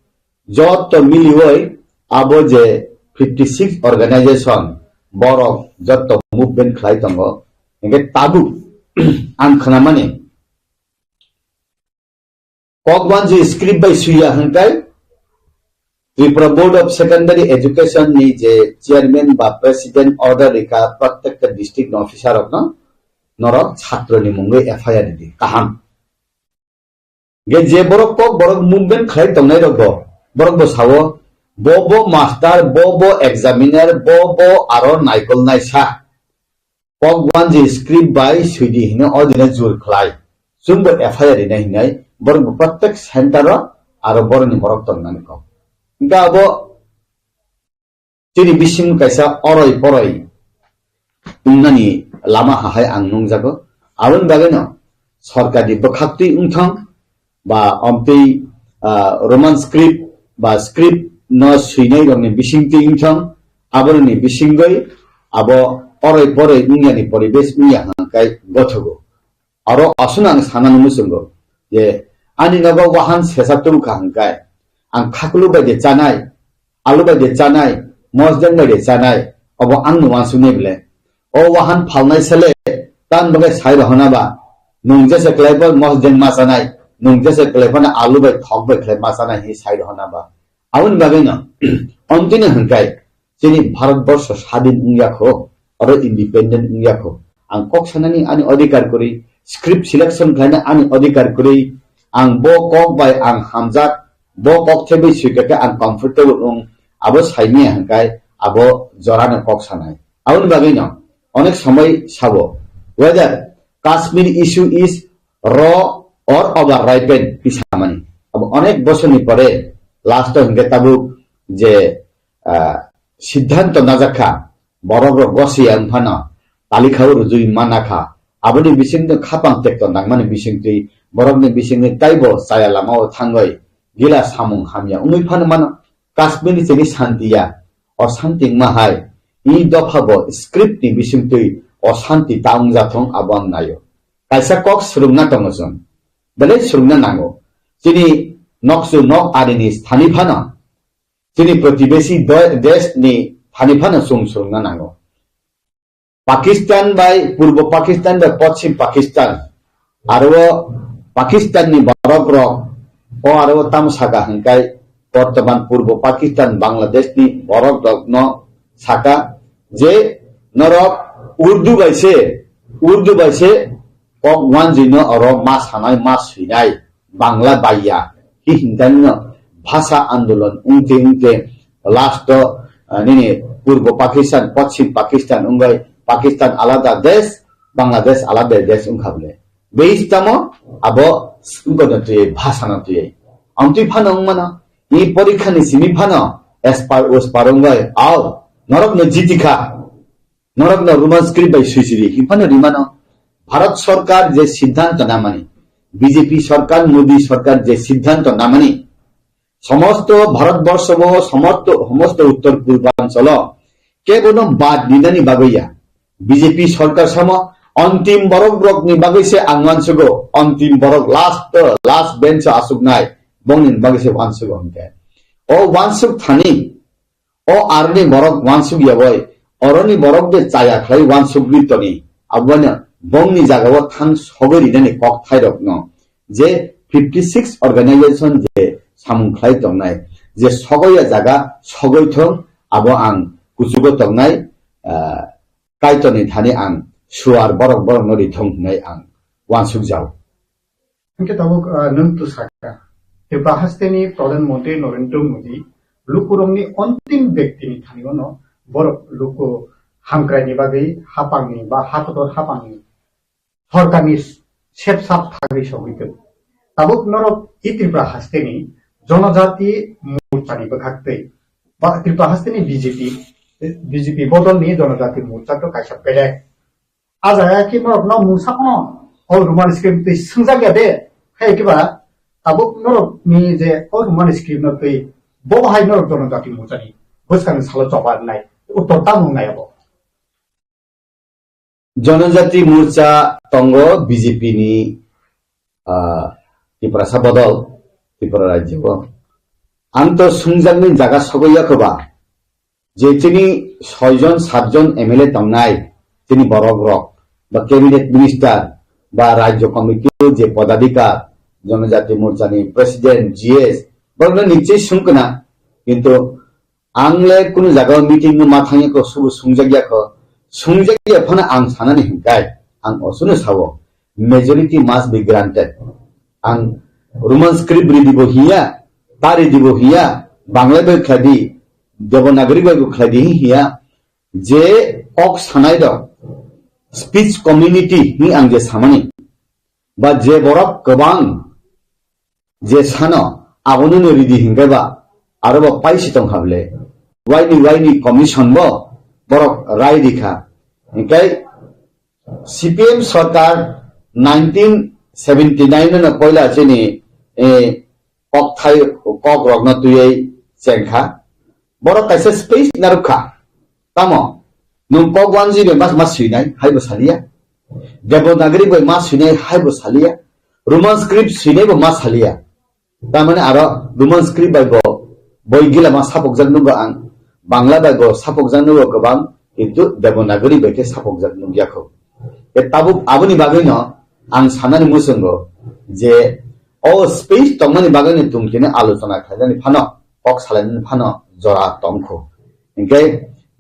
joto miliwi abo je fifty six organization borok joto movement khlai tongo, hingke tabuk ang khnamani Kokwanjwi script bai suiya hingkai Tripura Board of Secondary Education ni je chairman ba president order rika protected district officer rokno norok chhatro ni mungwi F I R di kaham. Ge je borok kok borok movement khlai tongnai rok bo, borok bo sao, bo bo master, bo bo examiner, bo bo aro naikol naisa. Kok wanji script bai suidi hino o dino jur khlai. Chwngbo F I R rinai hinai borok bo prottek center o aro borok ni borok tongnani kok. Hingke abo chini bising kaisa oroi poroi wngnani lama hahai ang nungjago. Aboni bagwino sorkarni bwkhaktwi wngthang ba omtwi, ah, Roman script ba script no swinai rokni bisingtwi wngthang, aborokni bisingwi abo oroi poroi wngyani poribesh wngya hwnkhai gothogo. Aro aswkno ang sanani muchungo je ani nogo wahan sesa tubukha hwnkhe ang khakulu bai de chanai, alu bai de chanai, mosdeng bai de chanai, obo angno uansuknai bwle. O wahan phalnai sele, tamni bagwi sai rohona ba, nwng jesa kwlai bo mosdeng ma chanai, nwng jesa kwlai phano alu bai thok bai khlai ma chanai hinwi sai rohona ba. Aboni bagwino Amtwino hwnkhe chini Bharatborsho sadin wngya kho, oro independent wngya kho. Ang kok sanani ani adhikar kwrwi, script selection khlaina ani adhikar kwrwi, ang bo kok bai ang hamjak, bo kok thebwi swikha khe ang comfortable wng, abo saimaya hwnkhe abo jorano kok sanai. Aboni bagwino onek somoi sabo, whether Kashmir issue is raw or overripened, twi samani. Abo onek bosorni pore last o hwnkhe tabuk je, ah, siddhanto najak kha, borok rok gosiya wng phano talikha o rwjui mana kha. Aboni bisingtwi khapang tekto nangmani bisingtwi borokni bisingtwi taibo chaya lama o thangwi gila samung hamya wngwi phano mano. Kashmir ni chini santi ya, o santi wngma hai, i dopha bo script ni bisingtwi o santi ta wngjathong abo ang naio. Kaisa kok swrwngna tongo chwng, belai swrwngna nango. Chini noksu nok arini thani phano, chini protibesi do-, desh ni thani phano chwng swrwngna nango. Pakistan bai Purbo Pakistan bai Poschim Pakistan, aro o Pakistan ni borok rok, o aro o tamo saka hwnkhe bortoman Purbo Pakistan Bangladesh ni borok rok no saka je norok Urdu bai se, Urdu bai se kok wanjwi no oro ma sanai ma swinai. Bangla baiya, hi hintanino bhasha andolon wngte wngte last o, ah, nini Purbo Pakistan, Poschim Pakistan wngwi Pakistan alada desh, Bangladesh alada desh wngkha bole. Base tamo abo wngkha no twi, bhasha no twi. Amtwi phano wngmano, ni porikha ni simi phano, espar uspar wngwi, au, norok no jitikha. Norokno Roman script bai swijiri, hinphano rimano. Bharat Sarkar je siddhanto namani, B J P sarkar, Modi sarkar je siddhanto namani, somosto Bharatborsho bo, somosto, somosto Uttor Purbanchalo kebono bad ninani bagwi ya. B J P sarkar samo antim borok rokni bagwi se ang wansugo, antim borok last, last bench o asuknai, bongni bagwi se wansugo hwnkhe. O wansuk thani, o aroni borok wansuk ya bai, oroni borok de chaya khlai wansuk ri toni. Aboni bongni jagao thang sogwi rinani kok thairokno je fifty six organization je samung khlai tongnai, je sogoi ya jaga sogoi thong, abo ang kuchugo tongnai, ah, Kaitorni thani ang suar borok borokno ri thong hwnwi ang wansuk jao. Hingke tabuk, ah, nwng tu saka, Tripura hasteni Pradhan Mantri Narendra Modi lukurokni ontim bektini thani ono borok luku hamkraini bagwi hapangni ba hakotor hapangni sorkarni sepsap thagwi sogwi tong. Tabuk norok i Tripura hasteni Jonojati Morchani bwkhaktwi ba Tripura hasteni B J P, B J P bodolni Jonojati Morcha to kaisa belek. A jaga khe norok no mungsa phano o Roman script twi swngjak ya de. Hai khe ba tabuk norok ni je o Roman script no twi bo hai norok Jonojati Morcha ni bwskang salo choba nai uttor tamo nai abo. Jonojati Morcha tongo B J P ni, ah, Tiprasa bodol, Tripura rajyo o. Ang to sungjakni jaga sogwi ya khe ba. Je chini soi jon, sat jon M L A tongnai, chini borok rok, ba cabinet minister, ba rajyo committee o je podadhikar, Jonojati Morcha ni president, G S, borokno nichoi sungkna, kintu ang le kunu jaga o meeting no ma thangya kho, subu sungjak ya kho, sungjak ya phano ang sanani hinkai, ang osuno sao, majority must be granted. Ang Roman script ridi bo hiya, ta ridi bo hiya, Bangla bai khlai di, Devanagari bai bo khlai di hiya, je kok sanai rok, speech community ni ang je samani, ba je borok kwbang je sano abono no ridi hinke ba aro bo paisi tong hable, waini waini commission bo borok rai rikha, hinkai C P M sarkar nineteen seventy nine no poila chini, eh, kok thai, kok rokno twiwi chengkha. Borok kaisa space narwkha. Tamo? Nwng kok wanjwi bai mas, mas swinai, haibo saliya. Devanagari bai mas swinai, haibo saliya. Roman script swinai bo mas saliya. Tamani aro Roman script bai bo boi gila ma sapokjak nugo ang, Bangla bai bo sapokjak nugo kwbang, kintu Devanagari bai khe sapokjak nukya kho. E tabuk aboni bagwino ang sanani muchungo je o space tongmani bagwino tongthini alochona khlainani phano, kok salainani phano jora tongkho. Hinkhe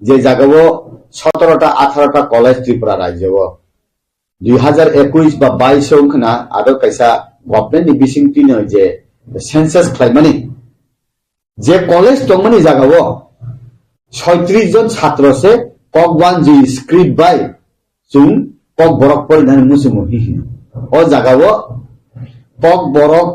je jagao sotoro ta atharo ta college Tripura rajyo o dui hazar ekush ba bais o wngkhna aro kaisa government ni bisingtwi no je census khlaimani, je college tongmani jagao soitris jon chhatro se Kokwanji script bai chwng Kokborok porinani muchungo hi hino. O jagao Kokborok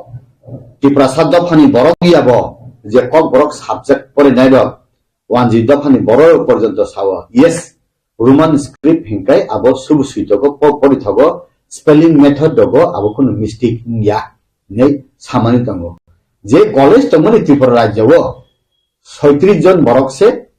Tiprasa dophani borok yabo je Kokborok subject porinai rok wanji dophani borok porjonto sao, yes, Roman script hinkai abo subu suitogo po-, porithogo, spelling method dogo abo kunu mistake wngya hinwi samani tongo. Je college tongmani Tripura rajyo o soitris jon borok se,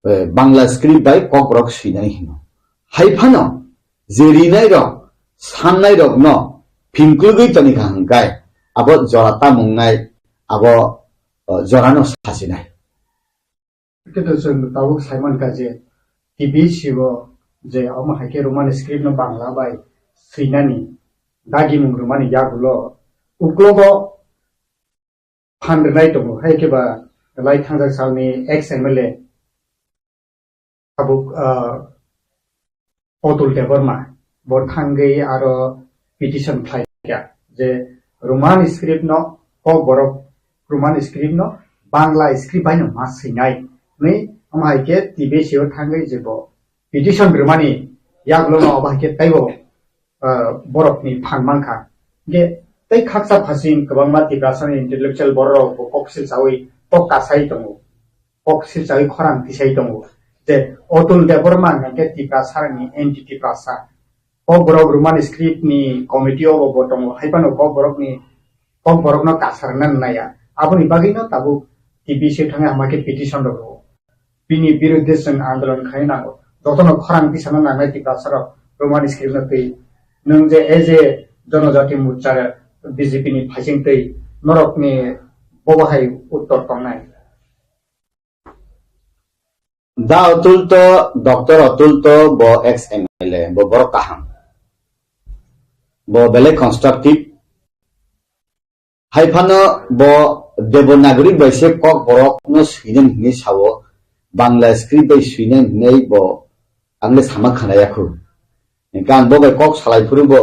eh, Bangla script bai Kokborok swinani hino. Hai phano je rinai rok, sannai rokno phingklugwi toni kha hinkai abo jora tamungnai, abo, eh, jorano sasinai. Khe to chwng tabuk saimankha je T B C o je omo hai khe Roman script no Bangla bai swinani dagimung rwmani yagulo uklogo phan rwnai tongo. Hai khe ba lai thangjak salni ex M L A tabuk, ah, Otul Debbarma bo thangwi aro petition khlai kha je Roman script no Kokborok Roman script no Bangla script bai no ma swinai hwnwi omo hai khe T B C o thangwi je bo petition rwmani yagulo no obo hai khe taibo, ah, borok ni phan mankha. Ge tei khaksa phasing kwbangma Tiprasa ni intellectual borok rok bo kok silsawi kok kasai tongo. Kok silsawi khorang tisai tongo. Je Otul Debbarma hwnkhe Tiprasa ni anti Tiprasa. Kokborok Roman script ni committee o bo tongo. Hai phano Kokborok ni, Kokborok no kasarna naya. Aboni bagwi no tabuk T B C thangwi hama khe petition rok rwo. Bini birudhe chwng andolon khaina nango. Jotono khorang tisana nangnai Tiprasa rok Roman script no twi. Nwng je as a Jonojati Morcha B J P ni phaising twi norok ni bobo hai uttor tongnai. Da Otul to, Doctor Otul to bo ex M L A, bo borok kaham. Bo belai constructive. Hai phano bo Devanagari bai se Kokborok no swinani hinwi sao, Bangla script bai swinani hinwi bo ang le sama khana yakho. Hingkhe ang bo bai kok salai phuru bo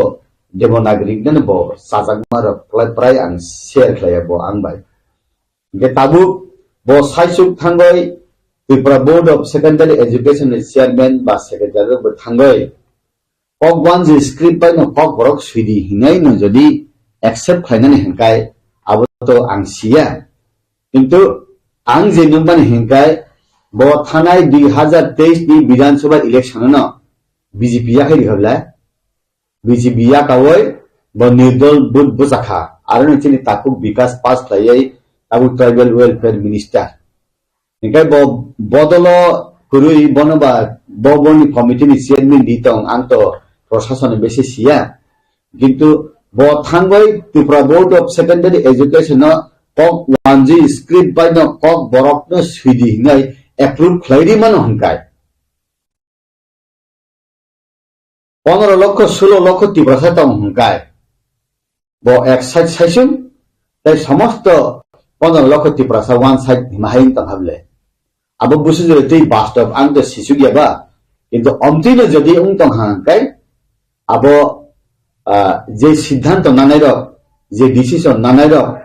Devanagari no bo chajakma rok prai prai ang share khlai ya bo ang bai. Hingkhe tabuk bo saichuk thangwi Tripura Board of Secondary Education ni chairman ba secretary rok bo thangwi Kokwanji script bai no Kokborok swidi hinwi no jodi accept khlainani hinkai abo to ang siya. Kintu ang je nukmani hinkai bo thanai dui hazar teis ni Bidhan Sabha election no B J P yakhai rikha bwle. B J P yakawi bo nirdol vote bwchakha. Aro no chini takhuk Bikas Pass khlaiwi tabuk Tribal Welfare Minister. Hinkhe bo bodolo kwrwi bono ba bo boni committee ni chairman di tong, ang to proshasoni besi siya. Kintu bo thangwi Tripura Board of Secondary Education no kok wanji script bai no Kokborok no swidi hinwi approve khlai ri mano hinkai. Pondro lokho, sulo lokho Tiprasa tong hinkai. Bo ek side saisung, tei somosto pondro lokho Tiprasa one side hima hai wng tong hable. Abo busu jore tei bastob ang to sisuk ya ba. Kintu omtwi no jodi wng tong hangkai, abo, ah, je siddhanto nanai rok, je decision nanai rok,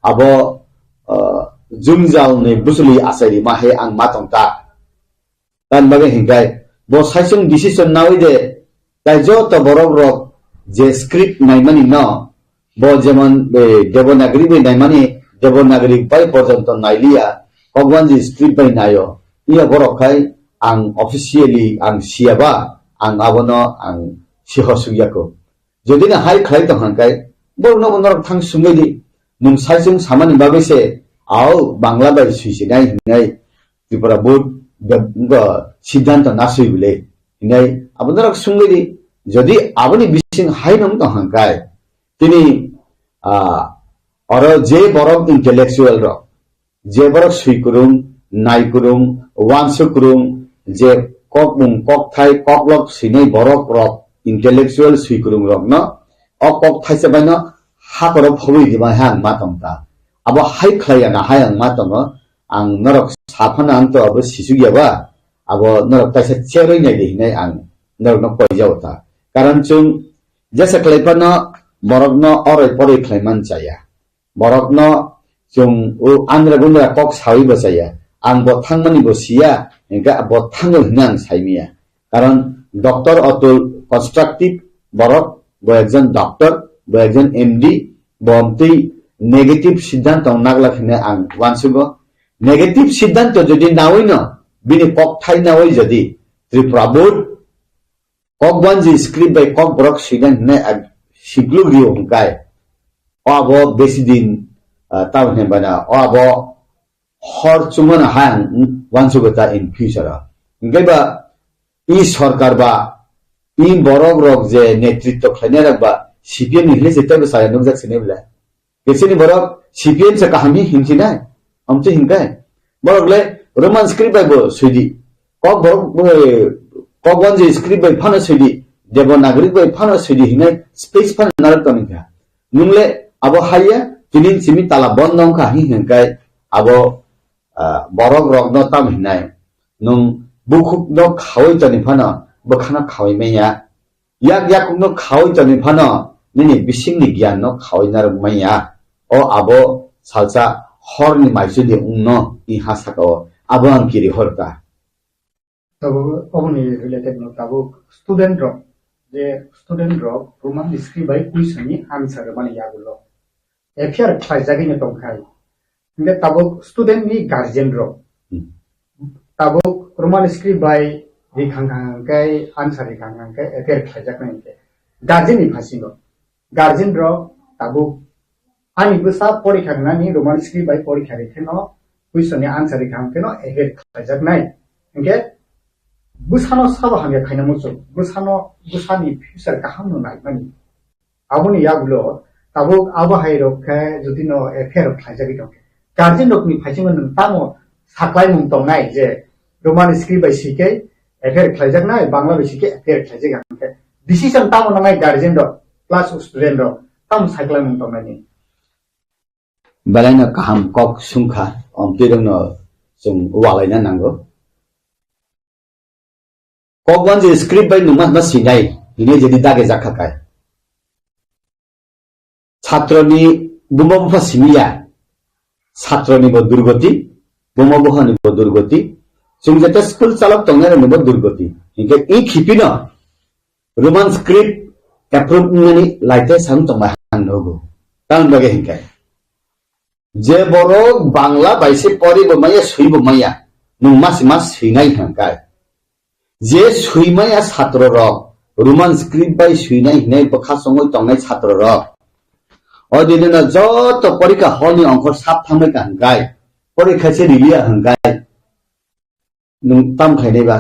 abo, ah, jwngjal ni bwchwlwi achai rima hai ang ma tong ta. Tamni bagwi hinkai bo saichung decision nawi de, tai joto borok rok je script naimani no, bo jemon, eh, Devanagari bai naimani, Devanagari bai porjonto nailiya, Kokwanji script bai naio. Iya borok khai ang officially ang siyaba, ang abono ang siho sugyako. Jodi na hai khlai tong hangkai, borokno bo norok thang sungwi di. Nwng saichung samani bagwi se, au Bangla bai swisinai hinai Tripura Board be-, wngkha siddhanto naswi bwle hinai abo norok sungwi di. Jodi aboni bising hai nung tong hangkai, tini, ah, oro je borok intellectual rok, je borok swi kwrwng, nai kwrwng, uansuk kwrwng, je kokmung, kokthai, koklok swinai borok rok, intellectual swi kwrwng rokno o kok thaisa baino hakoro phobwi rwmai ha ang ma tong ta. Abo hai khlai ya na hai ang ma tongo, ang norok saphano ang to abo sisuk ya ba, abo norok kaisa cheroi nai di hinai ang norokno koijao ta. Karon chwng jesa khlai phano borokno oroi poroi khlai man chaya. Borokno chwng o andra gundra kok sawi bo chaya. Ang bo thangmani bo siya, hingkhe bo thango hinwi ang saimanya. Karon Doctor Atul constructive borok, bo ekjon doctor, bo ekjon M D, bo amtwi negative siddhanto naglak hinwi ang uansugo. Negative siddhanto jodi nawi no, bini kok thai nawi jodi Tripura board Kokbanji script bai Kokborok swinai hinwi ag-, sikluk rio hwnkhe, o abo besi din, ah, tamo hinwi bana, o abo hor chumano ha ang uansugo ta in future o. Hwnkhe ba i sorkar ba, i borok rok je netritwo khlainai rok ba, C P M ni hinwi se teibo chaya nukjak sini bwle. Kesini borok C P M se kaham hi hinsinai. Amtwi hinkai. Borok le Roman script bai bo swidi. Kok borok, eh, Kokbanji script bai phano swidi. Devanagari bai phano swidi hinai space phano narwk toni kha. Nung le abo haiya, tinin simi tala bondo wngkha hi hinkai abo, ah, borok rokno tam hinai. Nung bukhuk no khawi toni phano bwkhano khawi manya. Yak yakungno khawi tongwi phano nini bisingni giyanno khawi narwk manya. O abo salsa horni maisudi wngno i ha saka o. Abo ang kiri hor ta. Tabuk oboni related no tabuk student rok, je student rok Roman script bai question ni answer mani yagulo. F I R khlaijagwi no tongkhai. Hingke tabuk student ni guardian rok. Hmm. Tabuk Roman script bai rikhang khang khe answer rikhang khang khe F I R khlaijaknai hingke. Guardian ni phasingo. Guardian rok tabuk ani bwsa porikha wngnani Roman script bai porikha rikhe no question ni answer rikhang khe no F I R khlaijaknai. Hingke bwsano sabo hamya khaina muchung. Bwsano, bwsani future kaham no naimani. Aboni yagulo tabuk abo hai rok khe jodi no F I R rok khlaijagwi tong khe, guardian rok ni phaisingo nwng tamo saklaimung tongnai je Roman script bai swi khe F I R khlaijaknai, Bangla bai swi khe F I R khlaijak ya hwn khe decision tamo nangnai guardian rok plus student rok tamo saklaimung tongnai ni? Belai no kaham kok sungkha, omtwi rok no chwng ualaina nango. Kokbanji script bai nungma hwnba sinai, hinwi jodi dage jakha kai. Chhatroni buma bupha simiya, chhatroni bo durgoti, buma buphani bo durgoti, chwng jete school chalok tongnai rokni bo durgoti. Hinkhe i khipino Roman script approve wngnani laite sang tongma hang nugo. Tamni bagwi hinkhe je borok Bangla bai se pori bo maya, swi bo maya, nwng mas mas swinai hwnkai. Je swimaya satro rok, Roman script bai swinai hinai bwkha chongwi tongnai satro rok. O dinino joto porikha hall ni ongkhor sap thangbai ka hwnkai, porikha se riliya hwnkai. Nwng tam khainai ba?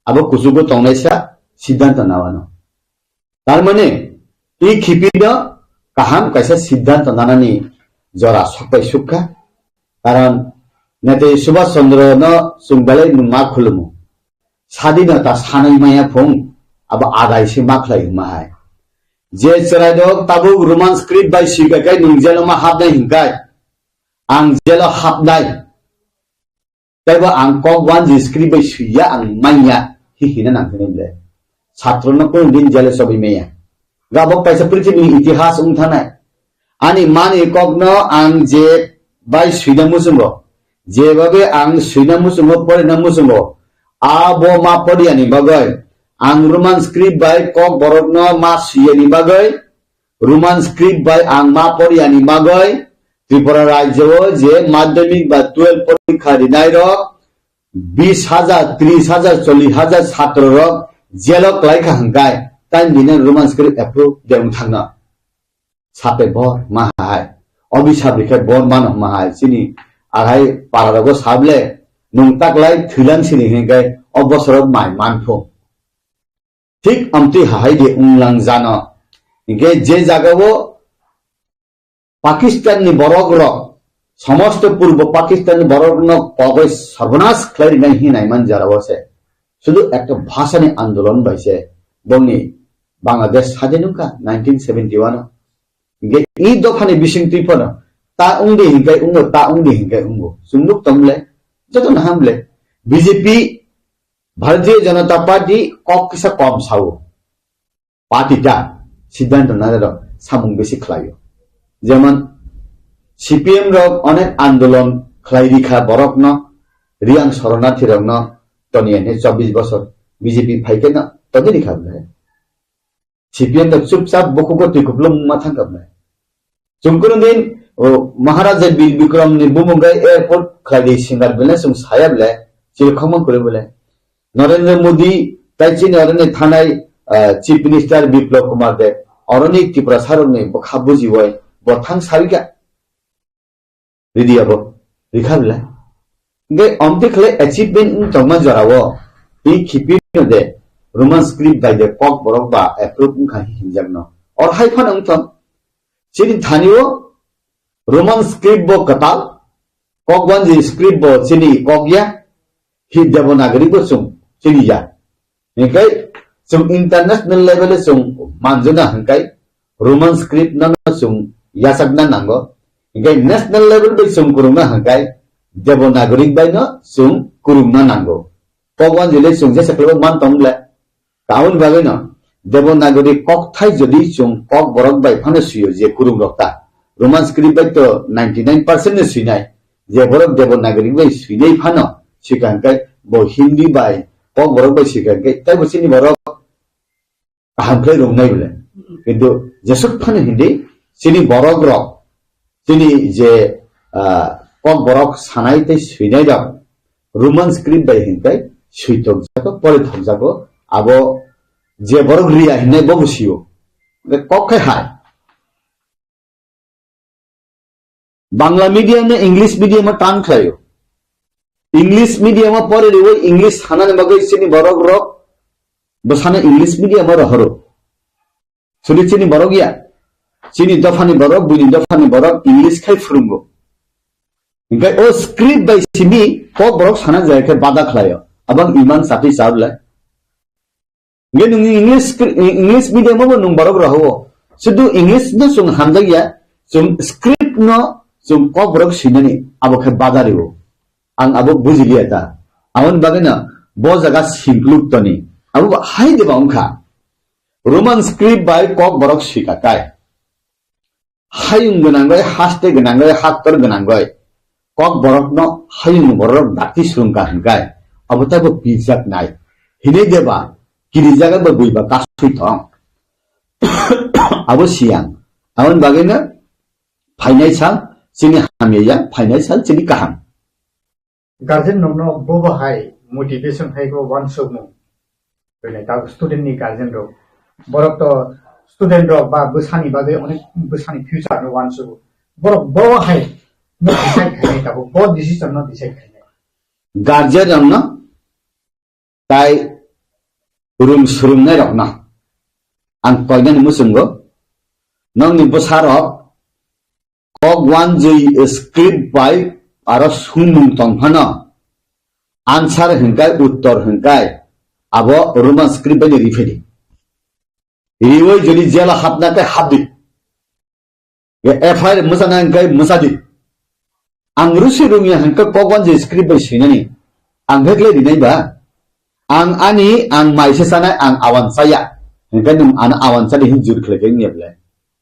Abo kuchugo tongnaisa siddhanto nawano. Tar mane, i khipino kaham kaisa siddhanto nanani jora sokbai sukha. Karon Netaji Subhash Chandra no chwng belai no ma khulumu. Sadinota sanai maya phung, abo adai se ma khlai hwnma hai. Je chwrairok tabuk Roman script bai swika khe nwng jelo ma hapnai hinkai, ang jelo hapnai. Teibo ang kok wanji script bai swiya ang manya hi hina nang hwnwi le. Satro no kunu din jelo chobwi maya. Gabok kaisa prithibini itihas wng thanai. Ani mani kokno ang je bai swina muchungo, je bagwi ang swina muchungo, porina muchungo, abo ma poriyani bagwi, ang Roman script bai kok borokno ma swiyani bagwi, Roman script bai ang ma poriyani bagwi, Tripura rajyo o je madhyamik ba twelve porikha rinai rok, bis hajar, tris hajar, chollis hajar satro rok jelo kwlai kha hwnkhe, tai bini Roman script approve de wng thangno. Sape bor ma hai. Obi sabri khe bor mano ma hai. Chini ahai para rogo sable nung taklai thwilang sini hwnkhe o bosoro mai manphu. Thik amtwi hahai de wnglang jano. Hwnkhe je jaga o Pakistan ni borok rok, somosto purbo Pakistan ni borok no kogoi sarbonas khlai rinai hinai man jara o se. Sudu ekta bhasha ni andolon bai se bongni Bangladesh sadin wngkha nineteen seventy one o. Hingke i dophani bisingtwi phano Ta wngdi hinkai wngo, ta wngdi hinkai wngo. Chwng nuk tong le, joto no ham le. B J P, Bharatiya Janata Party kok kisa kom sao. Party ta, Siddhanta Narairok samung bisi khlaio. Jemon C P M rok onek andolon khlai rikha borokno, Riyang soronarthi rokno toniya hinwi chobbish bosor B J P phaikhe no toni rikha bwle. C P M rok chupchap bukhugo twi kupulung ma thangkha bwle. Chwng kunu din, o, Maharaja Bir Bikram ni bumung gai airport khlai di singar bwle chwng saya bwle, chil khokma kwrwi bwle. Narendra Modi, tai chini oroni thanai, ah, Chief Minister Biplab Kumar Deb, oroni Tiprasa rokni bwkha bujiwi bo thang sawi kha. Ridi abo, rikha bwle. Hingke omtwi khlai achievement wng tongma jorao, twi khipi no de, Roman script bai de kok borok ba approve wngkha hinjakno. Or hai phano wngthong, chini thani o Roman script bo kwtal, Kokwanji script bo chini kok ya, hi Devanagari bo chwng chini ya. Hingkai chwng international level o chwng manjuna hingkai Roman script no no chwng yachakna nango. Hingkai national level bai chwng kurungna hingkai Devanagari bai no chwng kurungna nango. Kokwanji le chwng jesa kwlaibo man tong le. Aboni bagwino Devanagari kokthai jodi chwng kok borok bai phano swiyo je kurung rok ta. Roman script bai to ninety nine percent no swinai. Je borok Devanagari bai swinai phano swikha hwnkhe bo Hindi bai kok borok bai swikha hwnkhe tei bo chini borok kaham khe rwngnai bole. Kintu jesuk phano Hindi chini borok rok chini je, ah, kok borok sanai tei swinai rok Roman script bai hinkai swi tokjago, pori thokjago, abo je borok riya hinai bo bo sio. Hingke kok khai hai. Bangla medium no English medium o tan khlaio. English medium o pori riwi English sanani bagwi chini borok rok bwsano English medium o rohoro. Sudi chini borok ya. Chini dophani borok, buini dophani borok English khai phwrwngo. Hingke o script bai simi kok borok sana jaya khe bada khlaio. Abang iman chati chabla. Hingke nung English scri-, English medium o bo nung borok rohoro. Sudu English no chwng hamjak ya, chwng script no chwng kok borok swinani abo khe bada rio. Ang abo bujiliya ta. Aboni bagwi no bo jaga simpluk toni. Abo hai deba wngkha. Roman script bai kok borok swika kai. Hayung gwnangwi, haste gwnangwi, haktor gwnangwi kok borokno hayung borok dakti swrwngkha hwnkhe abo taibo pijaknai. Hinwi deba kirijak abo buiba kasui thong. Abo siyang. Aboni bagwino phainai sal chini hamya ya, phainai sal chini kaham. Guardian rokno bobo hai motivation hai bo uansukmung. Bini tabuk student ni guardian rok. Borok to student rok ba bwsani bagwi onek bwsani future no uansugo. Borok bobo hai no decide khainai tabuk, bo decision no decide khainai. Guardian rokno tai rung swrwngnai rokno ang koinani muchungo, nokni bwsarok kok uanjwi script bai aro sumung tong phano answer hwnkhe, uttor hwnkhe abo Roman script bai riphaidi. Riwi jodi jela hapna khe hapdi. Ye F I R mwchana hwnkhe mwchadi. Ang rusi rungya hwnkhe kok uanjwi script bai swinani. Ang bhekle rinai ba? Ang ani, ang maise chanai, ang awan chaya. Hwnkhe nwng ano awan chadi hin jur khlai khe wngya bwle?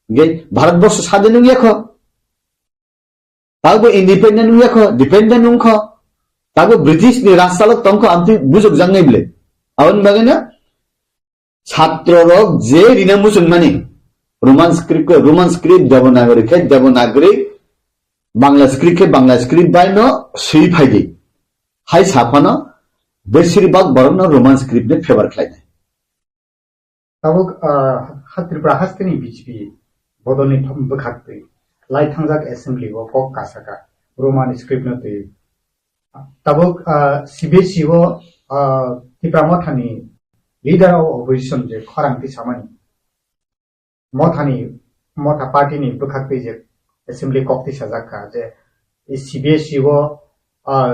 Hwnkhe Bharat borsho sadin wngya kho. Tabo independent wngya kho, dependent wngkho. Tabo British ni rajchalok tongkho, amtwi bujokjaknai bwle? Aboni bagwi no Chhatro rok je rina muchungmani, Roman script khe Roman script, Devanagari khe Devanagari, Bangla script khe Bangla script bai no swi phaidi. Hai saphano besir bak borok no Roman script ni favor khlainai. Tabuk, ah, ha Tripura hasteni B J P bodolni thom bwkhaktwi lai thangjak assembly o kok kasaka Roman script no twi. Tabuk, ah, C B S E o, ah, Tipra Mothani leader of opposition je khorang tisamani, Mothani, Motha party ni bwkhaktwi je assembly kok tisajak kha je C B S E o, ah,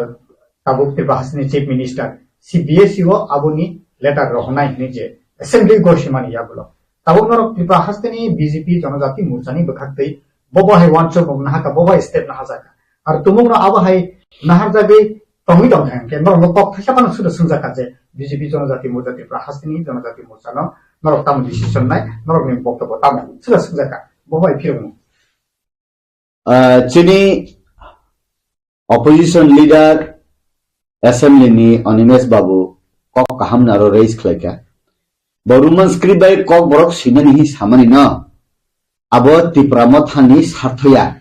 tabuk Tripura hasteni chief minister, C B S E o aboni letter rohornai hinwi je assembly gosimani yagulo. Tabuk norok Tripura hasteni B J P Jonojati Morchani bwkhaktwi Bo bo hai uansuk rok nahaka, bo bo hai step nahajaka. Ar tumung no abo hai naharjagwi tongwi tongkha hwnkhe norok no kok thaisa phano suda swngjak kha je B J P Jonojati Morcha Tripura hasteni Jonojati Morcha no norok tamo decision nai, norok ni boktobo tamo suda swngjak kha. Bo bo hai phirokno. Ah, chini opposition leader assembly ni Animesh Babu kok kaham naro raise khlaikha. Bo Roman script bai kok borok swinani hi samani no. Abo Tipra Motha ni sartho ya.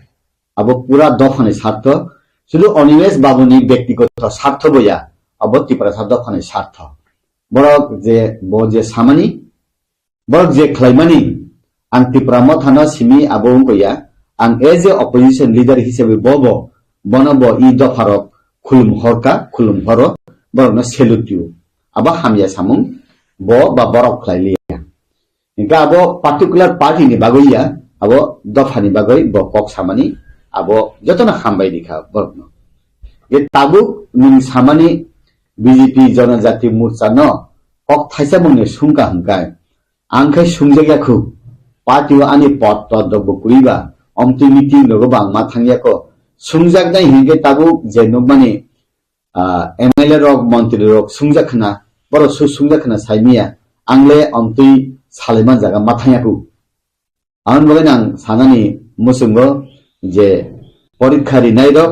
Abo pura dopha ni sartho. Sudu Animesh Babu ni bektigoto sartho bo ya. Abo Tiprasa dopha ni sartho. Borok je, bo je samani, borok je khlaimani, ang Tipra Motha no simi abo wngkha ya. Ang as a opposition leader hisabe bo bo, bono bo i dopha rok khulum horka, khulum horo, borok no salute you. Abo hamya samung, bo ba borok khlai liya. Hingke abo particular party ni bagwi ya, abo dopha ni bagwi bo kok samani, abo jotono hambai rikha borokno. Je tabuk nwng samani B J P Jonojati Morcha no kok thaisa mungni sungka hwnkhe, ang khe sungjak ya khu, party o ani pod tod rok bo kwrwi ba, omtwi meeting rogo bo ang ma thang ya kho, sungjak nai hingke tabuk je nukmani ah, M L A rok, montri rok sungjak khna, borok su sungjak khna saimiya, ang le omtwi salaiman jaga ma thangya kho. Aboni bagwi ang sanani muchungo je porikha rinai rok,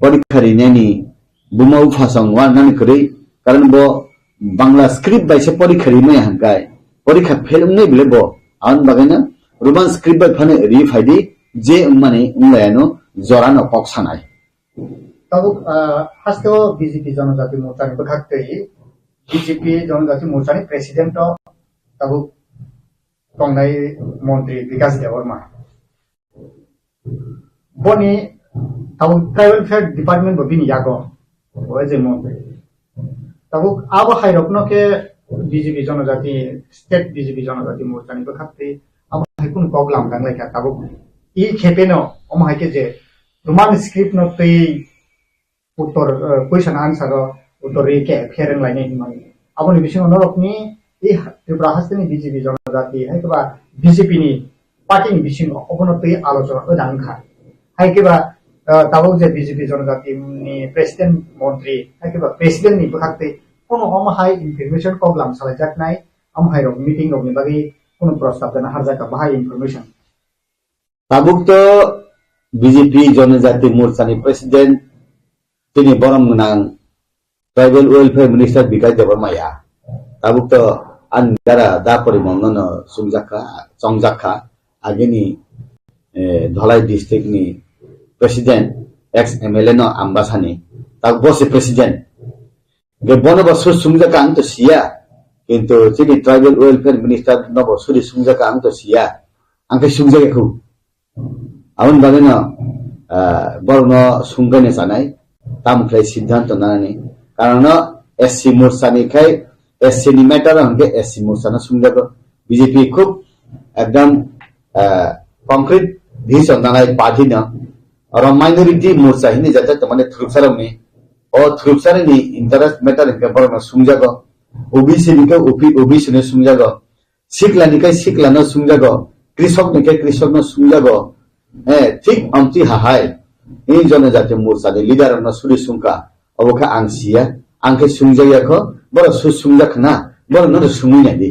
porikha rinani buma bupha song wa nani kwrwi, karon bo Bangla script bai se porikha rimai hangkai, porikha fail wngnai bile bo, aboni bagwino Roman script bai phano ri phaidi, je wngmani wnglayano jorano kok sanai. Tabuk, ah, haste o B J P Jonojati Morcha ni bwkhak twi B J P Jonojati Morcha ni president o tabuk tongnai montri Bikash Debbarma. Boni tabuk tribal welfare department bo bini yago, bo je montri. Tabuk abo hai rokno khe B J P Jonojati, state B J P Jonojati Morcha ni bwkhak twi abo hai kunu kok lam dang lai kha tabuk. I khepe no omo hai khe je Roman script no twi uttor, eh, question answer o uttor ri khe phereng lainai hinmani. Aboni bisingo norokni i Tripura hasteni B J P Jonojati hai khe ba B J P ni party ni bisingo obono twi alochona wngkha. Hai khe ba, eh, tabuk je B J P Jonojati ni president montri hai khe ba president ni bwkhak twi kono omo hai information kok lam salaijaknai, omo hai rok meeting rok ni bagwi kono prostab dana harjak kha bahai information. Tabuk to B J P Jonojati Morcha ni president tini borom gwnang tribal welfare minister Bikash Debbarma ya. Tabuk to ani dara da porimon no sumjak kha, chongjak kha. Agini, eh, Dhalai district ni president, ex M L A no Ambasani. Tabuk bo se president. Ge bono ba sur sumjak ang to siya. Kintu chini tribal welfare minister no bo suri sumjak ang to siya. Ang khe sumjak kho. Aboni bagwi no, ah, borokno sungkhaina chanai, tamo khlai siddhanto nanani. Karon no S C Morcha ni khai, S C ni matter o hwnkhe S C Morcha no sungjago. B J P khub ekdam, ah, concrete decision nanai party no. Oro minority Morcha hini jate to mane thurupsarok ni, o thurupsari ni interest matter hwnkhe borokno sungjago. O B C ni khe O B C no sungjago. Sikla ni khe sikla no sungjago, krisok ni khe krisok no sungjago. Eh, thik amtwi hahai. I Jonojati Morcha ni leader no suri sungkha. Obo khe ang siya, ang khe sungjak ya kho, borok su sungjak khna, borok no sungwi nai di.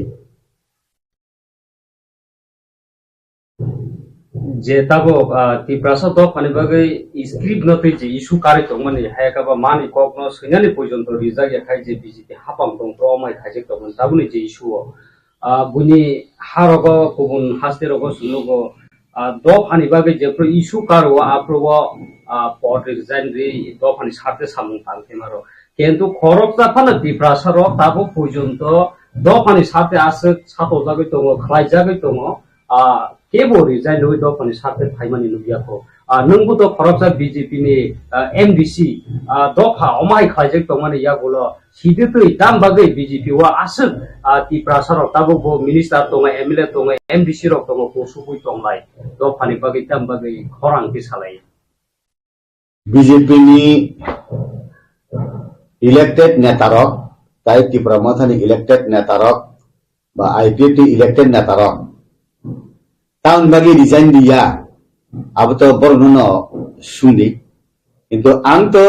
Je tabuk, ah, Tiprasa dophani bagwi script no twi je issue karwi tongmani, hai khe ba mani kok no swinani poijonto rijak ya khai je B J P hapang tong pro mai khaijak tongmani tabukni je issue o. Ah, buini harogo kubun haste rogo chwngnogo, ah, dophani bagwi jephru issue karo aphruo, ah, pod resign ri dophani sarte samung tang themaro. Kintu khoroksa phano Tiprasa rok tabuk poijonto dophani sarte aswk satojagwi tongo, khlaijagwi tongo, ah, kebo resign rwi dophani sarte phaimani nukya kho. Ah, nwngbo to khoroksa B J P ni, ah, M D C, ah, dopha omai khlaijak tongmani yagulo Sidi twi tam bagwi B J P o aswk, ah, Tiprasa rok tabuk bo minister tongo, M L A tongo, M D C rok tongo, kusubui tonglai. Dophani bagwi tam bagwi khorang khe salai. B J P ni elected neta rok, tai Tipra Motha ni elected neta rok, ba I P F T elected neta rok. Tam bagwi resign diya. Abo to borokno no sungdi. Kintu ang to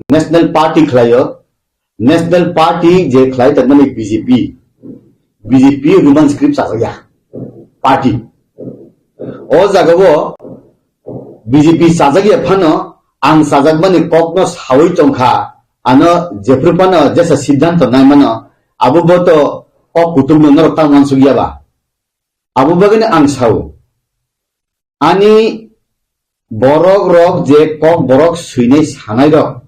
National Party khlaio. National Party je khlai tongmani B J P. B J P Roman script chajakya party. O jagao B J P chajakya phano ang chajakmani kokno sawi tongkha. Ano jephru phano jesa siddhanto naimano abo bo to kok kutung no norok tang mansukya ba. Abo bagwino ang sao, ani borok rok je kok borok swinai sanai rok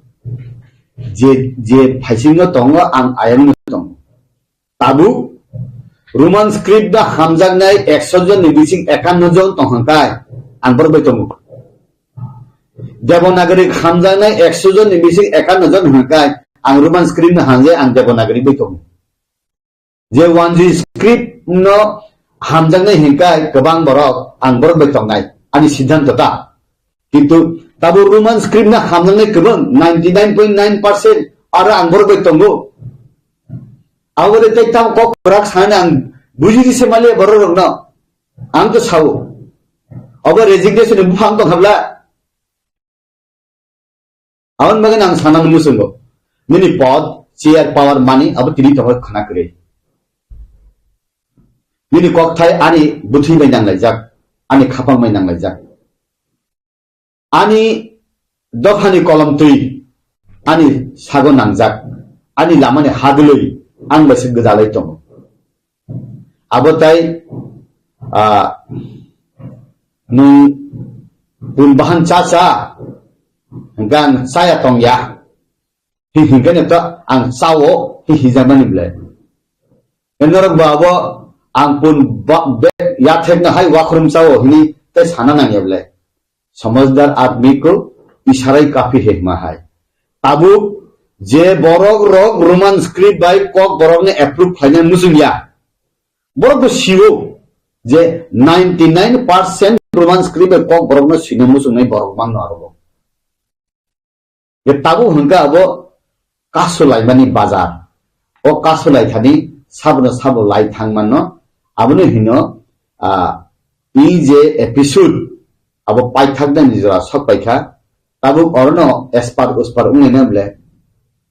je, je phaisingo tongo, ang ayangno tongo. Tabuk Roman script no hamjaknai ekso jon ni bising ekanno jon tong hwnkai, ang borok bai tongo. Devanagari hamjaknai ekso jon ni bising ekanno jon hwnkai, ang Roman script no hamjai, ang Devanagari bai tongo. Je Wanjui script no hamjaknai hinkai kwbang borok, ang borok bai tongnai, ani siddhanto ta. Kintu tabuk Roman script no hamjaknai kwbang ninety nine point nine percent aro ang borok bai tongo. Abo de tei tamo kok kwrak sanani ang buji di se maliya borok rokno. Ang to sao. Abo resignation ni buphang tong habla. Aboni bagwi ang sanani muchungo. Nini pod, chair, power, money, abo tini tongwi khwna kwrwi. Nini kokthai ani bwthwi bai nanglaijak, ani khapang bai nanglaijak. Ani dophani kolom twi ani sago nangjak, ani lamani hadwlwi ang bai se gwdalai tongo. Abo tai, ah, nwng pun bahan cha cha, hwnkhe ang chaya tongya, hi-, hwnkhe no to ang chao, hi-, hijakmani belai. Norok bo abo ang pun ba-, be-, yathekno hai wakhrum chao hwnwi tei sana nangya belai. Somajhdar admi ko isharai kafi hai hima hai. Tabuk je borok rok Roman script bai kok borok ni approve khlaina muchung ya. Borok bo sio je ninety nine percent Roman script bai kok borok no swina muchung nai borok bang no aro. Ye tabuk hwnkhe abo kasu laimani bazar. O kasu lai thani sabono sabo lai thang mano. Abono hino, ah, i je episode abo paithaknani jora sok paikha. Tabuk orono espar uspar wnglaina bole.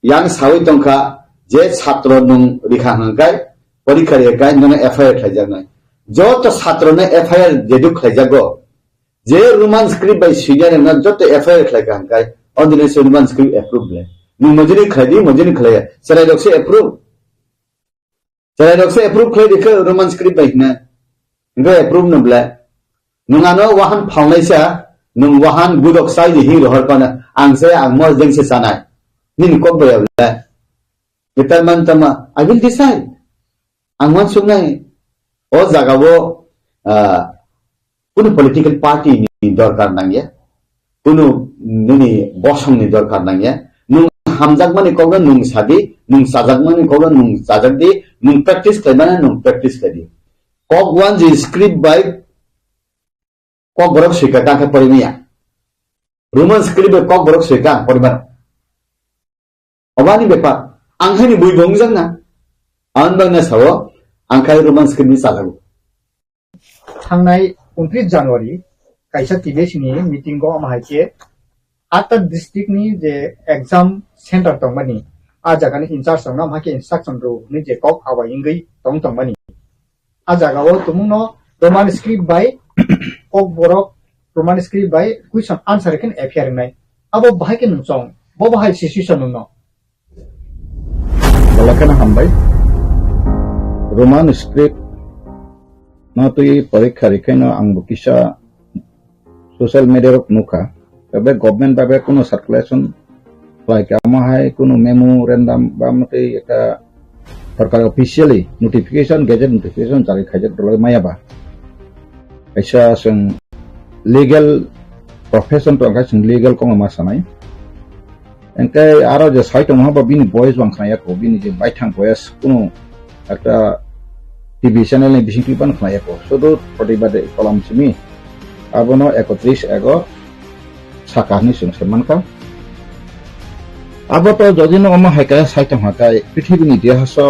Yang sawi tongkha je satro nung rikha hwnkhe porikha rikha nono F I R khlaijaknai. Joto satrono F I R jedu khlaijago. Je Roman script bai swinai rokno joto F I R khlai kha hwnkhai, o dini se Roman script approve le. Nwng mojini khlai di, mojini khlai ya. Chwrai rok se approve. Chwrai rok se approve khlai di khe Roman script bai hwnna. Hwnkhe approve no ble. Nwng ano wahan phalnai sa, nwng wahan gudok sai di hing rohor pana. Ang se ang mol jeng se sanai. Nini kok bai ya ble. Etal man tama, I will decide. Ang wansuknai, o jagao, ah, kunu political party ni dorkar nangya, kunu nini bosong ni dorkar nangya, nwng hamjakmani kokno nwng sadi, nwng chajakmani kokno nwng chajak di, nwng practice khlaimani nwng practice khlai di. Kok wanji script bai kok borok swika tangkhe porimaya. Roman script bai kok borok swika ang porimano. Obani bepar, ang haini bui bo wngjakna. Ang bangna sao, ang khai Roman script ni chajago. Thangnai untris January kaisa T B S ni meeting o ama hai khe atta district ni je exam center tongmani, a jaga ni in charge rok no ama hai khe instruction rw hwnwi je kok abai wngwi tong tongmani. A jaga o tumung no Roman script bai kok borok Roman script bai question answer khe F I R wngnai. Abo bahai khe nwng chong, bo bahai situation nwng no. Belai kheno hambai. Roman script no twi porikha rikhaino ang bo kisa social media rok nukha. Tebe government bai bai kuno circulation khlai kha, omo hai kuno memorandum ba motwi ekta sorkar officially notification, gazette notification jari khaijak dolai maya ba. Kaisa chwng legal profession tong kha, chwng legal kongma sanai. Engke aro je sai tongma ba bini voice bang khna ya ko, bini je baithang voice kuno ekta T V channel ni bisingtwi ban khna ya ko. Sudu protibade kolam simi. Abono ekotris ego saka hinwi chwng se mankha. Abo to jodi no omo hai khe sai tong kha khe, prithibini itihas o